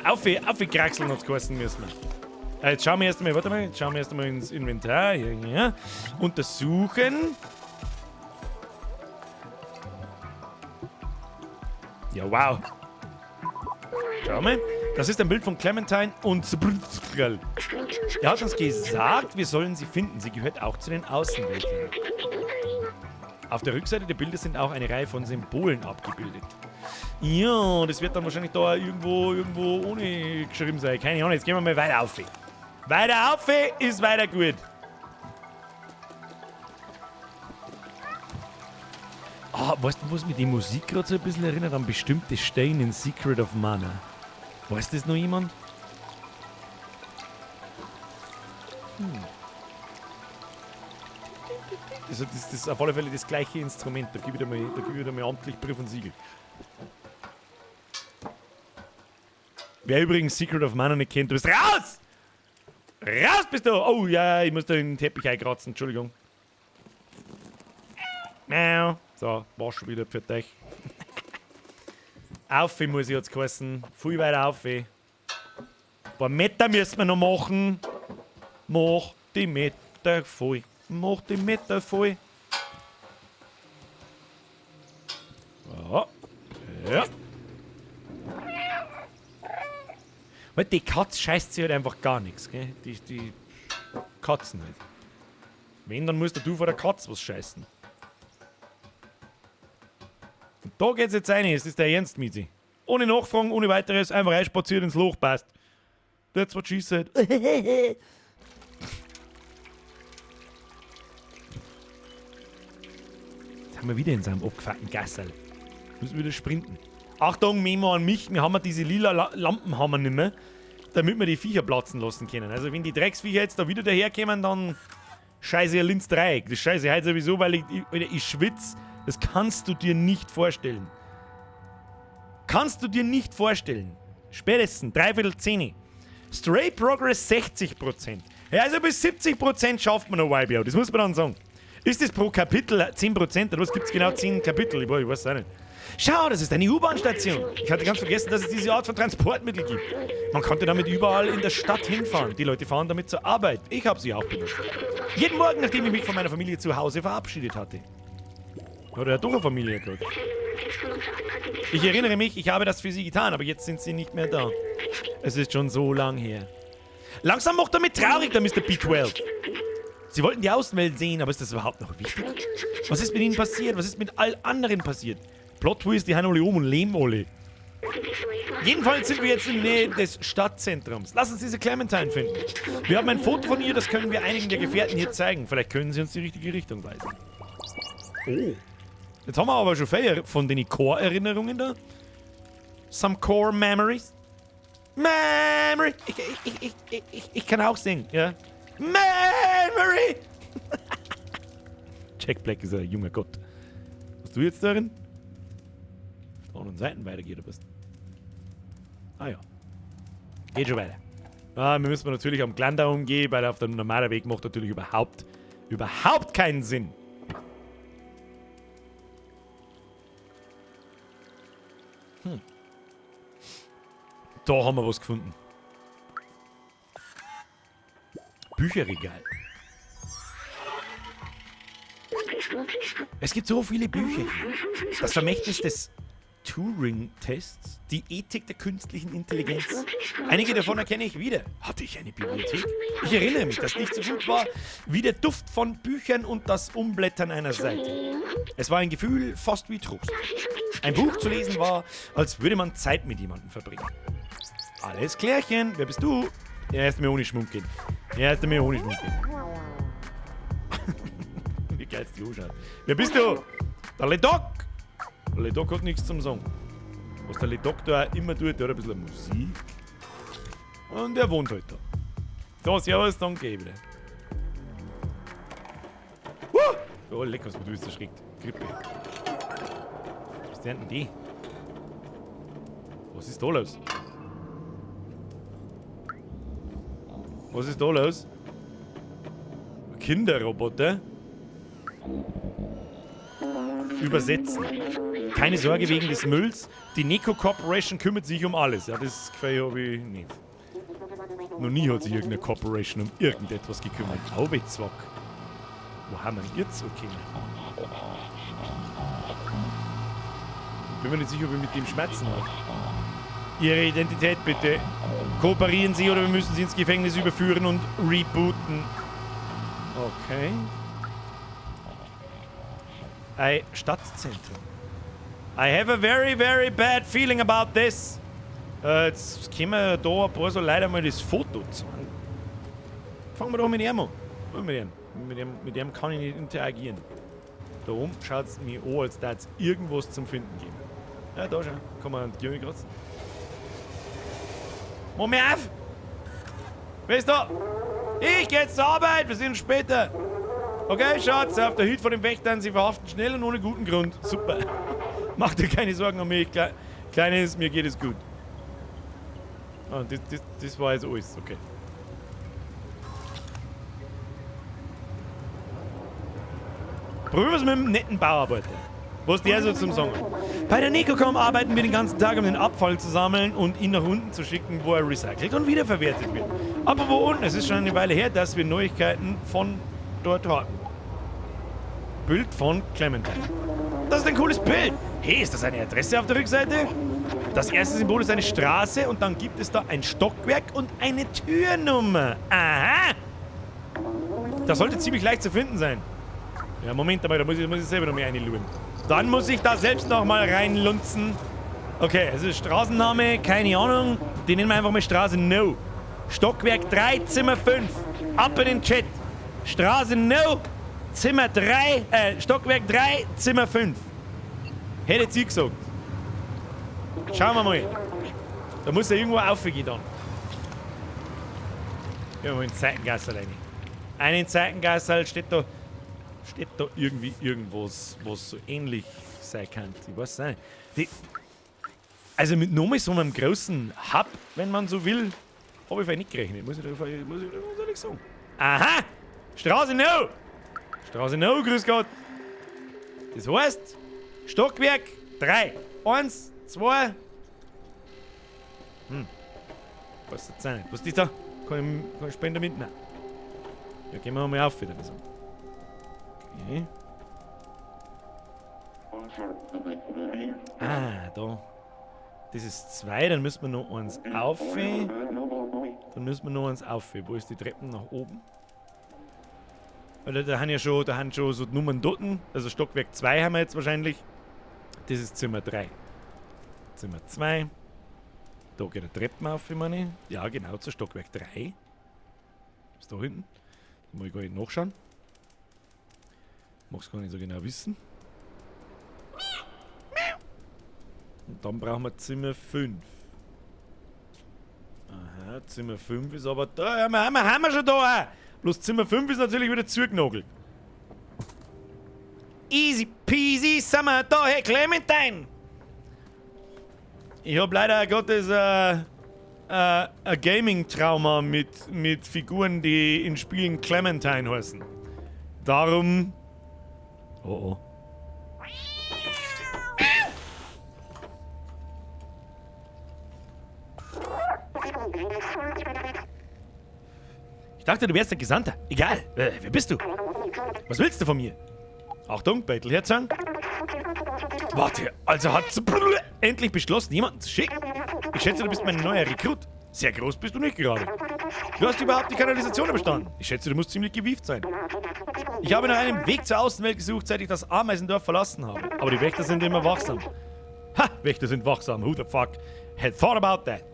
Auf, kraxeln hat's geheißen, müssen wir. Jetzt schauen wir erst einmal, warte mal, jetzt schauen wir erst einmal ins Inventar. Ja, ja. Untersuchen. Ja, wow. Schau mal. Das ist ein Bild von Clementine und Sprunkel. Er hat uns gesagt, wir sollen sie finden. Sie gehört auch zu den Außenweltlern. Auf der Rückseite der Bilder sind auch eine Reihe von Symbolen abgebildet. Ja, das wird dann wahrscheinlich da irgendwo ohne geschrieben sein. Keine Ahnung, jetzt gehen wir mal weiter auf. Weiter auf ist weiter gut. Ah, weißt du, was mich die Musik gerade so ein bisschen erinnert? An bestimmte Stellen in Secret of Mana. Weiß das noch jemand? Das ist auf alle Fälle das gleiche Instrument. Da gebe ich dir mal, da gebe ich dir mal amtlich Brief und Siegel. Wer übrigens Secret of Mana nicht kennt, du bist raus! Raus bist du! Oh ja, ich muss da den Teppich einkratzen, Entschuldigung. Miau. So, war schon wieder für dich. Auf muss ich jetzt geheißen. Viel weiter auf. Ein paar Meter müssen wir noch machen. Mach die Meter voll. Mach die Meter voll. Ja. Ja. Weil die Katze scheißt sich halt einfach gar nichts, gell? Die Katzen halt. Wenn, dann musst du vor der Katze was scheißen. Und da geht's jetzt rein, es ist der Ernst, Miezi. Ohne Nachfragen, ohne weiteres, einfach einspaziert ins Loch, passt. That's what she said. Jetzt haben wir wieder in seinem abgefuckten Gasserl. Müssen wir wieder sprinten. Achtung, Memo an mich, wir haben ja diese lila Lampen haben wir nicht mehr, damit wir die Viecher platzen lassen können. Also wenn die Drecksviecher jetzt da wieder daherkommen, dann scheiße ihr Linz Dreieck. Das scheiße heute sowieso, weil ich schwitze. Das kannst du dir nicht vorstellen. Kannst du dir nicht vorstellen. Spätestens 9:45. Stray Progress 60%. Ja, also bis 70% schafft man noch YBO. Das muss man dann sagen. Ist das pro Kapitel 10% oder was? Gibt's genau 10 Kapitel? Ich weiß es auch nicht. Schau, das ist eine U-Bahn-Station. Ich hatte ganz vergessen, dass es diese Art von Transportmittel gibt. Man konnte damit überall in der Stadt hinfahren. Die Leute fahren damit zur Arbeit. Ich habe sie auch benutzt. Jeden Morgen, nachdem ich mich von meiner Familie zu Hause verabschiedet hatte. Oder er hat doch eine Familie gehabt. Ich erinnere mich, ich habe das für sie getan, aber jetzt sind sie nicht mehr da. Es ist schon so lang her. Langsam macht er mich traurig, der Mr. B12. Sie wollten die Außenwelt sehen, aber ist das überhaupt noch wichtig? Was ist mit ihnen passiert? Was ist mit all anderen passiert? Plot Twist, die haben alle um und leben alle. Jedenfalls sind wir jetzt in der Nähe des Stadtzentrums. Lass uns diese Clementine finden. Wir haben ein Foto von ihr, das können wir einigen der Gefährten hier zeigen. Vielleicht können sie uns die richtige Richtung weisen. Oh. Jetzt haben wir aber schon viel von den Core-Erinnerungen da. Some Core Memories. Memory! Ich kann auch singen, ja. Memory! Jack Black ist ein junger Gott. Was du jetzt darin? Auf der anderen Seite weitergeht, oder was? Ah ja. Geht schon weiter. Ah, wir müssen natürlich am Geländer umgehen, weil auf dem normalen Weg macht natürlich überhaupt keinen Sinn. Da haben wir was gefunden. Bücherregal. Es gibt so viele Bücher hier. Das Vermächtnis des Turing-Tests, die Ethik der künstlichen Intelligenz. Einige davon erkenne ich wieder. Hatte ich eine Bibliothek? Ich erinnere mich, dass nicht so gut war wie der Duft von Büchern und das Umblättern einer Seite. Es war ein Gefühl fast wie Trost. Ein Buch zu lesen war, als würde man Zeit mit jemandem verbringen. Alles klärchen, wer bist du? Ja, erst mir ohne Schmunk gehen. Ja, erst mir ohne Schmunk gehen. Wie geil die anschaut. Wer bist du? Der LeDoc! Der LeDoc hat nichts zum Sagen. Was der LeDoc da auch immer tut, der hat ein bisschen Musik. Und er wohnt halt da. So, servus, danke wieder. Oh, leck, was du bist erschreckt. Grippe. Was ist denn die? Was ist da los? Was ist da los? Kinderroboter? Übersetzen. Keine Sorge wegen des Mülls. Die Neko Corporation kümmert sich um alles. Ja, das Gefühl habe ich nicht. Noch nie hat sich irgendeine Corporation um irgendetwas gekümmert. Aubezwack. Wo haben wir denn jetzt so können? Bin mir nicht sicher, ob ich mit dem Schmerzen habe. Ihre Identität bitte. Kooperieren Sie oder wir müssen Sie ins Gefängnis überführen und rebooten. Okay. Ein Stadtzentrum. I have a very, very bad feeling about this. Jetzt können wir da ein paar so leider mal das Foto zeigen. Fangen wir doch mit ihm an. Mit ihm. Mit dem kann ich nicht interagieren. Da oben schaut es mir an, als würde es irgendwas zum Finden geben. Ja, da schon. Kann man an die Tür kratzen. Mach mir auf! Wer ist da? Ich geh jetzt zur Arbeit, wir sehen uns später. Okay, Schatz, auf der Hüt vor den Wächtern, sie verhaften schnell und ohne guten Grund. Super. Mach dir keine Sorgen um mich, Kleines, mir geht es gut. Ah, das war jetzt alles, okay. Probieren wir es mit dem netten Bauarbeiter. Was der so zum Sagen hat. Bei der Nekocom arbeiten wir den ganzen Tag, um den Abfall zu sammeln und ihn nach unten zu schicken, wo er recycelt und wiederverwertet wird. Aber wo unten? Es ist schon eine Weile her, dass wir Neuigkeiten von dort hatten. Bild von Clementine. Das ist ein cooles Bild. Hey, ist das eine Adresse auf der Rückseite? Das erste Symbol ist eine Straße und dann gibt es da ein Stockwerk und eine Türnummer. Aha! Das sollte ziemlich leicht zu finden sein. Ja, Moment einmal, da muss ich selber noch mal reinluren. Dann muss ich da selbst noch mal reinlunzen. Okay, es ist Straßenname, keine Ahnung. Den nennen wir einfach mal Straße No. Stockwerk 3, Zimmer 5. Ab in den Chat. Straße No, Zimmer 3, Stockwerk 3, Zimmer 5. Hätte sie gesagt. Schauen wir mal. Da muss er irgendwo aufgehen dann. Gehen wir mal in den Seitengasserl rein. Einen Seitengasserl steht da. Steht da irgendwie irgendwas, was so ähnlich sein kann. Ich weiß es nicht. Also mit nochmal so einem großen Hub, wenn man so will, habe ich vielleicht nicht gerechnet. Muss ich ehrlich sagen. Aha! Straße No! Straße No, grüß Gott! Das heißt, Stockwerk 3. 1, 2. Was ist das nicht? Was ist das da? Kann ich Spender mitnehmen? Ja, gehen wir mal auf wieder. Okay. Ah, da. Das ist 2, dann müssen wir noch eins auf. Dann müssen wir noch eins auf. Wo ist die Treppen nach oben? Weil da haben ja schon, da haben schon so die Nummern dort. Also Stockwerk 2 haben wir jetzt wahrscheinlich. Das ist Zimmer 3. Zimmer 2. Da geht eine Treppen auf, ich meine. Ja, genau, zu Stockwerk 3. Ist da hinten. Da muss ich gar nicht nachschauen. Mag's gar nicht so genau wissen. Und dann brauchen wir Zimmer 5. Aha, Zimmer 5 ist aber da. Ja, haben wir schon da. Bloß Zimmer 5 ist natürlich wieder zugenagelt. Easy peasy, sind wir da. Hey, Clementine! Ich hab leider Gottes ein Gaming-Trauma mit Figuren, die in Spielen Clementine heißen. Darum... Oh oh. Ich dachte, du wärst ein Gesandter. Egal. Wer bist du? Was willst du von mir? Achtung, Bettelherzang. Warte, also hat endlich beschlossen, jemanden zu schicken. Ich schätze, du bist mein neuer Rekrut. Sehr groß bist du nicht gerade. Du hast überhaupt die Kanalisation überstanden. Ich schätze, du musst ziemlich gewieft sein. Ich habe nach einem Weg zur Außenwelt gesucht, seit ich das Ameisendorf verlassen habe. Aber die Wächter sind immer wachsam. Ha, Wächter sind wachsam. Who the fuck had thought about that?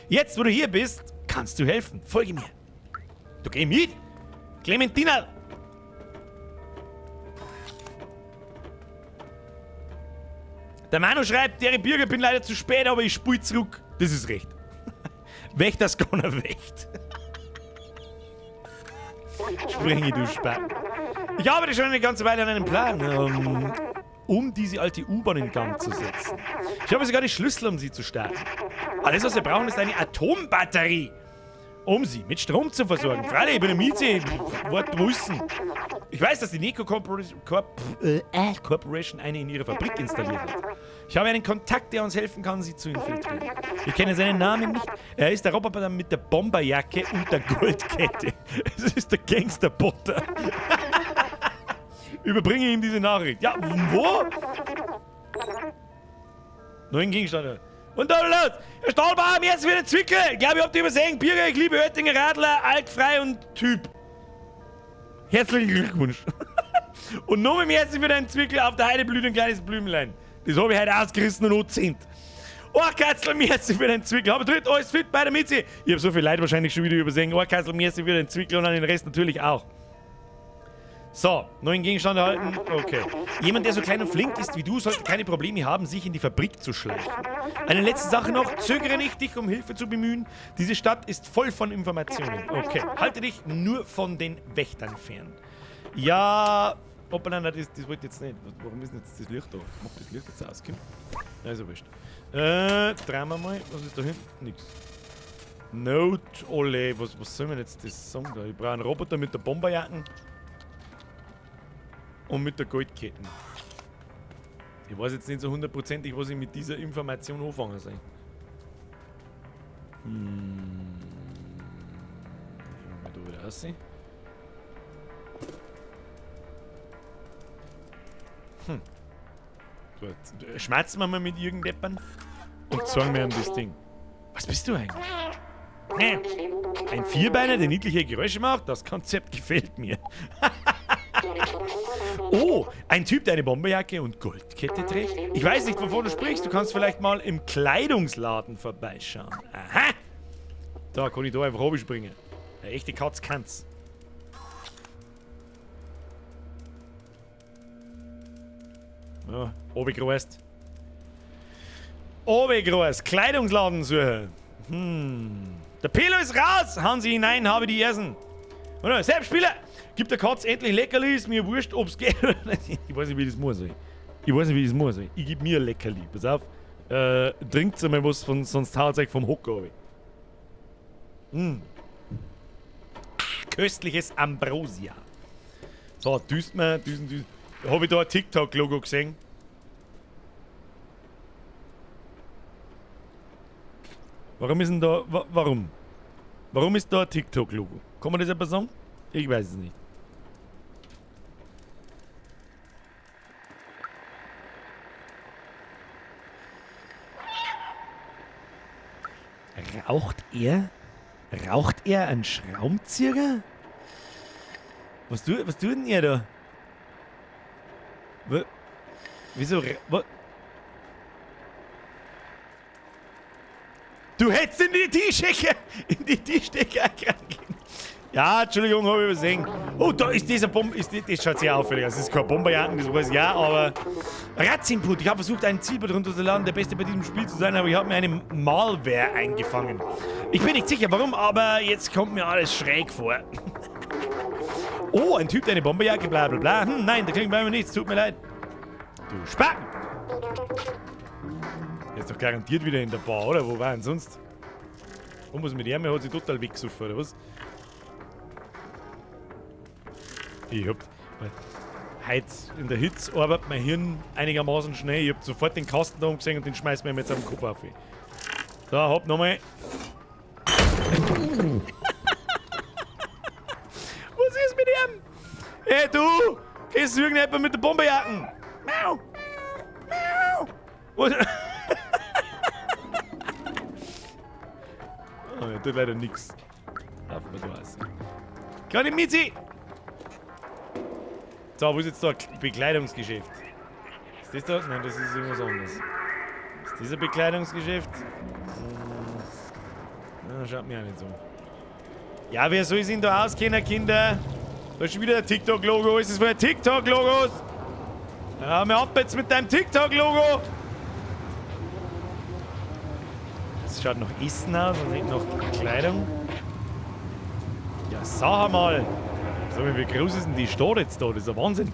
Jetzt, wo du hier bist, kannst du helfen. Folge mir. Du geh mit. Clementina. Der Manu schreibt, der Bürger bin leider zu spät, aber ich spul zurück. Das ist recht. Wächters gonna Wächt. Springe, du Spack. Ich arbeite schon eine ganze Weile an einem Plan, um diese alte U-Bahn in Gang zu setzen. Ich habe sogar die Schlüssel, um sie zu starten. Alles, was wir brauchen, ist eine Atombatterie. Um sie mit Strom zu versorgen. Freilich, ich bin ein Mieze, ich wollte wissen. Ich weiß, dass die Neko Corporation eine in ihrer Fabrik installiert hat. Ich habe einen Kontakt, der uns helfen kann, sie zu infiltrieren. Ich kenne seinen Namen nicht. Er ist der Roboter mit der Bomberjacke und der Goldkette. Es ist der Gangster Potter. Überbringe ihm diese Nachricht. Ja, wo? Neuen Gegenstand. Und da los! Herr Stahlbaum, jetzt wieder Zwickel! Ich glaube, ich hab dich übersehen. Birger, ich liebe Oettinger Radler, altfrei und Typ. Herzlichen Glückwunsch. Und noch mit herzlich wieder ein Zwickel auf der Heide blüht ein kleines Blümlein. Das habe ich heute ausgerissen und angezehnt. Ohrkatzel, merci für den Zwickel. Aber dritt, alles fit bei der Mitzi. Ich habe so viel Leid wahrscheinlich schon wieder übersehen. Ohrkatzel, merci für den Zwickel und an den Rest natürlich auch. So, neuen Gegenstand erhalten. Okay. Jemand, der so klein und flink ist wie du, sollte keine Probleme haben, sich in die Fabrik zu schleichen. Eine letzte Sache noch. Zögere nicht, dich um Hilfe zu bemühen. Diese Stadt ist voll von Informationen. Okay. Halte dich nur von den Wächtern fern. Ja... Hoppala, nein, das wollte ich jetzt nicht. Warum ist denn jetzt das Licht da? Mach das Licht jetzt aus, Kim. Nein, ist ja wurscht. Drehen wir mal. Was ist da hinten? Nix. Note, ole. Was soll man jetzt das sagen da? Ich brauche einen Roboter mit der Bomberjacken. Und mit der Goldketten. Ich weiß jetzt nicht so hundertprozentig, was ich mit dieser Information anfangen soll. Gehen wir mal da wieder raus. So, jetzt schmerzen wir mal mit irgendjemandem und zeigen wir ihm das Ding. Was bist du eigentlich? Ein Vierbeiner, der niedliche Geräusche macht? Das Konzept gefällt mir. Oh, ein Typ, der eine Bomberjacke und Goldkette trägt? Ich weiß nicht, wovon du sprichst. Du kannst vielleicht mal im Kleidungsladen vorbeischauen. Aha! Da kann ich da einfach runterspringen. Eine echte Katz kann's. Ja, runtergereist. Runtergereist. Kleidungsladen suchen. Der Pelo ist raus! Hauen Sie hinein, habe die Ersen. Oder? Selbstspieler! Gib der Katz endlich Leckerli, ist mir wurscht, ob's geht oder nicht. Ich weiß nicht, wie das muss. Ich weiß nicht, wie das muss. Ich geb mir ein Leckerli. Pass auf. Trinkt einmal was, sonst haut's euch vom Hocker runter. Köstliches Ambrosia. So, düst mir, düsen, düsen. Hab ich da ein TikTok-Logo gesehen? Warum ist denn da... warum? Warum ist da ein TikTok-Logo? Kann man das etwas sagen? Ich weiß es nicht. Raucht er? Raucht er einen Schraubenzieher? Was tut denn er da? Wieso Du hättest in die Tischecke, in die Tischdecke eingehen. Ja, Entschuldigung, hab ich übersehen. Oh, da ist dieser Bombe. Das schaut sehr auffällig aus. Das ist kein Bomberjacken, das weiß ich ja, aber. Ratzinput. Ich habe versucht, einen Zielbot runterzuladen, der Beste bei diesem Spiel zu sein, aber ich habe mir eine Malware eingefangen. Ich bin nicht sicher, warum, aber jetzt kommt mir alles schräg vor. Oh, ein Typ, der eine Bomberjacke, bla bla bla. Nein, da klingt bei mir nichts, tut mir leid. Du Spacken! Der ist doch garantiert wieder in der Bar, oder? Wo war denn sonst? Und was mit ihm? Er hat sich total weggesoffen, oder was? Ich hab... Heute in der Hitze arbeitet mein Hirn einigermaßen schnell. Ich hab sofort den Kasten da umgesehen und den schmeißen wir mir jetzt am Kopf auf. So, hopp, nochmal. Was ist mit ihm? Hey, du! Gehst du irgendjemand mit der Bomberjacken? Miau! Miau! Was? Oh, er tut leider nix. Darf man so aussehen. Kleine Mizi! So, wo ist jetzt da ein Bekleidungsgeschäft? Ist das da? Nein, das ist irgendwas anderes. Ist das ein Bekleidungsgeschäft? Na, schaut mir auch nicht so. Ja, wer soll sich denn da auskennen, Kinder? Da ist schon wieder ein TikTok-Logo. Ist das für ein TikTok-Logos? Ja, hör mir ab jetzt mit deinem TikTok-Logo! Das schaut nach Essen aus und nicht nach Kleidung. Ja, sag mal! Sag mal, wie groß ist denn die Stadt jetzt da? Das ist ein Wahnsinn.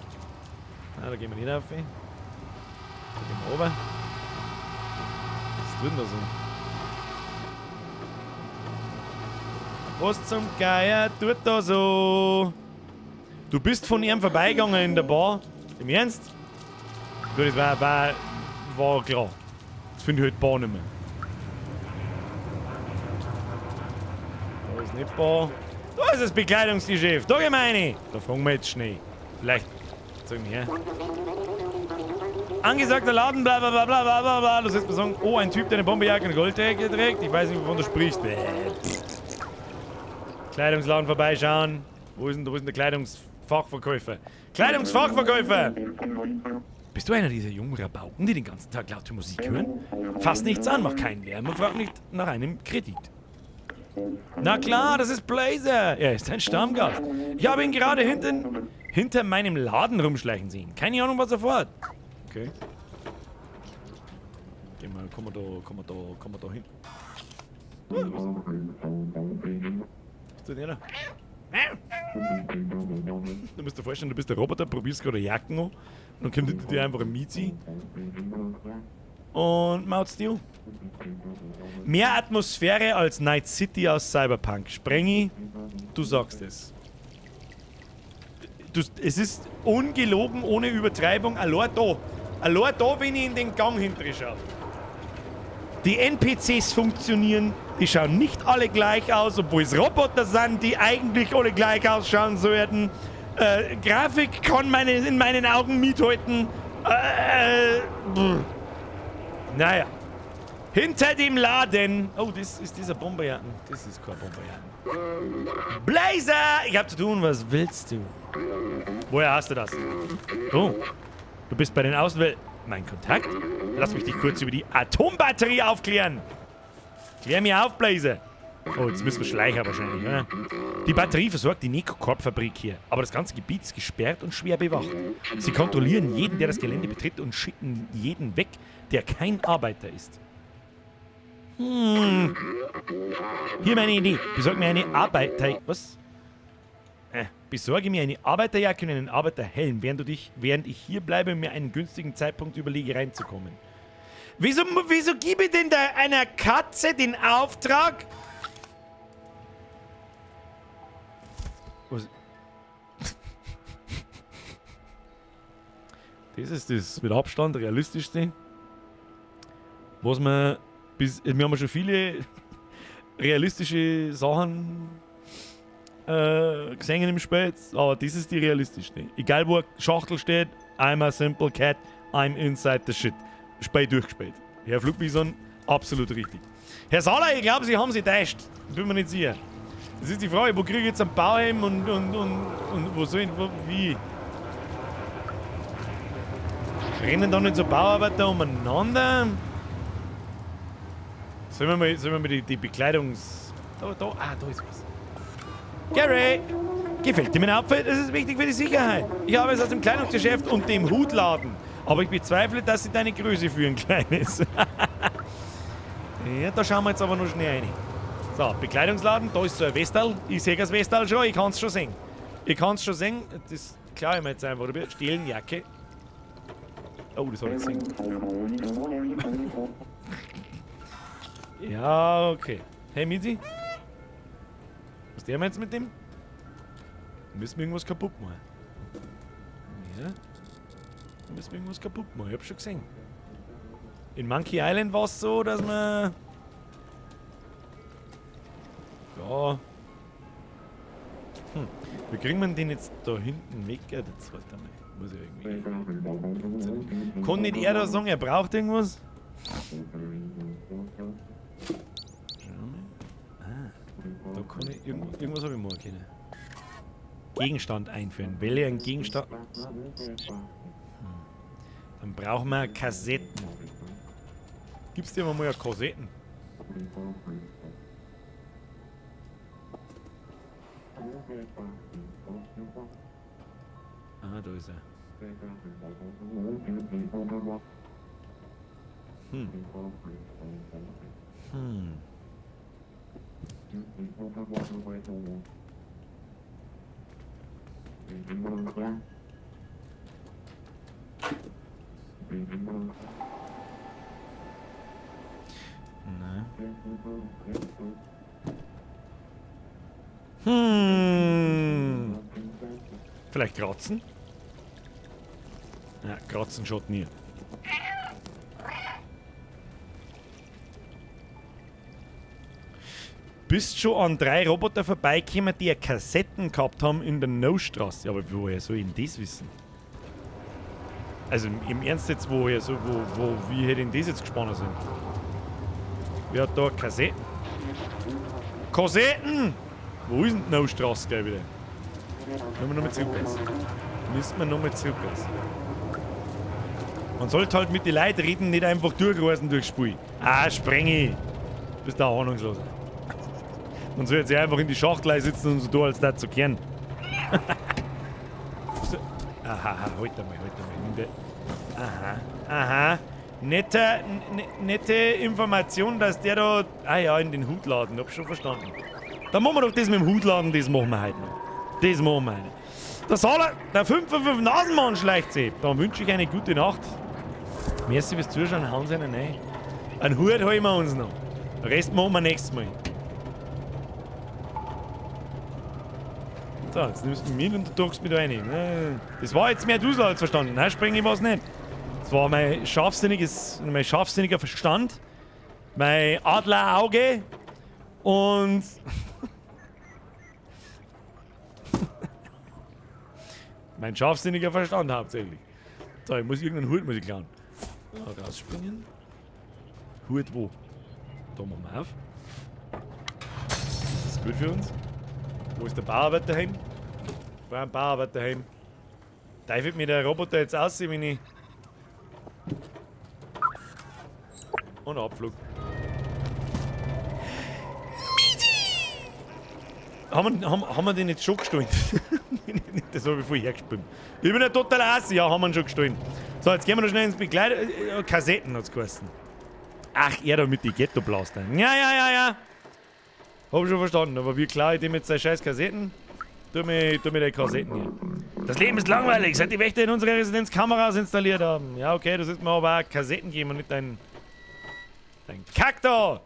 Na, da gehen wir nicht rauf. Da gehen wir runter. Was tut denn da so? Was zum Geier tut da so? Du bist von ihm vorbeigegangen in der Bar. Im Ernst? Gut, das war klar. Das finde ich halt Bar nicht mehr. Da ist nicht Bar. Da ist das Bekleidungsgeschäft. Da gehen wir rein. Da fragen wir jetzt schnell. Vielleicht. Zeig mir her. Angesagter Laden, bla bla bla bla bla bla bla. Du sollst mir sagen, oh, ein Typ, der eine Bomberjacke und Goldjacke trägt. Ich weiß nicht, wovon du sprichst. Kleidungsladen vorbeischauen. Wo ist denn der Kleidungsfachverkäufer? Kleidungsfachverkäufer! Bist du einer dieser jungen Rabauken, die den ganzen Tag laute Musik hören? Fass nichts an, mach keinen Lärm und frag nicht nach einem Kredit. Na klar, das ist Blazer. Er ist ein Stammgast. Ich habe ihn gerade hinter meinem Laden rumschleichen sehen. Keine Ahnung, was er vorhat. Okay. Geh mal, komm mal da hin. Was tut der da? Du musst dir vorstellen, du bist der Roboter, probierst gerade Jacken an und dann kommt hinter dir einfach ein Mizi und maut's dir an. Mehr Atmosphäre als Night City aus Cyberpunk. Sprengi, du sagst es. Es ist ungelogen, ohne Übertreibung, allein da. Allein da, wenn ich in den Gang hinten schaue. Die NPCs funktionieren, die schauen nicht alle gleich aus, obwohl es Roboter sind, die eigentlich alle gleich ausschauen sollten. Grafik kann in meinen Augen mithalten. Naja. Hinter dem Laden. Oh, das ist dieser Bomberjacken. Das ist kein Bomberjacken. Blazer! Ich hab zu tun, was willst du? Woher hast du das? Oh, du bist bei den Außenwelt. Mein Kontakt? Lass mich dich kurz über die Atombatterie aufklären. Klär mir auf, Blazer. Oh, jetzt müssen wir schleichen wahrscheinlich, oder? Die Batterie versorgt die Neco-Corp-Fabrik hier, aber das ganze Gebiet ist gesperrt und schwer bewacht. Sie kontrollieren jeden, der das Gelände betritt und schicken jeden weg, der kein Arbeiter ist. Hier meine Idee. Besorg mir eine Arbeiter... Was? Besorge mir eine Arbeiterjacke und einen Arbeiterhelm, während ich hier bleibe und mir einen günstigen Zeitpunkt überlege, reinzukommen. Wieso gebe ich denn da einer Katze den Auftrag? Was? Das ist das mit Abstand realistischste, was man bis. Wir haben schon viele realistische Sachen gesehen im Spiel, aber das ist die realistischste. Egal wo eine Schachtel steht, I'm a simple cat, I'm inside the shit. Spiel durchgespielt. Herr Flugbison, absolut richtig. Herr Sala, ich glaube, Sie haben sich täuscht. Bin mir nicht sicher. Das ist die Frage, wo kriege ich jetzt einen Bauhelm und wo soll ich, wo, wie? Rennen da nicht so Bauarbeiter umeinander? Sollen wir mal die Bekleidungs... Da ist was. Gary! Gefällt dir mein Outfit? Das ist wichtig für die Sicherheit. Ich habe es aus dem Kleidungsgeschäft und dem Hutladen. Aber ich bezweifle, dass sie deine Größe führen, Kleines. Ja, da schauen wir jetzt aber noch schnell rein. So, Bekleidungsladen, da ist so ein Westal. Ich sehe das Westal schon, ich kann es schon sehen. Ich kann es schon sehen. Das klaue ich mir jetzt einfach. Stehlen, Jacke. Oh, das habe ich gesehen. Ja, okay. Hey, Mizi. Was tun wir jetzt mit dem? Müssen wir irgendwas kaputt machen? Ja. Müssen wir irgendwas kaputt machen? Ich hab schon gesehen. In Monkey Island war es so, dass man... Ja. Wie kriegen wir den jetzt da hinten weg? Ja, das warte mal. Muss ich irgendwie... Kann nicht er da sagen, er braucht irgendwas? Schau mal. Ah, da kann ich... Irgendwas habe ich machen können. Gegenstand einführen. Wähle einen Gegenstand... Dann brauchen wir Kassetten. Gibst dir mal eine Kassetten? Ah, da ist er. Nein. Vielleicht kratzen? Ja, kratzen schaut nie. Bist schon an 3 Roboter vorbeigekommen, die Kassetten gehabt haben in der No-Straße. Ja, aber woher soll ich denn das wissen? Also im Ernst jetzt, woher so, wo, wo, wie hätte denn das jetzt gespannt sind? Wer hat da Kassetten? Kassetten! Wo ist denn die No-Straße gleich wieder? Müssen wir nochmal zurück. Müssen wir nochmal zurück. Man sollte halt mit den Leuten reden, nicht einfach durchreisen durchs Spiel. Ah, Sprengi! Bist du ahnungslos. Man soll jetzt ja einfach in die Schachtel sitzen und so tun, als da zu kehren. Aha, halt einmal, halt einmal. Aha, aha. Nette Information, dass der da... Ah ja, in den Hutladen, hab schon verstanden. Dann machen wir doch das mit dem Hutladen, das machen wir heute noch. Das machen wir heute. Der Saler, der 5 von 5 Nasenmann schleicht sich. Dann wünsche ich eine gute Nacht. Merci fürs Zuschauen, hauen Sie einen rein. Einen Hut holen wir uns noch. Den Rest machen wir nächstes Mal. So, jetzt nimmst du mich mit und du drückst mich da rein. Das war jetzt mehr Dusel als verstanden. Nein, spring ich was nicht. Das war mein scharfsinniger Verstand, mein Adlerauge und mein scharfsinniger Verstand hauptsächlich. So, ich muss irgendeinen Hut muss ich klauen. Da rausspringen. Hut wo? Da machen wir auf. Das ist gut für uns. Wo ist der Bauarbeiterheim? Wo ist ein Bauarbeiterheim? Teufelt mir der Roboter jetzt aus, wenn ich... Und Abflug. Haben wir den jetzt schon gestohlen? Das habe ich vorher gespielt. Ich bin ja total assi. Ja, haben wir ihn schon gestohlen. So, jetzt gehen wir noch schnell ins Begleit-, Kassetten hat's geheißen. Ach, er da mit den Ghetto-Blaster. Ja, ja, ja, ja. Hab ich schon verstanden. Aber wie klar ich dem jetzt seine scheiß Kassetten? Tu mir die Kassetten hier. Das Leben ist langweilig, seit die Wächter in unserer Residenz Kameras installiert haben. Ja, okay, das ist mir aber auch Kassetten geben und nicht dein Kack da.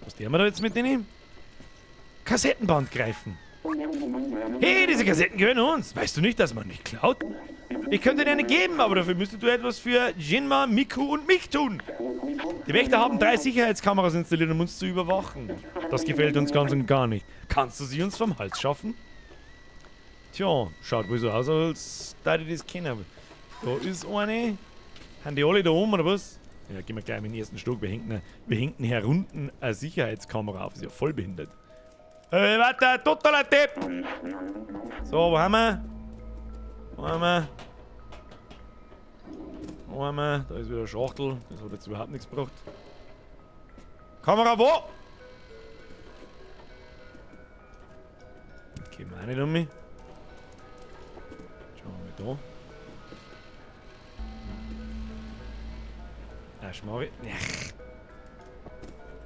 Was tun wir da jetzt mit denen? Kassettenband greifen. Hey, diese Kassetten gehören uns. Weißt du nicht, dass man nicht klaut? Ich könnte dir eine geben, aber dafür müsstest du etwas für Jinma, Miku und mich tun. Die Wächter haben 3 Sicherheitskameras installiert, um uns zu überwachen. Das gefällt uns ganz und gar nicht. Kannst du sie uns vom Hals schaffen? Tja, schaut wohl so aus, als da die das kennen. Da ist eine. Haben die alle da oben, oder was? Ja, gehen wir gleich in den ersten Stock. Wir hängen herunten eine Sicherheitskamera auf. Ist ja voll behindert. Hey, warte, totaler Depp! So, wo haben wir? Wo haben wir? Wo haben wir? Da ist wieder eine Schachtel. Das hat jetzt überhaupt nichts gebracht. Kamera wo? Gehen wir auch nicht um mich. Schauen wir mal da. Ah, Schmarri. Ach.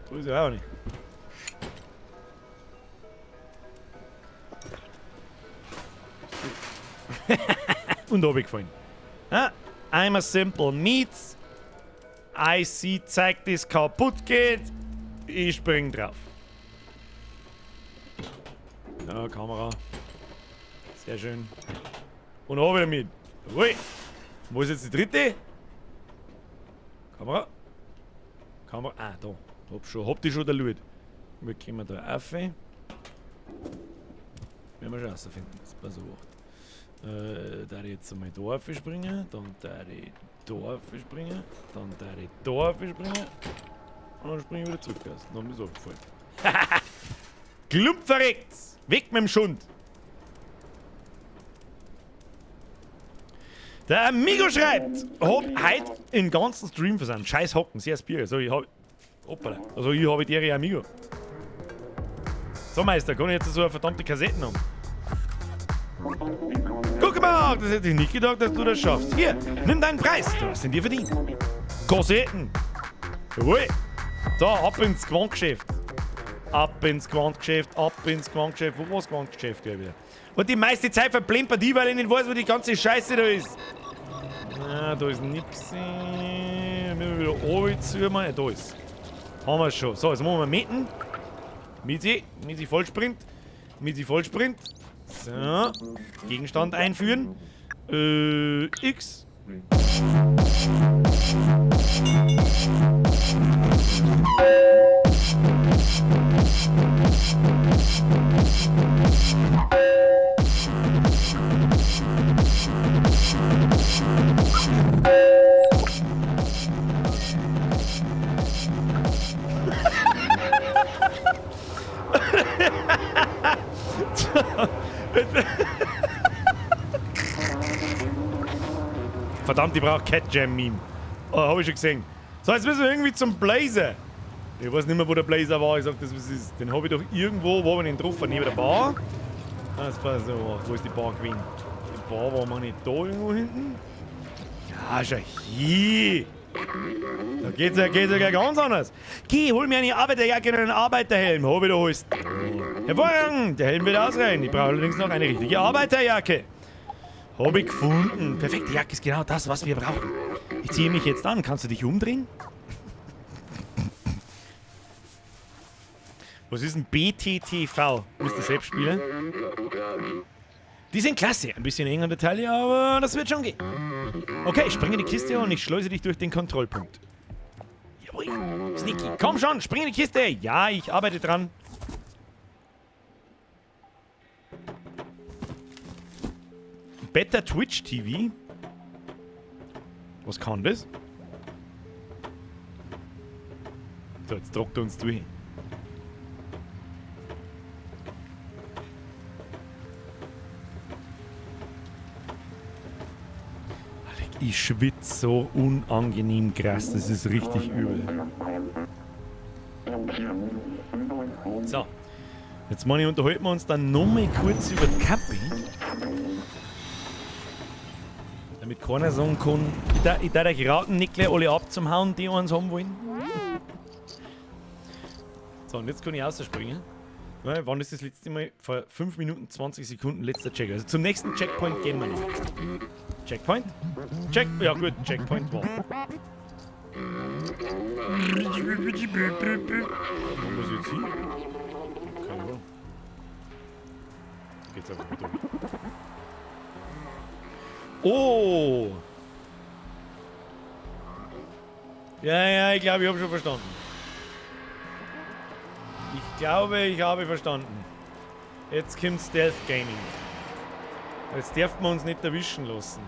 Da ist ja auch nicht. Und runtergefallen. Ah, I'm a simple meat. I see, zeigt, dass kaputt geht. Ich spring drauf. Ja, Kamera. Sehr schön. Und auch wieder mit. Ui. Wo ist jetzt die dritte? Kamera. Kamera. Ah, da. Hab die schon der Lüt. Wir kommen da auf. Werden wir schon rausfinden. Das pass auf. Da ich jetzt einmal da raufspringen, dann da ich da raufspringen, dann da ich da raufspringen und dann springe ich wieder zurück. Dann ist es abgefallen. Klump verreckt! Weg mit dem Schund! Der Amigo schreibt, hab heut den ganzen Stream versandt. Scheiß Hocken, sehr Bier. So, ich hab. Hoppala. Also ich habe die Amigo. So Meister, kann ich jetzt so eine verdammte Kassetten haben? Guck mal, das hätte ich nicht gedacht, dass du das schaffst. Hier, nimm deinen Preis. Du hast ihn dir verdient. Kassetten. Jawohl. So, ab ins Quantgeschäft. Ab ins Quantgeschäft, ab ins Quantgeschäft. Wo war das Quantgeschäft, glaub ich? Und die meiste Zeit verplimpert die, weil ich nicht weiß, wo die ganze Scheiße da ist. Ah, da ist nix. Müssen wir wieder runter zu machen. Ja, da ist. Haben wir schon. So, jetzt machen wir mitten. Misi, Misi Vollsprint. Misi Vollsprint. So. Gegenstand einführen. X. Verdammt, ich brauche Cat Jam Meme. Oh, hab ich schon gesehen. So, jetzt müssen wir irgendwie zum Blazer. Ich weiß nicht mehr, wo der Blazer war. Ich sag das, was ist. Den hab ich doch irgendwo. Wo hab ich den getroffen? Neben der Bar? Ah, das war so. Wo ist die Bar gewesen? Die Bar war mal nicht da irgendwo hinten. Ja, schau hier. Da geht's ja gleich ganz anders. Geh, hol mir eine Arbeiterjacke und einen Arbeiterhelm. Hab ich da alles. Hervorragend, der Helm wird ausreichen. Ich brauche allerdings noch eine richtige Arbeiterjacke. Hab ich gefunden. Perfekte Jacke ist genau das, was wir brauchen. Ich ziehe mich jetzt an. Kannst du dich umdrehen? Was ist ein BTTV? Mr. Selbstspieler. Die sind klasse. Ein bisschen eng an der Taille, aber das wird schon gehen. Okay, spring in die Kiste und ich schleuse dich durch den Kontrollpunkt. Jawohl. Sneaky. Komm schon, spring in die Kiste. Ja, ich arbeite dran. Better Twitch TV. Was kann das? So, jetzt druckt er uns durch. Ich schwitze so unangenehm krass, das ist richtig übel. So, jetzt meine ich, unterhalten wir uns dann nochmal kurz über die Kappe. Damit keiner sagen kann, ich darf euch raten, nicht gleich alle abzuhauen, die uns haben wollen. So, und jetzt kann ich rausspringen. Ja, wann ist das letzte Mal? Vor 5 Minuten 20 Sekunden letzter Check. Also zum nächsten Checkpoint gehen wir noch. Checkpoint? Check. Ja gut, Checkpoint war. Wo muss ich jetzt hin? Keine Ahnung. Geht's einfach mal durch. Oh! Ja, ja, ich glaube, ich habe schon verstanden. Ich glaube, ich habe verstanden. Jetzt kommt Stealth Gaming. Jetzt dürfen wir uns nicht erwischen lassen.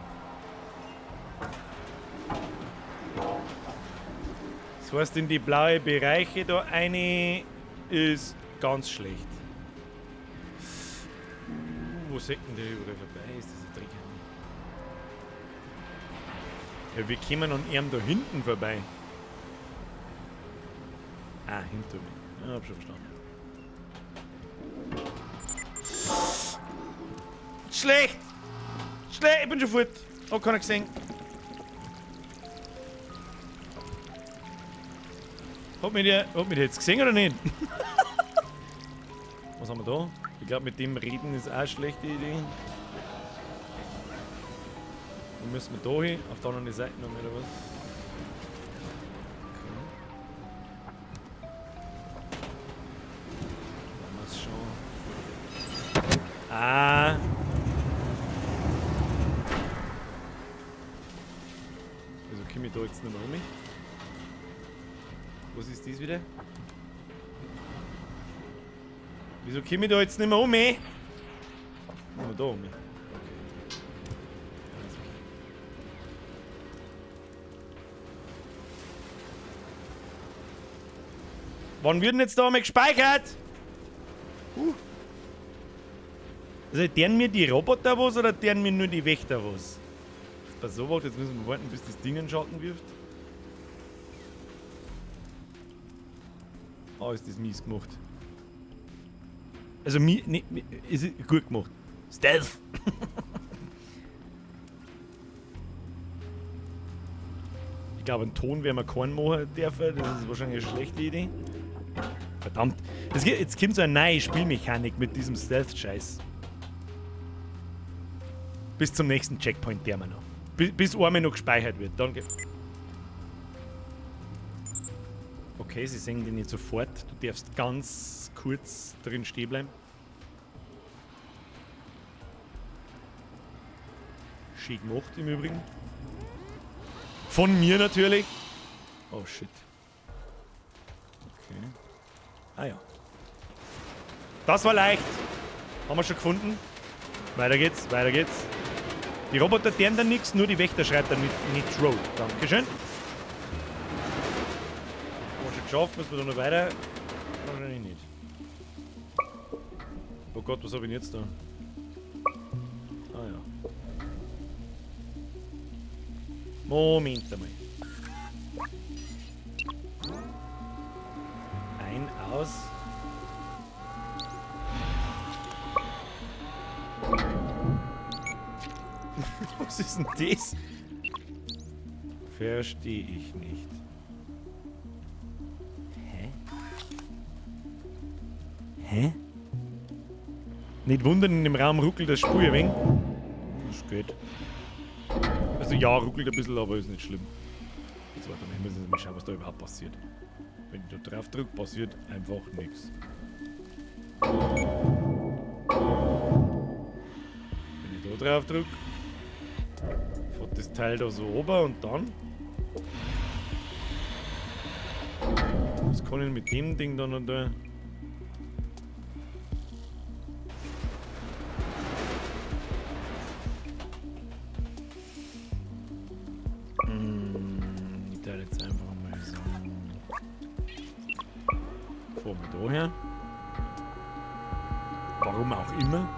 Das heißt, in die blaue Bereiche da eine ist ganz schlecht. Wo sieht denn der überall vorbei? Ist das ein Trick? Ja, wir kommen an ihm da hinten vorbei. Ah, hinter mir. Ja, hab schon verstanden. Schlecht! Schlecht! Ich bin schon fort. Hat keiner gesehen. Hat mich der jetzt gesehen oder nicht? Was haben wir da? Ich glaube, mit dem Reden ist auch eine schlechte Idee. Dann müssen wir da hin, auf der anderen Seite noch oder was? Okay. Haben wir's schon. Ah! Wieso komme ich da jetzt nicht mehr um? Was ist das wieder? Wieso komme ich da jetzt nicht mehr um? Machen wir da um. Okay. Alles okay. Wann wird denn jetzt da einmal gespeichert? Also, deren mir die Roboter was oder deren mir nur die Wächter was? Jetzt bei so was, jetzt müssen wir warten, bis das Ding einen Schatten wirft. Oh, ist das mies gemacht. Also, ne, ist gut gemacht. Stealth! Ich glaube, einen Ton werden wir keinen machen dürfen. Das ist wahrscheinlich eine schlechte Idee. Verdammt. Jetzt kommt so eine neue Spielmechanik mit diesem Stealth-Scheiß. Bis zum nächsten Checkpoint, der wir noch. Bis einmal noch gespeichert wird. Dann Okay. Okay, sie sehen den nicht sofort. Du darfst ganz kurz drin stehen bleiben. Schön gemacht im Übrigen. Von mir natürlich. Oh shit. Okay. Ah ja. Das war leicht. Haben wir schon gefunden. Weiter geht's, weiter geht's. Die Roboter deren dann nichts, nur die Wächter schreibt dann mit Nitro. Dankeschön. Haben wir schon geschafft, müssen wir da noch weiter? Wahrscheinlich nicht. Oh Gott, was habe ich denn jetzt da? Ah ja. Moment einmal. Ein, aus. Was ist denn das? Verstehe ich nicht. Hä? Hä? Nicht wundern, in dem Raum ruckelt das Spur ein wenig. Das geht. Also ja, ruckelt ein bisschen, aber ist nicht schlimm. Jetzt warte mal, wir müssen mal schauen, was da überhaupt passiert. Wenn ich da drauf drücke, passiert einfach nichts. Wenn ich da drauf drücke, fährt das Teil da so ober und dann? Was kann ich mit dem Ding da noch da? Ich werde jetzt einfach mal so. Fahren wir da her. Warum auch immer.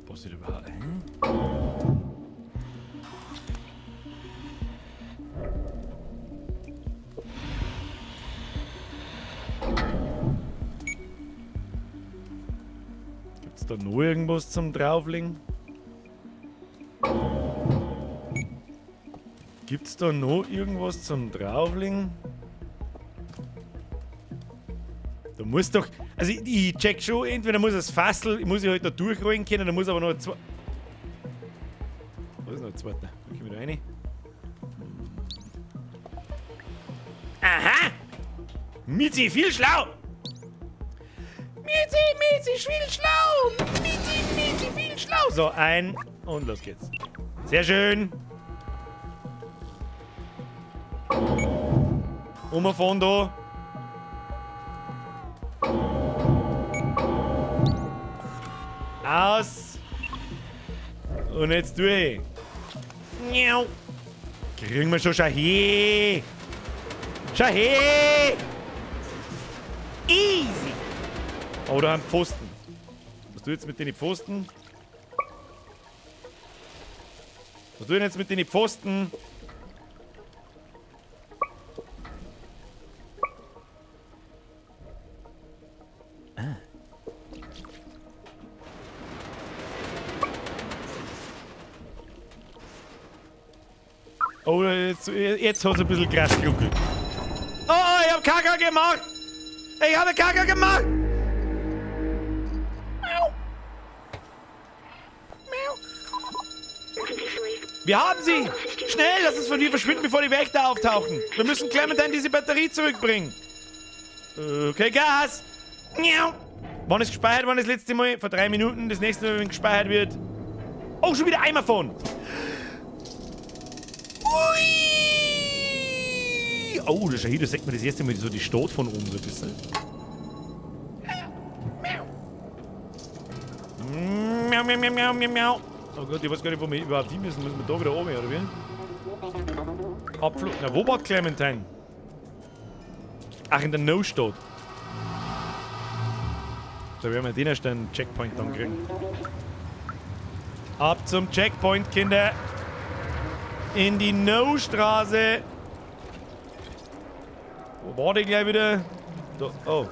Passiert überhaupt? Hä? Gibt's da noch irgendwas zum drauflegen? Gibt's da noch irgendwas zum drauflegen? Da muss doch... Also ich check schon, entweder muss das Fassel, muss ich halt da durchrollen können, da muss aber noch zwei... Wo ist noch ein zweiter? Da komm ich da rein. Aha! Mizi, viel schlau! Mizi, Mizi, viel schlau! Mizi, Mizi, viel schlau! So, ein und los geht's. Sehr schön! Umfahren da. Aus. Und jetzt durch. Kriegen wir schon. Schau her. Schau her. Easy. Oh, da haben Pfosten. Was du jetzt mit den Pfosten? Was du denn jetzt mit den Pfosten? Oh, jetzt hat es ein bisschen krass geruckelt. Oh, ich hab Kacke gemacht! Ich habe Kacke gemacht! Miau. Miau. Wir haben sie! Schnell, lass uns von hier verschwinden, bevor die Wächter auftauchen. Wir müssen Clementine diese Batterie zurückbringen. Okay, Gas! Miau. Wann ist gespeichert worden das letzte Mal? Vor 3 Minuten. Das nächste Mal, wenn gespeichert wird. Oh, schon wieder Eimer von! Ui! Oh, das ist ja hier, da sieht man das erste Mal so die Stadt von oben so ein bisschen. Miau, miau, miau, miau, miau, miau. Oh Gott, ich weiß gar nicht, wo wir überhaupt hin müssen. Müssen wir da wieder oben, oder wie? Abflug. Na, wo war Clementine? Ach, in der No-Stadt. Da werden wir den ersten Checkpoint dann kriegen. Ab zum Checkpoint, Kinder! In die No-Straße. Wo war die gleich wieder? Da, oh.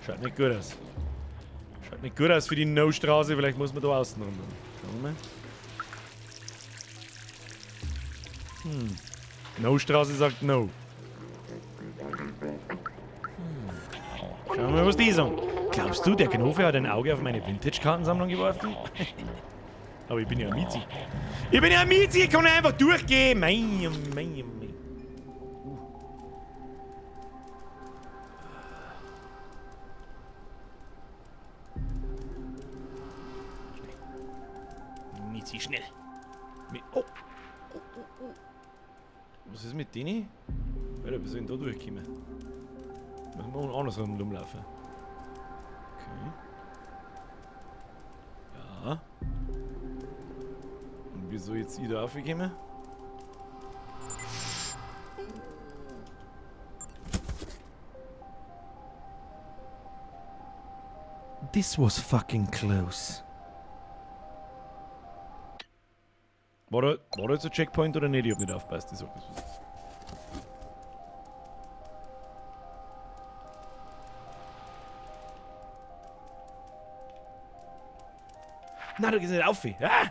Schaut nicht gut aus. Schaut nicht gut aus für die No-Straße. Vielleicht muss man da außen rum. Schauen wir mal. No-Straße sagt No. Schauen wir mal, was die sagen. Glaubst du, der Gnofe hat ein Auge auf meine Vintage-Kartensammlung geworfen? Aber ich bin ja ein Mizi. Ich bin ja ein Mizi, ich kann einfach durchgehen. Mei, mei, mei. Schnell. Mizi, schnell. Oh. Oh, oh, oh. Was ist mit denen? Alter, wie soll ich denn da durchkommen? Müssen wir andersrum rumlaufen. Okay. Ja. Und wieso jetzt ich da raufgekommen? This was fucking close. War da jetzt ein Checkpoint oder nicht? Ich hab nicht aufgepasst, ich sag das. Nein, da geht's nicht auf. Ah!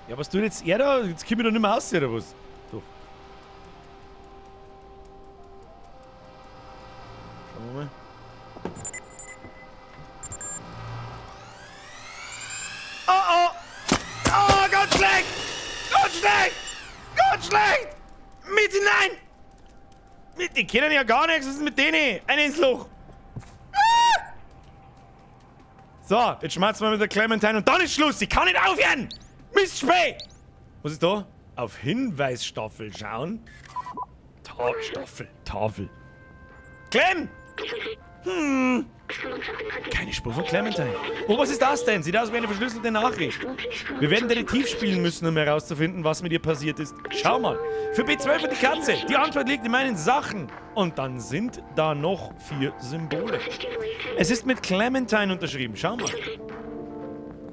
Ja, was tut jetzt er da? Jetzt komm ich da nicht mehr raus, oder was? Doch. Schauen wir mal. Oh, oh! Oh, ganz schlecht! Ganz schlecht! Ganz schlecht! Mit hinein! Mit, die kennen ja gar nichts, was ist mit denen? Ein ins Loch! Ah! So, jetzt schmerzen wir mit der Clementine und dann ist Schluss! Ich kann nicht aufhören! Mistspray! Was ist da? Auf Hinweisstaffel schauen. Staffel, Tafel. Clem! Keine Spur von Clementine. Oh, was ist das denn? Sieht aus wie eine verschlüsselte Nachricht. Wir werden Detektiv spielen müssen, um herauszufinden, was mit ihr passiert ist. Schau mal. Für B12 und die Katze. Die Antwort liegt in meinen Sachen. Und dann sind da noch 4 Symbole. Es ist mit Clementine unterschrieben. Schau mal.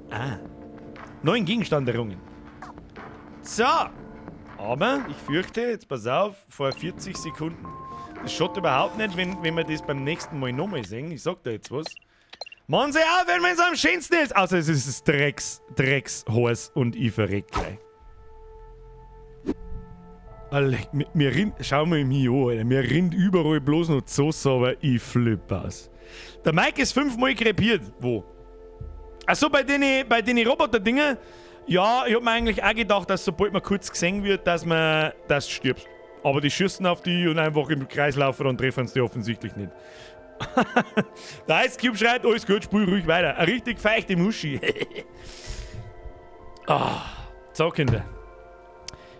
Ah. 9 Gegenstand errungen. So. Aber ich fürchte, jetzt pass auf, vor 40 Sekunden. Das schaut überhaupt nicht, wenn wir das beim nächsten Mal nochmal sehen. Ich sag da jetzt was. Machen Sie auf, wenn es am schönsten ist. Außer es ist das Dreckshorse und ich verreck gleich. Alter, mir rinnt, schau mal mich an, Alter. Mir rinnt überall bloß noch die Soße, aber ich flipp aus. Der Mike ist 5-mal krepiert. Wo? Achso, bei den Roboter-Dinger. Ja, ich hab mir eigentlich auch gedacht, dass sobald man kurz gesehen wird, dass du stirbst. Aber die schießen auf die und einfach im Kreis laufen und treffen sie offensichtlich nicht. Der Ice Cube schreit, alles gut, spul ruhig weiter. Eine richtig feuchte Muschi. Ah, so, Kinder.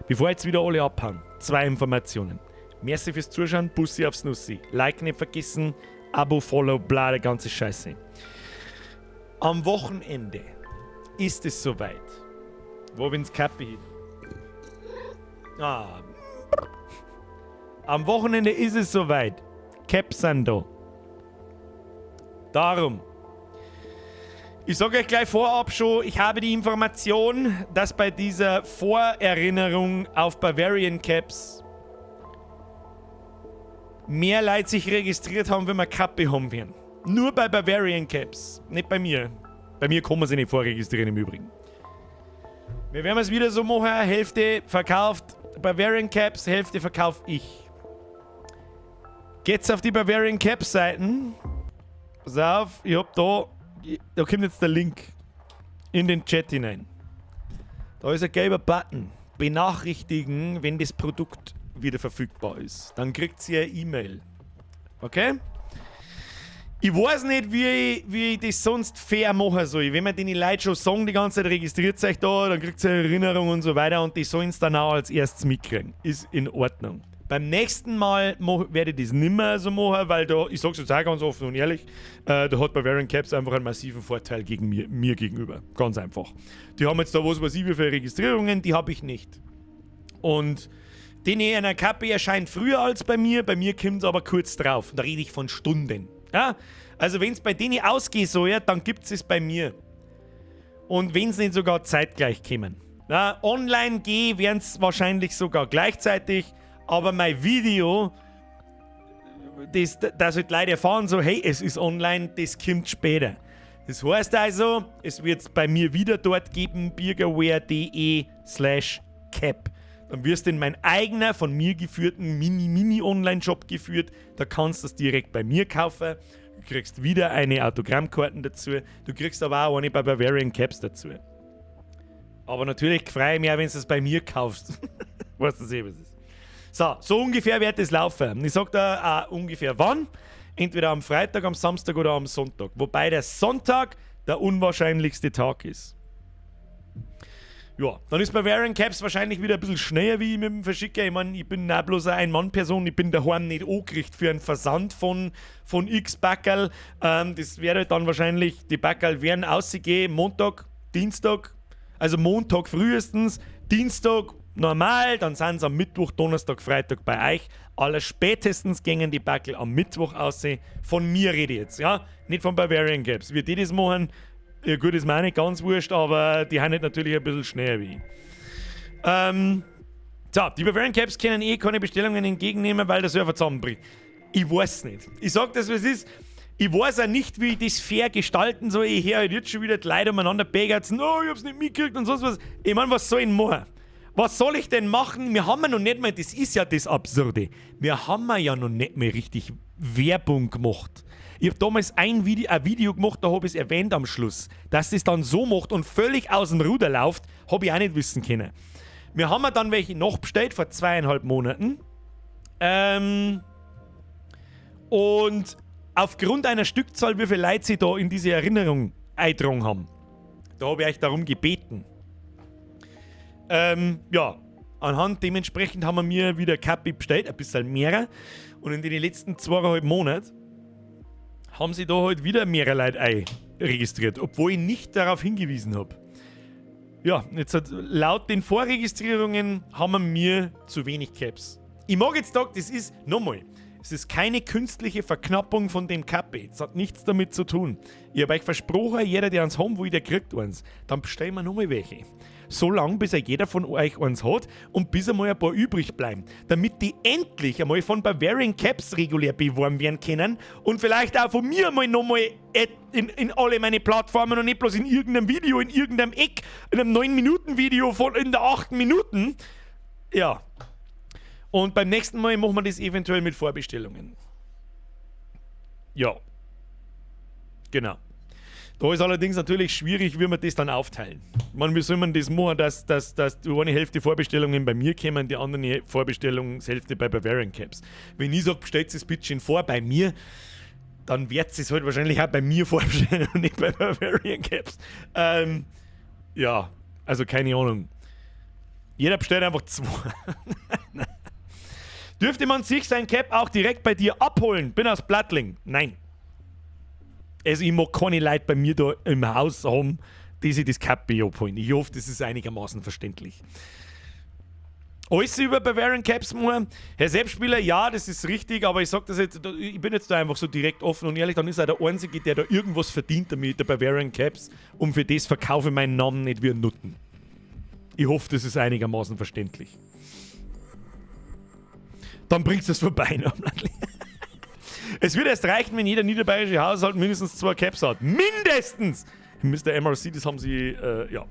Bevor jetzt wieder alle abhauen, 2 Informationen. Merci fürs Zuschauen, Bussi aufs Nussi. Like nicht vergessen, Abo, Follow, bla, die ganze Scheiße. Am Wochenende ist es soweit. Wo bin's Kapi hin? Ah. Am Wochenende ist es soweit. Caps sind da. Darum. Ich sag euch gleich vorab schon, ich habe die Information, dass bei dieser Vorerinnerung auf Bavarian Caps mehr Leute sich registriert haben, wenn wir Kappe haben werden. Nur bei Bavarian Caps, nicht bei mir. Bei mir kann man sich nicht vorregistrieren im Übrigen. Wir werden es wieder so machen, Hälfte verkauft Bavarian Caps, Hälfte verkauf ich. Geht's auf die Bavarian Caps Seiten. Pass auf, ich hab da, da kommt jetzt der Link in den Chat hinein. Da ist ein gelber Button. Benachrichtigen, wenn das Produkt wieder verfügbar ist. Dann kriegt ihr eine E-Mail. Okay? Ich weiß nicht, wie ich das sonst fair machen soll. Wenn man den Leuten schon sagen, die ganze Zeit registriert euch da, dann kriegt ihr eine Erinnerung und so weiter und die sollen es dann auch als erstes mitkriegen. Ist in Ordnung. Beim nächsten Mal werde ich das nimmer so machen, weil da, ich sag's jetzt auch ganz offen und ehrlich, da hat Bavarian Caps einfach einen massiven Vorteil gegen mir gegenüber. Ganz einfach. Die haben jetzt da was weiß ich wie viele Registrierungen, die hab ich nicht. Und die in einer Kappe erscheint früher als bei mir, bei mir kommt's aber kurz drauf. Da rede ich von Stunden. Ja? Also wenn's bei denen ausgehen soll, dann gibt's es bei mir. Und wenn's nicht sogar zeitgleich kämen. Na, online geh, werden's wahrscheinlich sogar gleichzeitig, aber mein Video, das halt Leute erfahren, so, hey, es ist online, das kommt später. Das heißt also, es wird's bei mir wieder dort geben, birgerware punkt de slash cap. Dann wirst du in mein eigener, von mir geführten Mini-Mini-Online-Shop geführt. Da kannst du das direkt bei mir kaufen. Du kriegst wieder eine Autogrammkarten dazu. Du kriegst aber auch eine bei Bavarian Caps dazu. Aber natürlich freue ich mich auch, wenn du es bei mir kaufst. Weißt du eh, was es ist. So, so ungefähr wird es laufen. Ich sag da auch ungefähr wann. Entweder am Freitag, am Samstag oder am Sonntag. Wobei der Sonntag der unwahrscheinlichste Tag ist. Ja, dann ist Bavarian Caps wahrscheinlich wieder ein bisschen schneller wie ich mit dem Verschicker. Ich meine, ich bin auch bloß eine Ein-Mann-Person. Ich bin daheim nicht angerichtet für einen Versand von x Packerl. Das wäre dann wahrscheinlich, die Packerl werden ausgehen Montag, Dienstag, also Montag frühestens, Dienstag normal, dann sind sie am Mittwoch, Donnerstag, Freitag bei euch. Allerspätestens gingen die Packerl am Mittwoch aussehen. Von mir rede ich jetzt, ja? Nicht von Bavarian Caps. Wie die das machen, ja gut, ist mir auch nicht ganz wurscht, aber die haben natürlich ein bisschen schneller wie ich. So, die Bavarian Caps können eh keine Bestellungen entgegennehmen, weil der Server zusammenbricht. Ich weiß nicht. Ich sag das, was es ist. Ich weiß auch nicht, wie ich das fair gestalten soll. Ich höre halt jetzt schon wieder die Leute umeinander begerzen. Oh, ich hab's nicht mitgekriegt und sonst was. Ich mein, was soll ich denn machen? Was soll ich denn machen? Wir haben ja noch nicht mal, das ist ja das Absurde, wir haben ja noch nicht mal richtig Werbung gemacht. Ich hab damals ein Video gemacht, da hab ich es erwähnt am Schluss. Dass das dann so macht und völlig aus dem Ruder läuft, hab ich auch nicht wissen können. Wir haben ja dann welche noch bestellt vor 2,5 Monaten. Und aufgrund einer Stückzahl, wie viele Leute sich da in diese Erinnerung eingetragen haben, da habe ich euch darum gebeten. Ja, anhand dementsprechend haben wir mir wieder Cappy bestellt, ein bisschen mehr. Und in den letzten 2,5 Monaten haben sie da halt wieder mehrere Leute einregistriert, obwohl ich nicht darauf hingewiesen habe. Ja, jetzt hat, laut den Vorregistrierungen haben wir mir zu wenig Caps. Ich mag jetzt sagen, das ist, nochmal, es ist keine künstliche Verknappung von dem Cappy. Es hat nichts damit zu tun. Ich habe euch versprochen, jeder, der eins haben will, der kriegt eins. Dann bestellen wir nochmal welche. So lange, bis er jeder von euch eins hat und bis einmal ein paar übrig bleiben. Damit die endlich einmal von Bavarian Caps regulär beworben werden können und vielleicht auch von mir einmal nochmal in alle meine Plattformen und nicht bloß in irgendeinem Video, in irgendeinem Eck, in einem 9-Minuten-Video von in der 8. Minuten. Ja. Und beim nächsten Mal machen wir das eventuell mit Vorbestellungen. Ja. Genau. Da ist allerdings natürlich schwierig, wie wir das dann aufteilen. Ich meine, wie soll man das machen, dass die eine Hälfte Vorbestellungen bei mir kommen, die andere Vorbestellungshälfte bei Bavarian Caps? Wenn ich sage, bestellt es bitte schön vor bei mir, dann wird es halt wahrscheinlich auch bei mir vorbestellen und nicht bei Bavarian Caps. Ja, also keine Ahnung. Jeder bestellt einfach zwei. Dürfte man sich sein Cap auch direkt bei dir abholen? Bin aus Plattling. Nein. Also ich mag keine Leute bei mir da im Haus haben, die sich das Cap abholen. Ich hoffe, das ist einigermaßen verständlich. Alles über Bavarian Caps machen. Herr Selbstspieler, ja, das ist richtig, aber ich sag das jetzt, ich bin jetzt da einfach so direkt offen und ehrlich, dann ist er der Einzige, der da irgendwas verdient damit, der Bavarian Caps, und für das verkaufe ich meinen Namen nicht wie ein Nutten. Ich hoffe, das ist einigermaßen verständlich. Dann bringst du es vorbei. Ne? Es wird erst reichen, wenn jeder niederbayerische Haushalt mindestens zwei Caps hat. Mindestens! Mr. MRC, das haben sie, ja,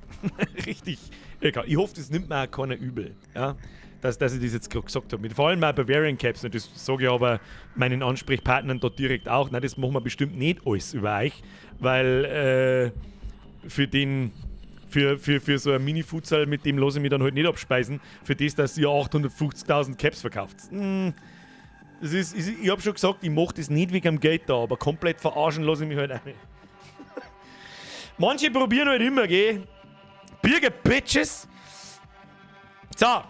richtig. Ich hoffe, das nimmt mir auch keiner übel, ja, dass ich das jetzt gerade gesagt habe. Mit vor allem auch Bavarian Caps, und das sage ich aber meinen Ansprechpartnern dort direkt auch. Nein, das machen wir bestimmt nicht alles über euch, weil für den für so ein Mini-Futsal, mit dem lasse ich mich dann halt nicht abspeisen, für das, dass ihr 850.000 Caps verkauft. Das ist, ich habe schon gesagt, ich mache das nicht wegen dem Geld da, aber komplett verarschen lasse ich mich halt auch nicht. Manche probieren halt immer, gell? Birger Bitches! So,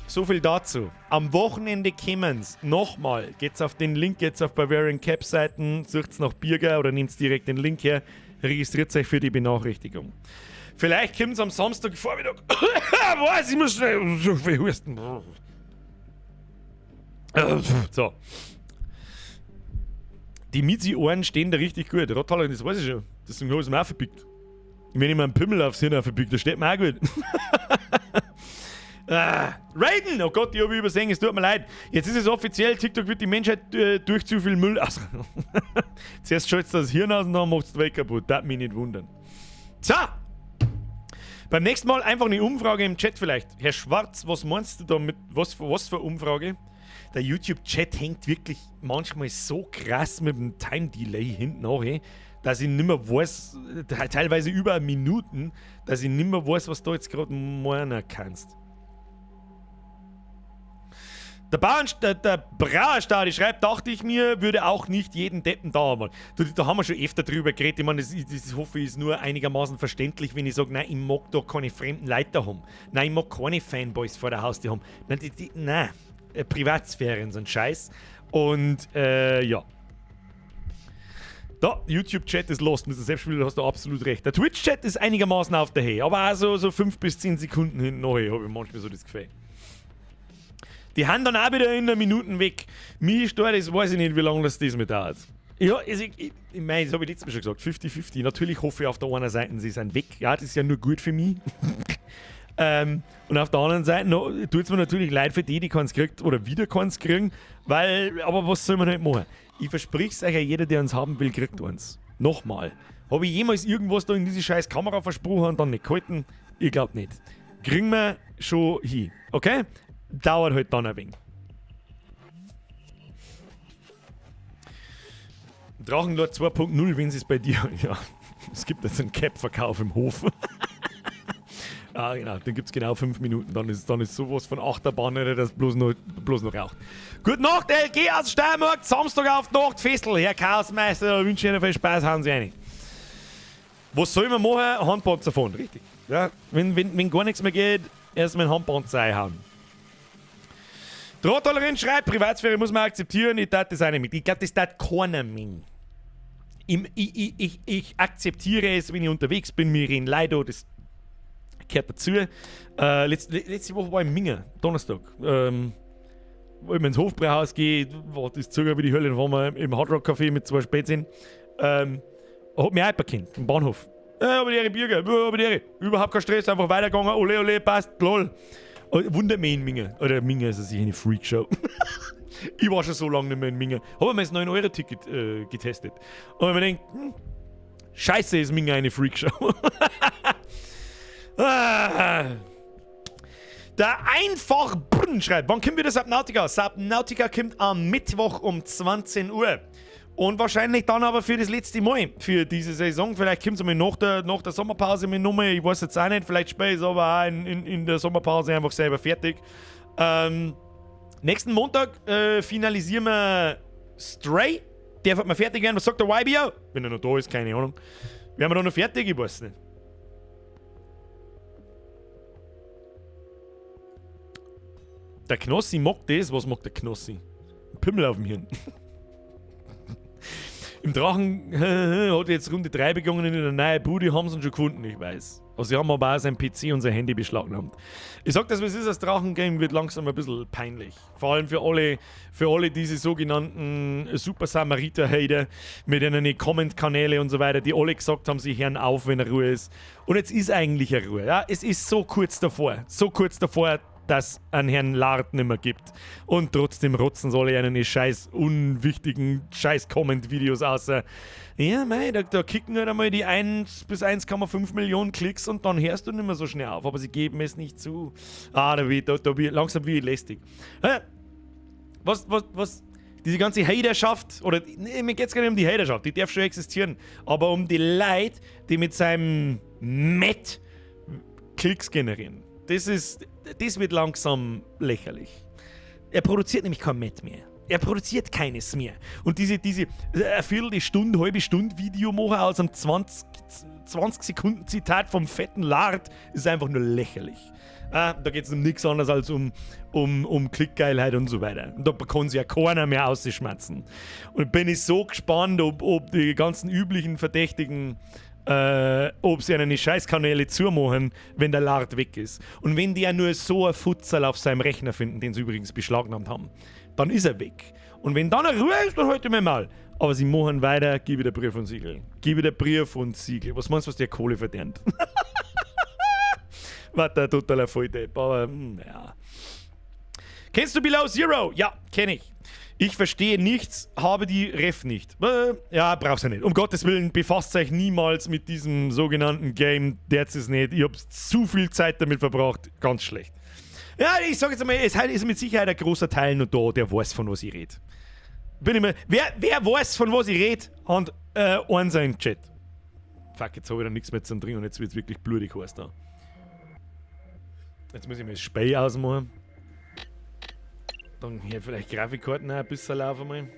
so viel dazu. Am Wochenende kommen's. Nochmal, geht's auf den Link, geht's auf Bavarian Cap Seiten, sucht's nach Birger oder nehmt direkt den Link her, registriert euch für die Benachrichtigung. Vielleicht kommt's am Samstag Vormittag. Was? Ich muss schnell so viel husten. So. Die Mizi-Ohren stehen da richtig gut. Rottaler, das weiß ich schon. Deswegen habe ich es mir auch verpickt. Wenn ich mir einen Pimmel aufs Hirn verpickt, das steht mir auch gut. Ah, Raiden! Oh Gott, ich habe übersehen, es tut mir leid. Jetzt ist es offiziell, TikTok wird die Menschheit durch zu viel Müll aus. Zuerst schaltet das Hirn aus und dann macht es die Welt kaputt. Das mich nicht wundern. So! Beim nächsten Mal einfach eine Umfrage im Chat vielleicht. Herr Schwarz, was meinst du damit? Was für Umfrage? Der YouTube-Chat hängt wirklich manchmal so krass mit dem Time-Delay hinten nach, dass ich nimmer weiß, teilweise über Minuten, dass ich nimmer weiß, was du jetzt gerade meinen kannst. Der Brauerstadi schreibt, dachte ich mir, würde auch nicht jeden Deppen da haben. Da haben wir schon öfter drüber geredet. Ich meine, das hoffe ich, ist nur einigermaßen verständlich, wenn ich sage, nein, ich mag da keine fremden Leute haben. Nein, ich mag keine Fanboys vor der Haustür haben. Nein, nein, Privatsphäre und so ein Scheiß. Und, ja. Da, YouTube-Chat ist lost. Mr. Selbstspieler, hast du absolut recht. Der Twitch-Chat ist einigermaßen auf der Höhe, aber auch so 5 bis 10 Sekunden hinten nach, habe ich manchmal so das Gefühl. Die haben dann auch wieder in einer Minute weg. Mich stört das, weiß ich nicht, wie lange das mit dauert. Ja, also ich meine, das habe ich letztes Mal schon gesagt, 50-50. Natürlich hoffe ich auf der einen Seite, sie sind weg. Ja, das ist ja nur gut für mich. Und auf der anderen Seite tut es mir natürlich leid für die, die keins kriegt oder wieder keins kriegen, weil, aber was soll man halt machen? Ich verspreche es euch ja, jeder, der uns haben will, kriegt eins. Nochmal. Habe ich jemals irgendwas da in diese scheiß Kamera versprochen und dann nicht gehalten? Ich glaub nicht. Kriegen wir schon hin. Okay? Dauert halt dann ein wenig. Drachenlord 2.0, wenn sie es bei dir. Ja, es gibt jetzt einen Cap-Verkauf im Hof. Ah, genau, den gibt's genau 5 Minuten. Dann ist sowas von Achterbahn, das bloß noch raucht. Gute Nacht, LG aus Steiermark, Samstag auf die Nacht, Festl. Herr Chaosmeister, wünsche Ihnen viel Spaß, hauen Sie rein. Was soll man machen? Handpanzer fahren, richtig. Ja, wenn gar nichts mehr geht, erstmal einen Handpanzer einhauen. Drahtalerin schreibt, Privatsphäre muss man akzeptieren, ich tat das auch nicht mit. Ich glaub, das tat keiner mehr. Ich akzeptiere es, wenn ich unterwegs bin, mir reden Leute, das gehört dazu. Letzte Woche war ich in Minga, Donnerstag. Wo ich ins Hofbräuhaus gehe, war das Züger wie die Hölle, dann waren wir im Hard Rock Café mit 2 Spätzchen. Hat mich auch jemand gekannt, im Bahnhof. Ja, aber die Ehre, Bürger, aber die Ehre. Überhaupt kein Stress, einfach weitergegangen, ole, ole, passt, lol. Wundert mich in Minga. Oder Minga ist sicher eine Freakshow. Ich war schon so lange nicht mehr in Minga. Hab mir das 9-Euro-Ticket getestet. Und man denkt, scheiße, ist Minga eine Freakshow. Ah. Der einfach Brunn schreibt, wann kommt wieder Subnautica? Subnautica kommt am Mittwoch um 20 Uhr. Und wahrscheinlich dann aber für das letzte Mal für diese Saison. Vielleicht kommt es mal nach der Sommerpause mit nochmal. Ich weiß jetzt auch nicht. Vielleicht spiele ich es aber auch in der Sommerpause einfach selber fertig. Nächsten Montag finalisieren wir Stray. Der wird mal fertig werden. Was sagt der YBO? Wenn er noch da ist, keine Ahnung. Werden wir da noch fertig? Ich weiß nicht. Der Knossi mag das. Was mag der Knossi? Ein Pimmel auf dem Hirn. Im Drachen hat jetzt Runde 3 begonnen in der neuen Bude, haben sie ihn schon gefunden, ich weiß. Also sie haben aber auch sein PC und sein Handy beschlagnahmt. Ich sag das, was ist, das Drachengame wird langsam ein bisschen peinlich. Vor allem für alle diese sogenannten Super Samariter-Hater mit ihren Comment-Kanäle und so weiter, die alle gesagt haben, sie hören auf, wenn Ruhe ist. Und jetzt ist eigentlich eine Ruhe. Ja? Es ist so kurz davor, dass einen Herrn Lard nimmer gibt. Und trotzdem rotzen soll er einen scheiß unwichtigen scheiß Comment-Videos außer. Ja, mei, da kicken halt einmal die 1 bis 1,5 Millionen Klicks und dann hörst du nicht mehr so schnell auf. Aber sie geben es nicht zu. Ah, da wird langsam wie lästig. Was, diese ganze Haterschaft, oder nee, mir geht's gar nicht um die Haterschaft, die darf schon existieren, aber um die Leute, die mit seinem Met Klicks generieren. Das wird langsam lächerlich. Er produziert nämlich kein Met mehr. Er produziert keines mehr. Und diese eine Viertelstunde, halbe Stunde Video machen aus einem 20 Sekunden Zitat vom fetten Lard ist einfach nur lächerlich. Da geht es um nichts anderes als um Klickgeilheit und so weiter. Und da kann sich ja keiner mehr ausschmerzen. Und bin ich so gespannt, ob die ganzen üblichen Verdächtigen ob sie einen Scheißkanäle zumachen, wenn der Lard weg ist. Und wenn die ja nur so ein Futzel auf seinem Rechner finden, den sie übrigens beschlagnahmt haben, dann ist er weg. Und wenn dann eine Ruhe ist, dann halt ich mir mal. Aber sie machen weiter, gib ihr Brief und Siegel. Gib ihr Brief und Siegel. Was meinst du, was der Kohle verdient? War der totaler Volldepp, aber ja. Kennst du Below Zero? Ja, kenn ich. Ich verstehe nichts, habe die Ref nicht. Ja, brauchst du nicht. Um Gottes Willen, befasst euch niemals mit diesem sogenannten Game. Der ist es nicht. Ich habe zu viel Zeit damit verbracht. Ganz schlecht. Ja, ich sage jetzt einmal, es ist mit Sicherheit ein großer Teil noch da, der weiß, von was ich rede. Bin ich mir, wer weiß, von was ich rede, hat eins im Chat. Fuck, jetzt habe ich da nichts mehr zum Trinken und jetzt wird es wirklich blutig heiß da. Jetzt muss ich mir das Spey ausmachen. Dann hier vielleicht Grafikkarten auch ein bisschen laufen mal.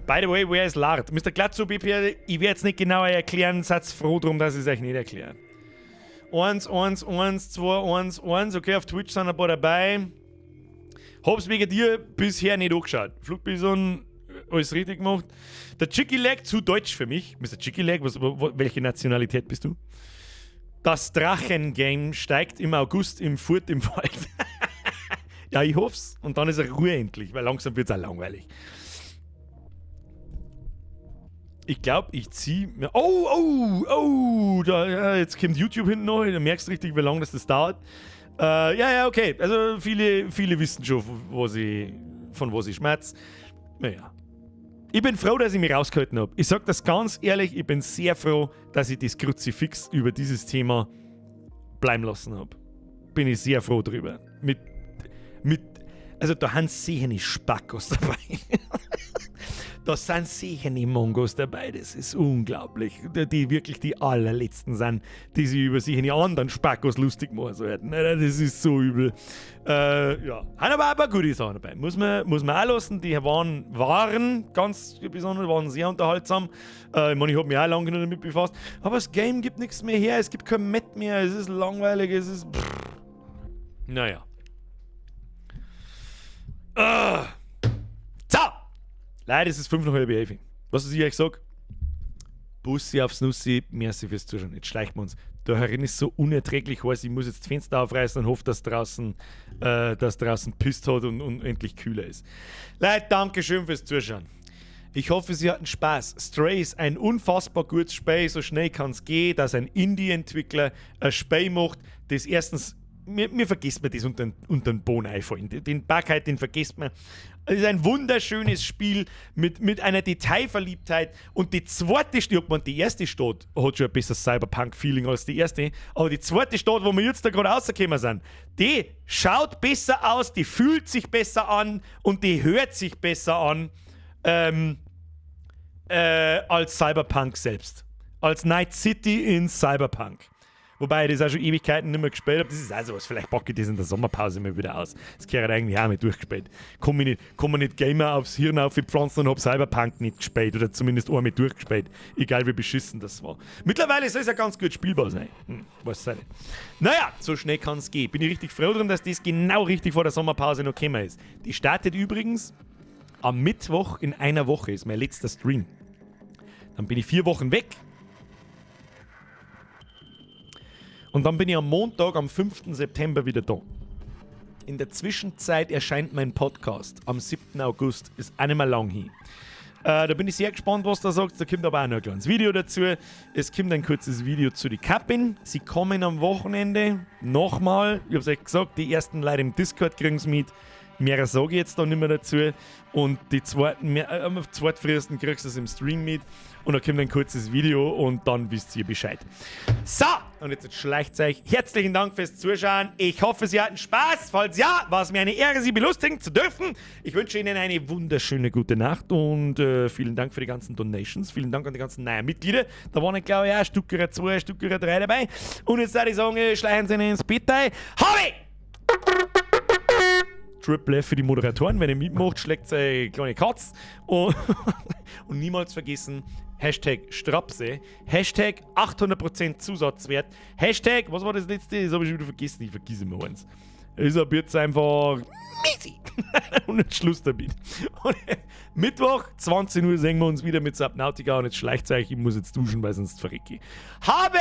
By the way, where is Lard? Mr. Glatzo BPR, ich werde es nicht genauer erklären, seid froh drum, dass ich es euch nicht erkläre. 1, 1, 1, 2, 1, 1. Okay, auf Twitch sind ein paar dabei. Hab's wegen dir bisher nicht angeschaut. Flugbison, alles richtig gemacht. Der Chicky Leg, zu deutsch für mich. Mr. Chicky Leg, welche Nationalität bist du? Das Drachen-Game steigt im August im Furt im Wald. Ja, ich hoff's. Und dann ist er Ruhe endlich, weil langsam wird's auch langweilig. Ich glaube, ich ziehe mir. Oh, oh, oh! Da, ja, jetzt kommt YouTube hinten noch. Da merkst du richtig, wie lange das dauert. Ja, okay. Also viele, viele wissen schon, von was ich schmerz. Naja. Ich bin froh, dass ich mich rausgehalten habe. Ich sag das ganz ehrlich, ich bin sehr froh, dass ich das Kruzifix über dieses Thema bleiben lassen habe. Bin ich sehr froh drüber. Also da haben sicher nicht Spackos dabei. Da sind sicher nicht Mongos dabei, das ist unglaublich. Die wirklich die allerletzten sind, die sich über sich die anderen Spackos lustig machen sollten. Das ist so übel. Ja, haben aber auch ein paar gute Sachen dabei. Muss man auch lassen. Die waren ganz besonders, waren sehr unterhaltsam. Ich meine, ich habe mich auch lange genug damit befasst. Aber das Game gibt nichts mehr her, es gibt kein Met mehr, es ist langweilig, es ist. Pff. Naja. So! Leider ist es 10:35. Was ich euch sag? Bussi aufs Nussi, merci fürs Zuschauen. Jetzt schleichen wir uns. Da herin ist so unerträglich heiß, ich muss jetzt das Fenster aufreißen und hoffe, dass draußen pisst hat und endlich kühler ist. Leute, danke schön fürs Zuschauen. Ich hoffe, Sie hatten Spaß. Stray ist ein unfassbar gutes Spiel, so schnell kann es gehen, dass ein Indie-Entwickler ein Spiel macht, das erstens, mir vergisst man das unter den Boden einfallen. Den Bug halt, den vergisst man. Es ist ein wunderschönes Spiel mit einer Detailverliebtheit. Und die zweite Stadt, die erste Stadt hat schon ein besseres Cyberpunk-Feeling als die erste, aber die zweite Stadt, wo wir jetzt da gerade rausgekommen sind, die schaut besser aus, die fühlt sich besser an und die hört sich besser an als Cyberpunk selbst. Als Night City in Cyberpunk. Wobei ich das auch schon Ewigkeiten nicht mehr gespielt habe. Das ist also was, vielleicht packe ich das in der Sommerpause mal wieder aus. Das gehört eigentlich auch mit durchgespielt. Komm mir nicht Gamer aufs Hirn auf die Pflanzen und hab Cyberpunk nicht gespielt oder zumindest einmal durchgespielt. Egal wie beschissen das war. Mittlerweile soll es ja ganz gut spielbar sein. Weiß ich nicht. Naja, so schnell kann es gehen. Bin ich richtig froh drum, dass das genau richtig vor der Sommerpause noch gekommen ist. Die startet übrigens am Mittwoch in einer Woche, ist mein letzter Stream. Dann bin ich 4 Wochen weg. Und dann bin ich am Montag, am 5. September wieder da. In der Zwischenzeit erscheint mein Podcast am 7. August. Ist auch nicht mehr lang hin. Da bin ich sehr gespannt, was da sagt. Da kommt aber auch noch ein kleines Video dazu. Es kommt ein kurzes Video zu den Kappin. Sie kommen am Wochenende nochmal. Ich hab's euch gesagt, die ersten Leute im Discord kriegen's mit. Mehr sage ich jetzt da nicht mehr dazu. Und die zweiten, mehr, am zweitfrühesten kriegst du es im Stream mit. Und dann kommt ein kurzes Video und dann wisst ihr Bescheid. So, und jetzt schleicht's euch. Herzlichen Dank fürs Zuschauen. Ich hoffe, Sie hatten Spaß. Falls ja, war es mir eine Ehre, Sie belustigen zu dürfen. Ich wünsche Ihnen eine wunderschöne gute Nacht und vielen Dank für die ganzen Donations. Vielen Dank an die ganzen neuen Mitglieder. Da waren, glaube ich, auch ein Stück oder 2, ein Stück oder 3 dabei. Und jetzt würde ich sagen, schleichen Sie ins Bett ein. Habe! Triple F für die Moderatoren. Wenn ihr mitmacht, schlägt eine kleine Katz. Und niemals vergessen, Hashtag Strapse, Hashtag 800% Zusatzwert, Hashtag, was war das letzte? Das habe ich schon wieder vergessen. Ich vergesse immer eins. Ist ab jetzt einfach easy. Und jetzt Schluss damit. Und Mittwoch, 20 Uhr, sehen wir uns wieder mit Subnautica und jetzt schleicht's euch. Ich muss jetzt duschen, weil sonst verrecke ich. Habe!